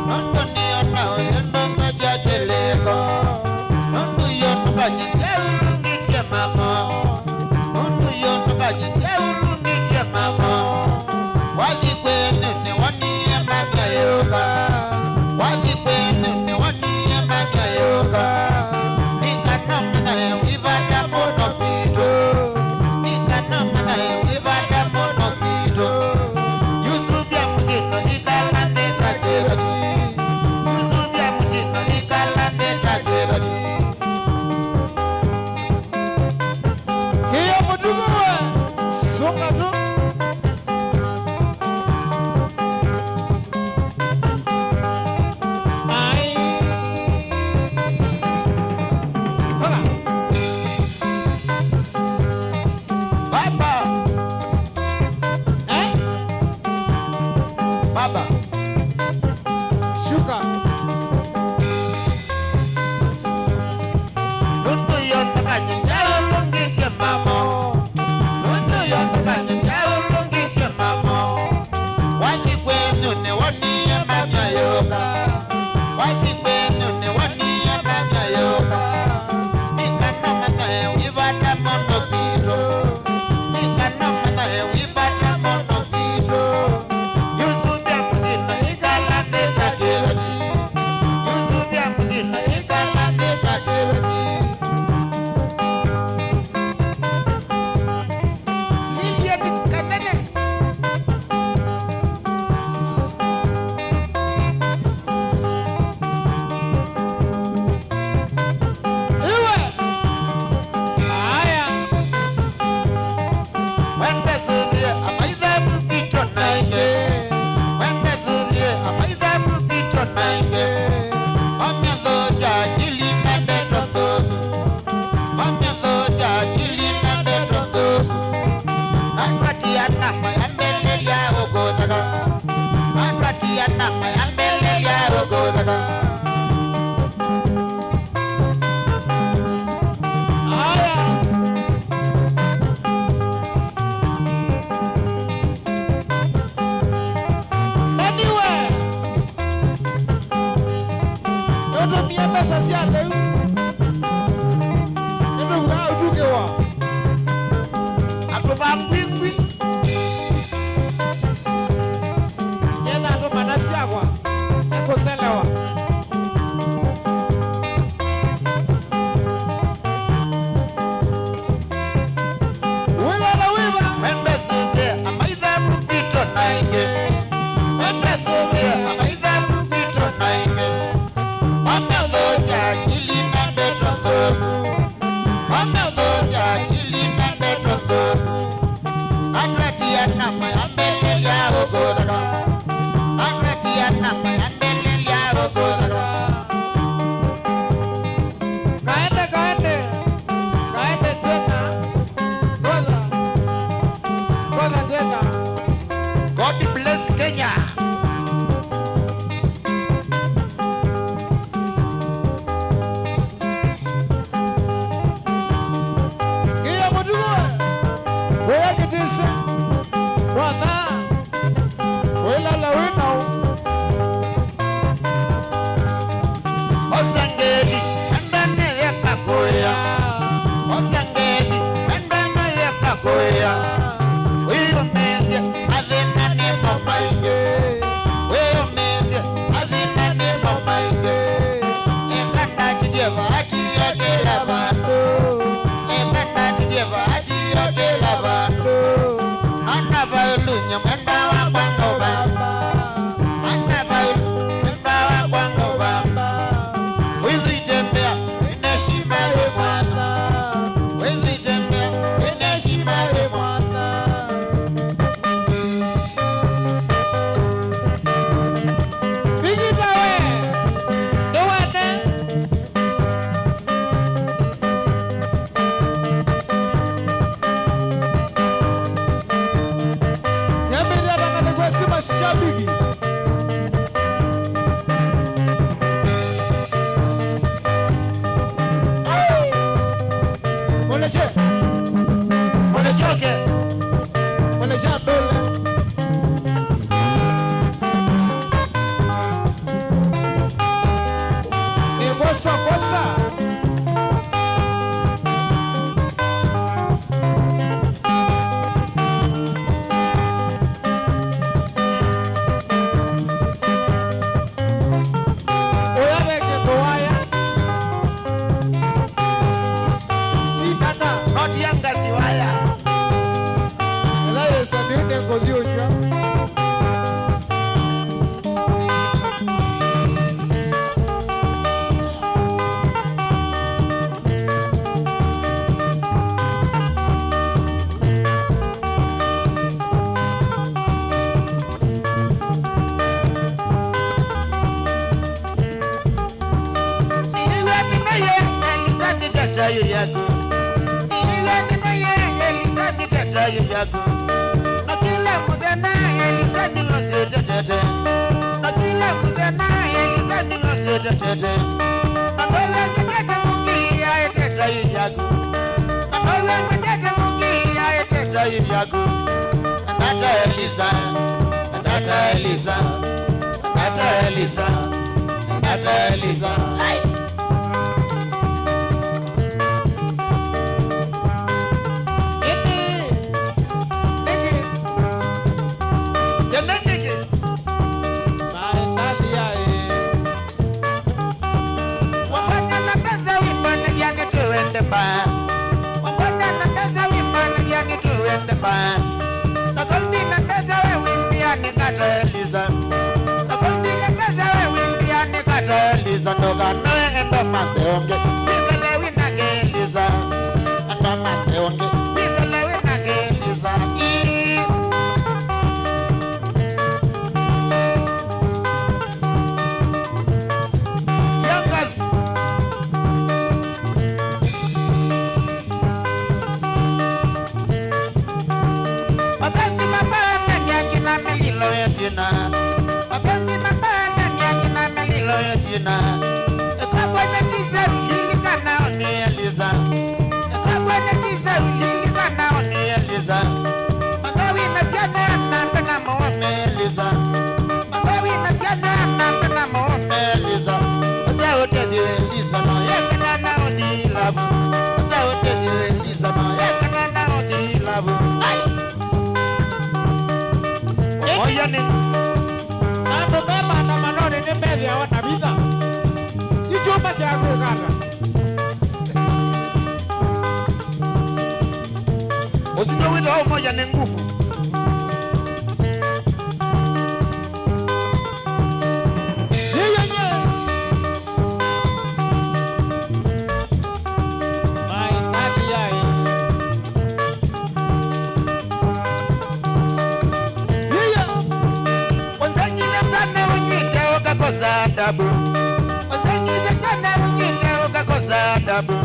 Nũndũ nĩona ũyũ ndongo sya kĩlĩko. Nũndũ yo ndũkanyĩtye ũlũngĩtye mamo. Nũndũ yo ndũkanyĩtye ũlũngĩtye mamo. Wathi kwenyu nĩwonie mavayũka. Wathi kwenyu nĩwonie mavayũka. Nĩ kana ũmanye wĩ vata mũno kwitũ. Nĩ kana ũmanye wĩ vata mũno kwitũ. Yusuvya mũsyĩ na thikala nĩ ta kĩveti. Yusuvya mũsyĩ na thikala nĩ ta kĩveti. Mbesa sya lĩu nĩtũkaa ũtukĩwa andũ ma ngwingwi. Yenda andũ manasyakwa nĩkũselewa. Wĩlala wĩva? Wende sũvĩa amaitha mukwito na ĩngĩ. Wende sũvĩa amaitha mukwito na ĩngĩ. Wameũthũkya akili na ndeto nthũku. Wameũthũkya akili na ndeto nthũku. Atwatia na mayambĩlĩlya ũkũthaka. Atwatia na mayambĩlĩlya ũkũthaka. Kaende, kaende, kaende tena. Ngoja, ngoja tena. God bless Kenya. Kĩya mũtugo, wĩya kĩtĩsĩ, watha. Wĩlala wĩ naũ? Osa ngethi, enda nĩyeka kũya. Osa ngethi, enda nĩyeka kũya. Wĩyũmĩĩsye, mathĩna nĩmo maingĩ. Wĩyũmĩĩsye, mathĩna nĩmo maingĩ. Eka ndatithye vaati ya kĩla vandũ. Eka ndatithye vaati ya kĩla vandũ. Nona vaĩlu nyamwe. Mwenda wakwa ngũvamba. Mwenda vau, mwenda wakwa ngũvamba. Wĩthĩte mbea, ĩna heshima yĩ mwanya. Wĩthĩte mbea, ĩna heshima yĩ mwanya. Bigita we, nĩwene. Nyambĩlĩa atangane kwesi mashabiki. Ai! Mweneche. Mwenechoke. Mwenecha ndole. Nĩ kwosa kwosa. Ũya ve kĩndũ waya. Ti kana. Not youngers waya. Ĩla yĩsa nĩ nĩ ngũthi ũnywa. Nĩw'a nĩno ye, Elisa, nĩ tata yu yaku. Nĩw'a nĩno ye, Elisa, nĩ tata yu yaku. Na kĩla mũthenya, Elisa, nĩlosĩte tete. Na kĩla mũthenya, Elisa, nĩlosĩte tete. Na ndwĩw'a ngenete mũkĩĩa ĩteta yu yaku. Na ndwĩw'a ngenete mũkĩĩa ĩteta yu yaku. Endata Elisa, endata Elisa. Endata Elisa, endata Elisa. Ai! Ĩndĩ nĩkĩ? Tene nĩkĩ? Maendalia ĩ. Wangwana na mbesa wĩmbanagia nĩ twĩwende mbaa. Wangwana na mbesa wĩmbanagia nĩ twĩwende mbaa. Na kaundi na mbesa we wĩmbĩa nĩ kata Elisa. Na kaundi na mbesa we wĩmbĩa nĩ kata Elisa. Ndũkanoe enda manthe ũngĩ. Wĩkale wĩnake Elisa. Enda manthe ũngĩ. Wĩkale wĩnake Elisa. Ii. Youngers. Mapenzi mabaya mengi akina mililo ya jina. Mapenzi mabaya mengi akina mililo ya jina. Ekagwa na tisa ulili kana oni Elisa. Ekagwa na tisa ulili kana oni Elisa. Makawi na siana na mbena mwa Elisa. Makawi na siana na mbena mwa Elisa. Asa utethio Ũsindwe wĩtawa Umoja ni Nguvu. Yeye, yeye. Mai nani yai? Yeye. Ũnzengile sana ũnyw'ĩte ũkakosa adabu. Ũnzengile sana ũnyw'ĩte ũkakosa adabu.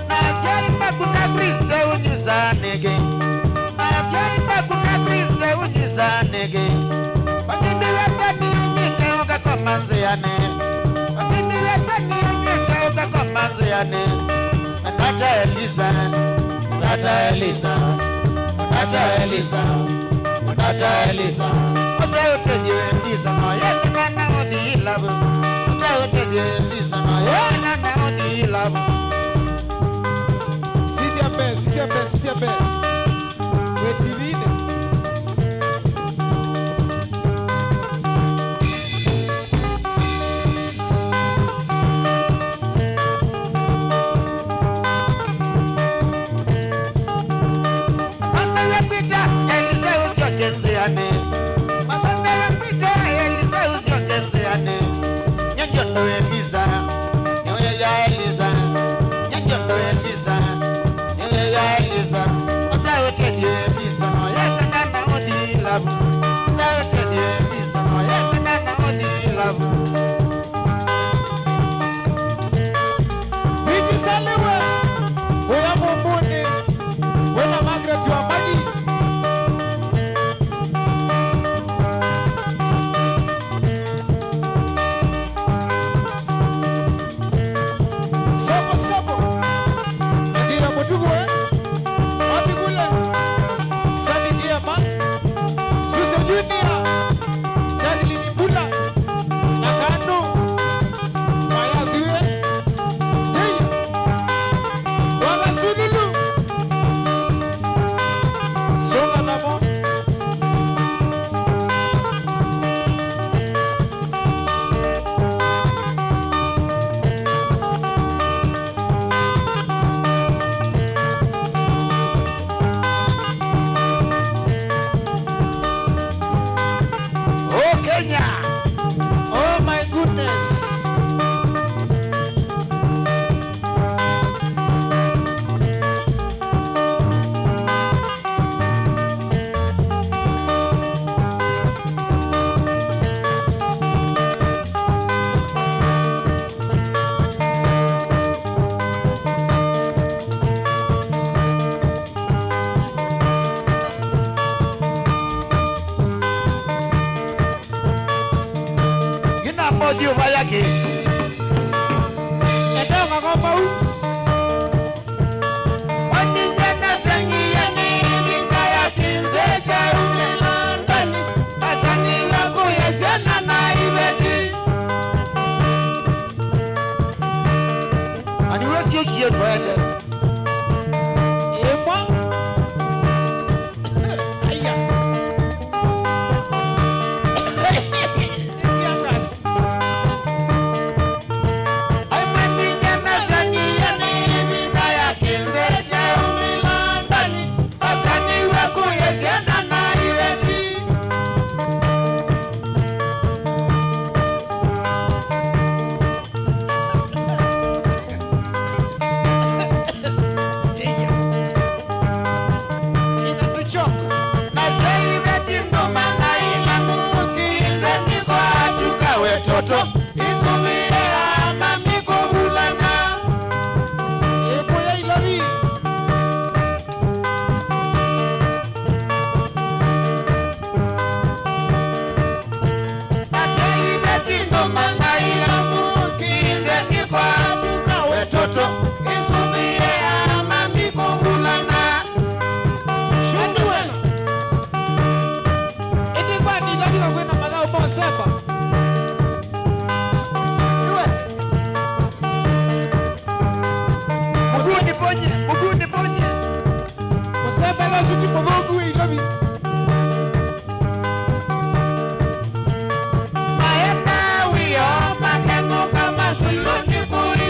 Na asyai maku na Kristo ũnyusa nĩkĩ? Na asyai maku na Kristo ũnyusa nĩkĩ? Vakĩmbĩla thoni ũnyw'ĩte ũkakoma nzĩanĩ. Vakĩmbĩla thoni ũnyw'ĩte ũkakoma nzĩanĩ. Matata Elisa, matata Elisa, matata Elisa, matata Elisa. Ose ũtethye Elisa, no yekana na ũthi ilavu. Ose ũtethye Elisa, no yekana na ũthi ilavu. Sisya mbee, sisya mbee, sisya mbee. Wĩ T V-inĩ. Mambele kwĩta Elisa ũsyoke nzĩanĩ. Mambele kwĩta Elisa ũsyoke nzĩanĩ. Nye ngyondo Elisa. Nĩwe ya Elisa. Nye ngyondo Elisa. Nĩwe ya Elisa. Osa ũtethye Elisa. No yekana na ũthi ilavu. Osa ũtethye Elisa. No yekana na ũthi ilavu. Vitisaliwe, wĩa mũmbũnĩ, wĩna Margaret Wambanyi. Sopo, sopo. Ngiya Mũtuku, eh? Wapi kule? Sami Ngiema. Suso Junior. Jacqueline Mbula. Na Kanu. Waya Thiwe. Hey. Wala Sululu. Songa namo. Oh, Kenya! Oh, my goodness! Ngina mothi ũvaya kĩ? Enda ũkakomba u. Onija nasengiya nĩ ĩvinda ya kĩnzĩ kya umĩla ndani, asaniwe kũya syana na iveti. Ani we sio kiye kwete. Ĩmwe. Aya. Ĩvyangas. Aimani jana sani yani ĩvinda ya kĩnzĩ kya umĩla ndani, asaniwe kũya syana na iveti. Inatuchoka. Nasyo iveti ndũmanga ila mũkinze nĩko atuka wetoto. Isũvĩe ama mikũvulana. Ĩkũya ilovi. Asyai veti ndũmanga ila mũkinze nĩkwatuka wetoto, ĩsũvĩe ama mikũvulana. Shundu wena. Ĩndĩ kwa nĩla vika kwĩna mathaũ ma ũsemba. Iwe. Mũkuni ponye, mũkuni ponye. Mũsembele ũsu ti mũthũku wĩ ilovi. Maema wĩo makenũka masũilũ nĩ kũi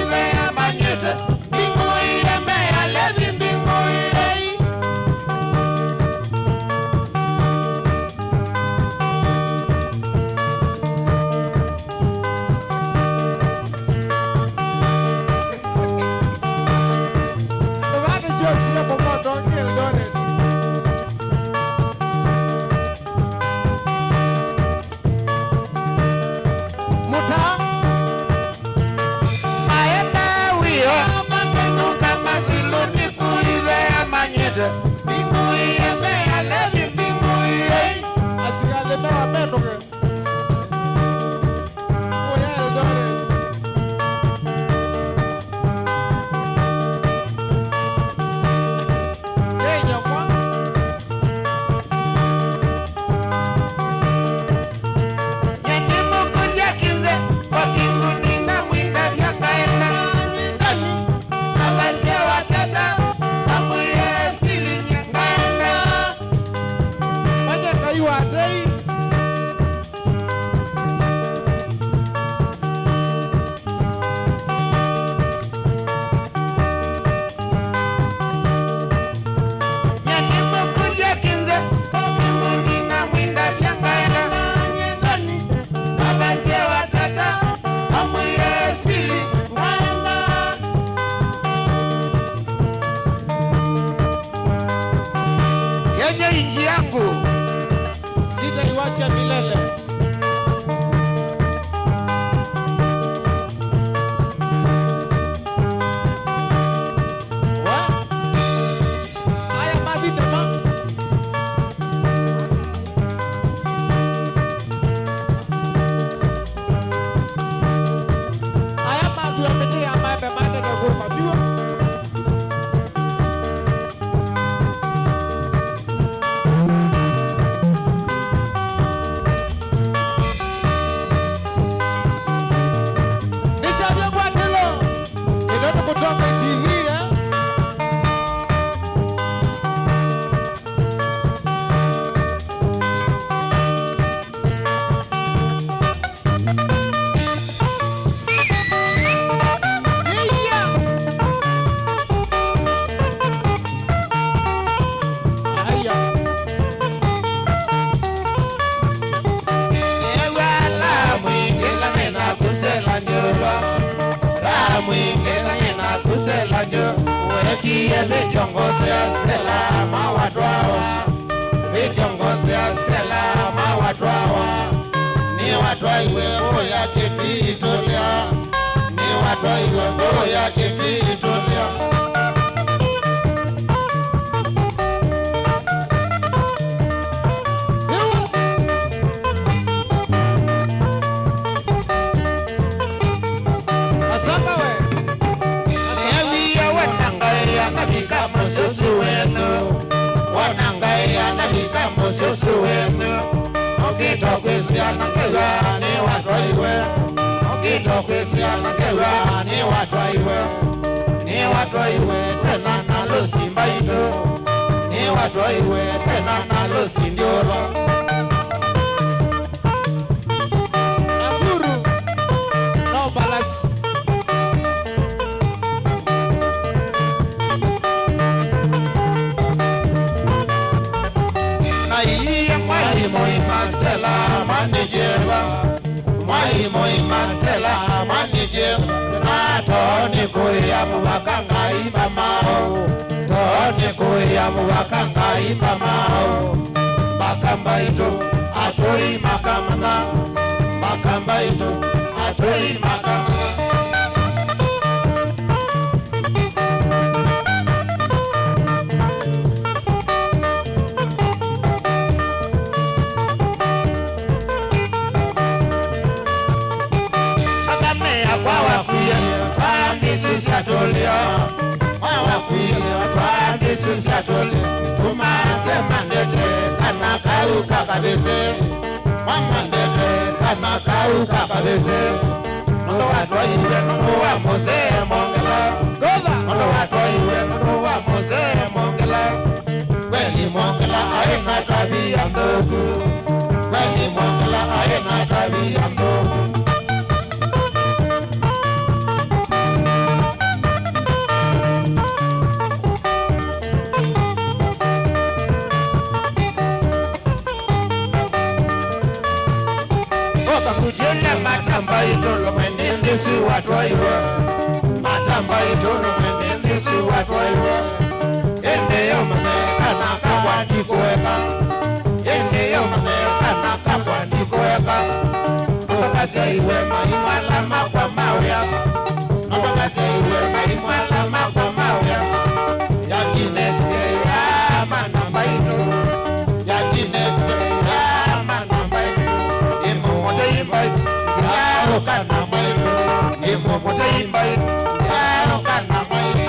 Wekie mĩkyongoso ya Stella mawatwawa. Mĩkyongoso ya Stella mawatwawa. Nĩwatwaiwe mbũũ ya kĩtitũlĩa. Nĩwatwaiwe mbũũ ya kĩtitũlĩa. Asamba we. Ewie wanangaĩa navika mũsusu wenu. Wanangaĩa navika mũsusu wenu. Nokĩto kwĩsĩa na kĩw'a nĩwatwaiwe. Nokĩto kwĩsĩa na kĩw'a nĩwatwaiwe. Nĩwatwaiwe tena na lũsi mbaitũ. Nĩwatwaiwe tena na lũsi ndiũlwa. Nakuru, no balasi. Naiye mwalimũ ima Stella mwanĩkyeva. Mwalimũ ima Stella mwanĩkyeva. Na too nĩ kũĩa mũvaka Ngai mbamao. Too nĩ kũĩa mũvaka Ngai mbamao. Mbaka mbaitũ, atũi makamanya. Mbaka mbaitũ, atũi makamanya. Thakame yakwa wakwie, twaa nthĩ isu syatũlĩa. Mwa wakwie, twaa nthĩ isu syatũlĩa. Tũmasema ndete kana kau kakavĩsĩ. Mama ndete kana kau kakavĩsĩ. Nũndũ watwaiwe nũndũ wa mũsee Mongela. Nũndũ watwaiwe nũndũ wa mũsee Mongela. Kweli Mongela aĩ na tabia nthũku. Kweli Mongela aĩ na tabia nthũku. Oka kujele matamba itolo mwenye ndisi watwaiwe. Matamba itolo mwenye ndisi watwaiwe. Ĩndĩ yo mane kana kakwa ndikũeka. Ĩndĩ yo mane kana kakwa ndikũeka. Nũndũ kasya iwe maimwala makwa mawĩa. Nũndũ kasya iwe maimwala makwa mawĩa. Yakinetise ya mana mbaitũ. Yakinetise ya mana mbaitũ. Ĩmũmũte imbai. Yaũka na mbaitũ. Ĩmũmũte imbai. Yaũka na mbaitũ.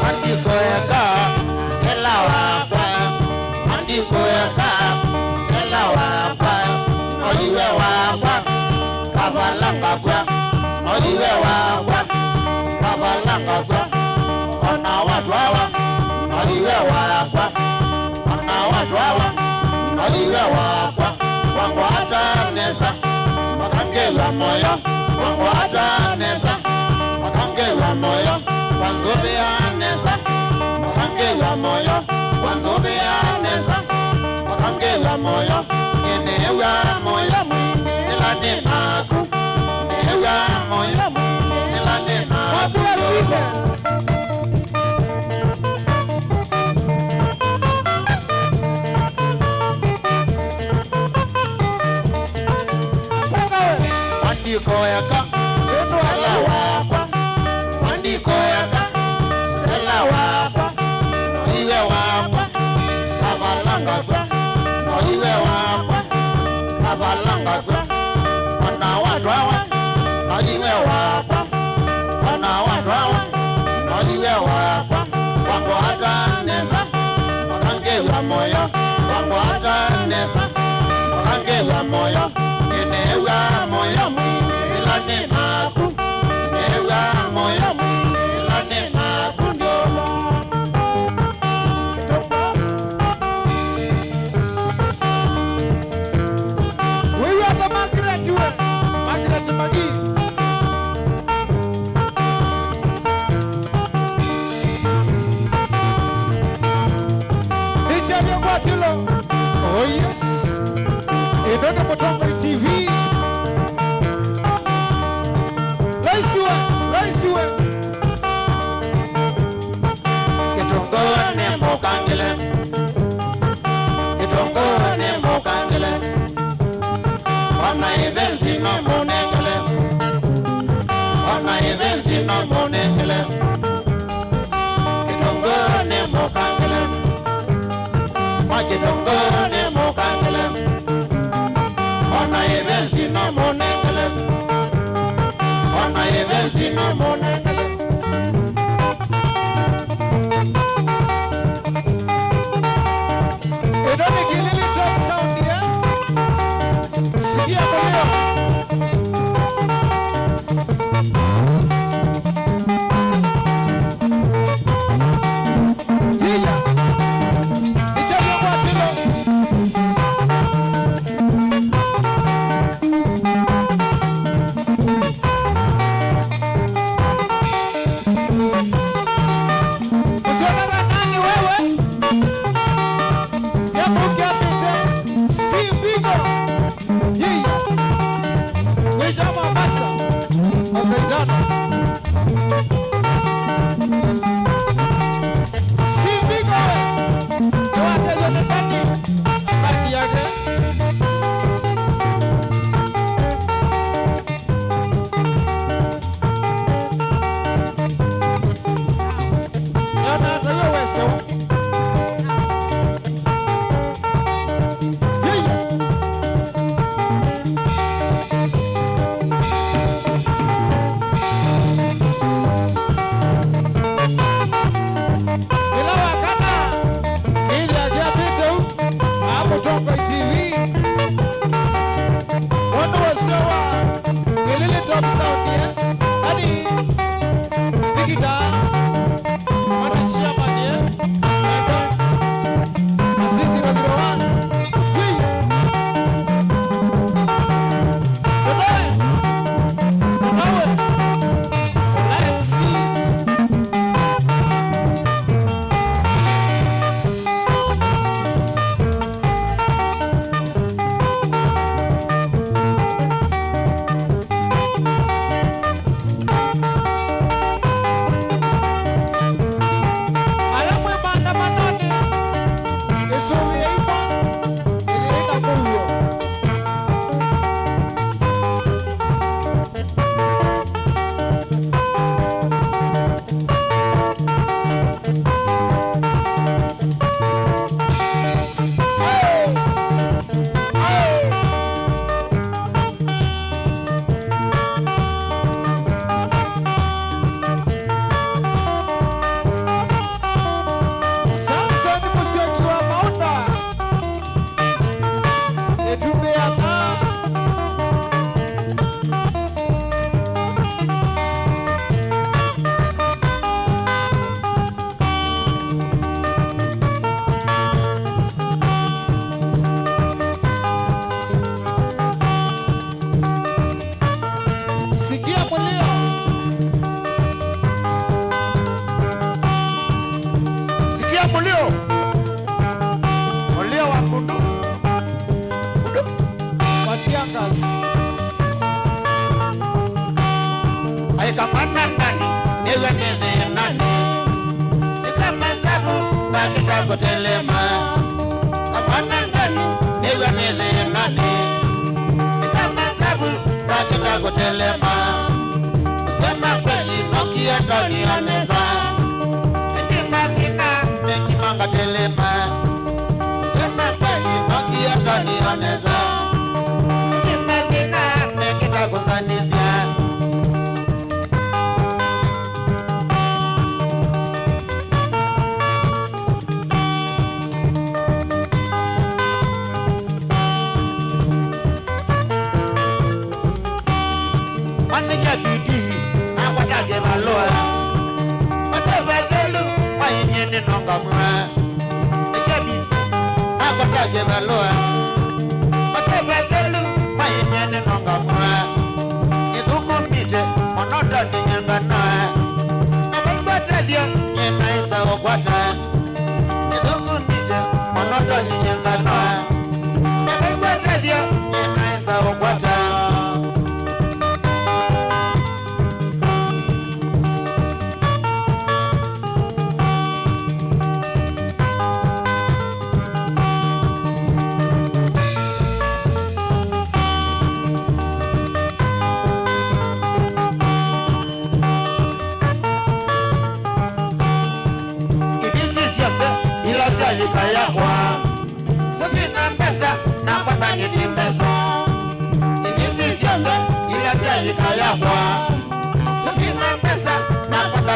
Andiko eka Stella wakwa, andiko eka Stella wakwa, noiwe wakwa, kavalangakwa, noiwe wakwa, kavalangakwa, ona watwawa, noiwe wakwa, ona watwawa, noiwe wakwa, wangwata nesa. Makangĩw'a mũyo, wangwata nesa. Makangĩw'a mũyo, wanzũvĩa nesa. Makangĩw'a mũyo, wanzũvĩa nesa. Makangĩw'a mũyo, nĩnĩw'a mũyo mwingĩ, ĩla nĩ naku. Nĩw'a mũyo mwingĩ, ĩla nĩ naku. Maandiko yaka, Stella wakwa. Maandiko yaka, Stella wakwa. Noiwe wakwa, kavalangakwa. Noiwe wakwa, kavalangakwa. Ona watwawa, noiwe wakwa. Ona watwawa, noiwe wakwa. Wangwata nesa, makangĩw'a mũyo, wangwata nesa, makangĩw'a mũyo, nĩnĩw'a mũyo mwingĩ, ĩla nĩ naku, nĩnĩw'a mũyo mwingĩ, ĩla nĩ naku, ndiũlwa. Syavya ngwatĩlo. Oh yes. Ĩno nĩ Mũtongoi T V. Laisiwe, laisiwe. Kĩtũngũnĩ mũkangĩle. Kĩtũngũnĩ mũkangĩle. Ona ĩvenzi no mũnengele. Ona ĩvenzi no mũnengele. Kĩtũngũnĩ mũkangĩle. Wa kĩtũngũnĩ mũkangĩle. Ona ĩvenzi no mũnengele. Ona ĩvenzi no mũnengele. Ĩno nĩ Kilili Top Sound, eh? Sikia mũlio. Yiya. Ĩsya vyũ kwa tilo. Usionaga nani wewe? Hebu kiapite. Si mbigo. Yiya. Ni chama basa. Asantana. Si mbigo. Ni wake yonekani. Haki yake. Yona hata hiyo wese. Hey! Ĩla wakana, kĩthĩa kĩapĩte u, aa Mũtongoi T V. Wona wasya wa Kilili Top Sound, eh? Ani, Vikita, mwana chairman, eh? Eka, Masisi zero zero one. Hey! Bye-bye. Bye-bye. Ola M C. Ala mwĩ maandamanonĩ, ĩsũvĩei mwa ĩthĩĩ na mũuo. Samson Musyoki wa Maunda. Ĩtumbĩ ya taa. Sikia mũlio. Sikia mũlio. Mũlio wa ngundu. Ngundu. Matiangas. Ai kamwana ndani, nĩw'a nĩ thĩnanĩ. Ĩka masavu, ngakĩta kũtelema. Kamwana ndani, nĩw'a nĩ thĩnanĩ. Ĩka masavu, ngakĩta kũtelema. Kusema kweli, nokia toni onesa. Ĩndĩ mathĩna mengĩ mangatelema. Kusema kweli, nokia toni onesa. Ĩndĩ mathĩna mekĩta kũnzanĩsya. Manĩkya bidii, nakwata kĩvalũa. Mate vathelu, mainyie nĩnongamw'a. Nĩkya bidii, nakwata kĩvalũa. Mate vathelu, mainyie nĩnongamw'a. Nĩthũkũmĩte, mũno ndonĩnyanganoa. Na vaingwa tethyo, nyie naĩsa ũkwata. Nĩthũkũmĩte,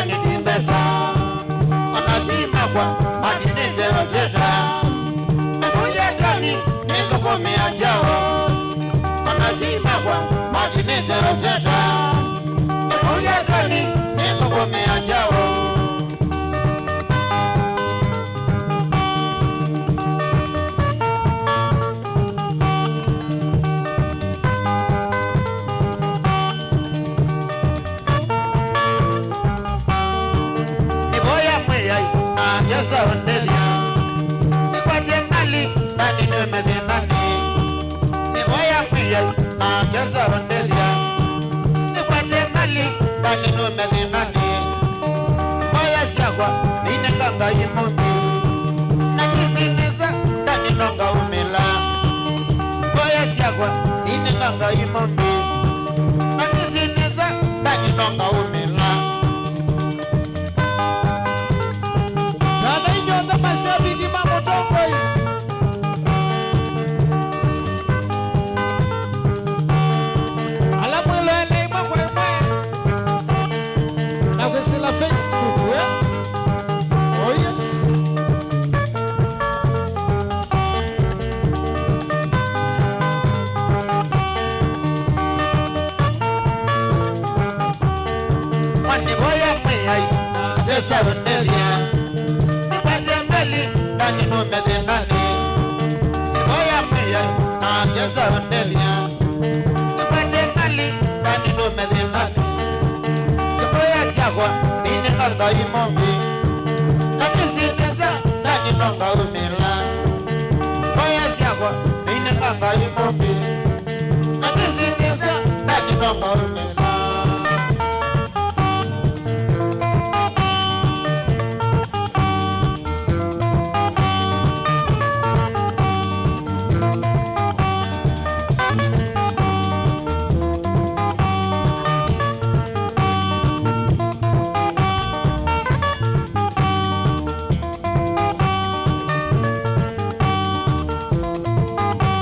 Nĩ ti mbesa, ona si makwa, matinĩte ũteta. Mũvũnja tani, nĩ nthũkũmĩa kyaũ. Ona si makwa, matinĩte ũteta. Mũvũnja tani, nĩ nthũkũmĩa kyaũ. Nĩvoya Mwĩai, na angesa ũndethya. Nĩkwatye mali, na nĩnũme thĩnanĩ. Nĩvoya Mwĩai, na angesa ũndethya. Nĩkwatye mali, na nĩnũme thĩnanĩ. Mboya syakwa, nĩinenga Ngai mũmbi. Na nĩsĩ nesa, na nĩnonga umĩla. Mboya syakwa, nĩinenga Ngai mũmbi. Na nĩsĩ nesa, na nĩnonga umĩla. Kana inyonthe mashabiki ma mũtongoi. Ala mwĩloele ĩmwe kwa ĩmwe na kwĩsĩla Facebook, eh? Oh yes. Nĩvoya Mwĩai, na angesa ũndethya. Nĩkwatye mali, na nĩnũme thĩnanĩ. Nĩvoya Mwĩai, na angesa ũndethya. Nĩkwatye mali, na nĩnũme thĩnanĩ. Mboya syakwa, nĩinenga Ngai mũmbi. Na nĩsĩ nesa, na nĩnonga umĩla. Mboya syakwa, nĩinenga Ngai mũmbi. Na nĩsĩ nesa, na nĩnonga umĩla.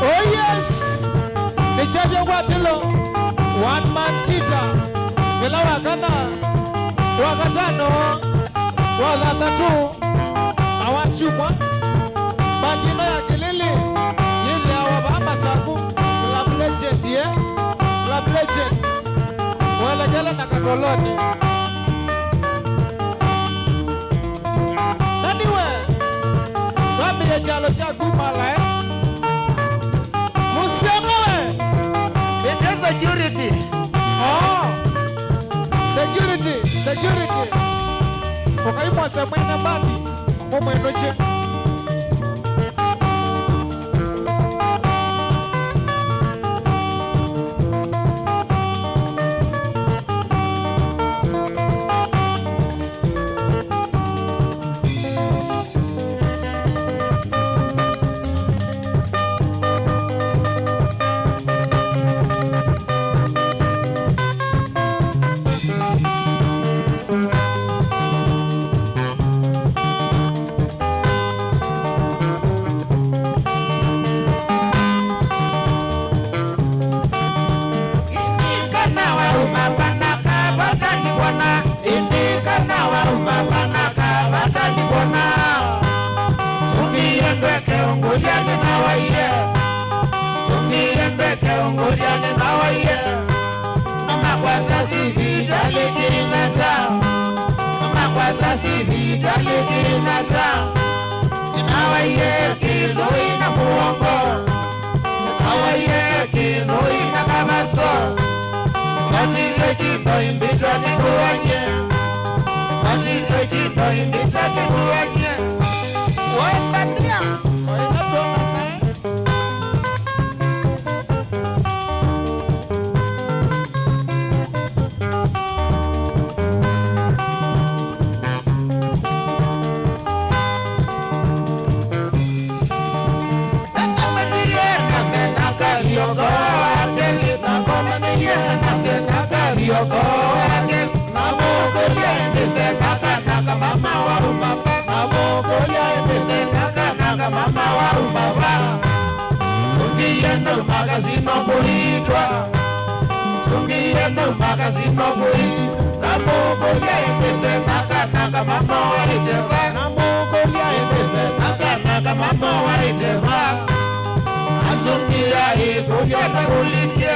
Oh yes! Nĩkyavya ngwatĩlo, one man guitar, kĩla wa kana, wa katano, wa thanthatũ, na wa kyumwa. Mbandi ĩno ya Kĩlĩlĩ yĩthĩawa vaa Masaku, Club Legend, eh? Club Legend. Welekele na Katoloni. Na nĩwe wambĩĩe kyalo kya kumala, eh? Mũsyomewe. Ĩte security. Oh. Security, security. Ũkaimwose mwene mbandi, mũmwĩnũkye. Ĩndĩ kana wauma vana kavata ndikwona, ĩndĩ kana wauma vana kavata ndikwona. Sũngĩe ndweke ũngũlya nĩnawaie. Sũngĩe ndweke ũngũlya nĩnawaie. Mama kwasa sivitalĩ kĩnata. Mama kwasa sivitalĩ kĩnata. Nĩnawaie kĩthũi na mũongo. Nĩnawaie kĩthũi na kavaso. Ngatithwe kindo imbĩtwa kĩndũany'e. Ngatithwe kindo imbĩtwa kĩndũany'e. Wembania. Wainatona nae. Nakomanie na thĩna kalioko akili, nakomanie na thĩna kalioko akili. Namũkũlya ĩndĩ thĩna kana kamama wauma va? Namũkũlya ĩndĩ thĩna kana kamama wauma va? Sũngĩe nauma kasino kũitwa. Sũngĩe nauma kasino kũitwa. Namũkũlya ĩndĩ thĩna kana kamamoaĩte va? Namũkũlya ĩndĩ thĩna kana kamamoaĩte va? Anzũngĩa ĩkũlyo takũlĩtye.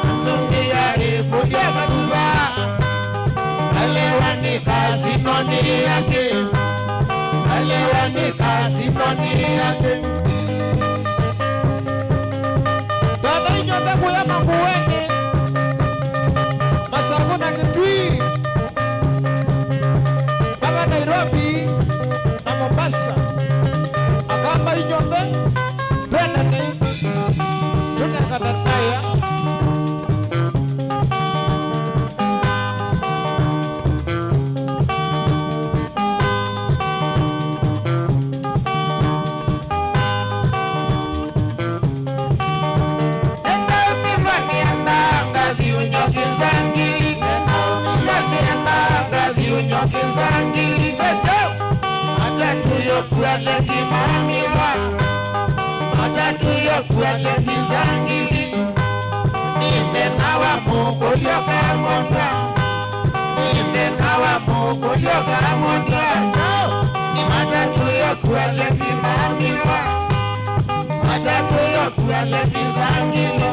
Anzũngĩa ĩkũlyo kasuva. Alewa nĩ kasinoni yake. Alewa nĩ kasinoni yake. Twatha inyonthe kũya Makueni, Masaku na Kitui, mpaka Nairobi na Mombasa. Akamba inyonthe, twendane, tũnengane taya. Nĩnaumĩlwa nĩ anda ngathi ũnyoki nzangili. Nĩnaumĩlwa nĩ anda ngathi ũnyoki nzangili. Vete matatũ yokua lendi mamĩlwa. Matatũ yokua lendi nzangili. Nĩ thĩna wa mũkũlyo kamondwa. Nĩ thĩna wa mũkũlyo kamondwa. Nĩ matatũ yokua lendi mamĩlwa. Matatũ yokua lendi nzangili.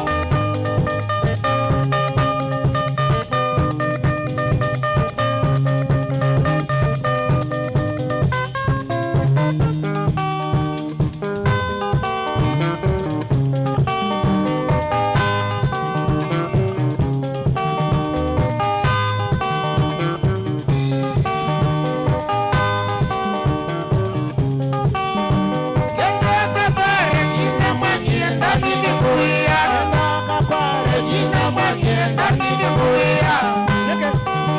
Kenda kakware jina mwakienda nini kuia. Kenda kakware jina mwakienda nini kuia.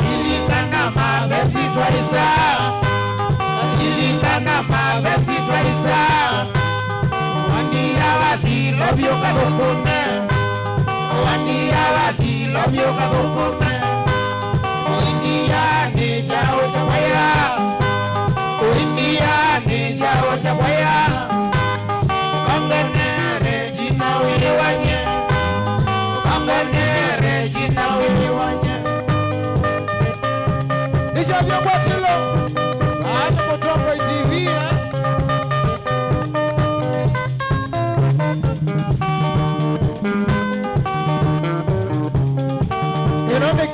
Lilikana mapenzi twaisa. Lilikana mapenzi twaisa. Wandia wathi lovyo kathũkũme. Wandia wathi lovyo kathũkũme. Ũindia nĩ kyaũ kya kwaya. Ũindia nĩ kyaũ kya kwaya. Ũkanganĩre jina wĩwanye. Ũkanganĩre jina wĩwanye. Nĩsyo vyũ kwatilo. Aa nĩ Mũtongoi T V, eh? Ĩno nĩ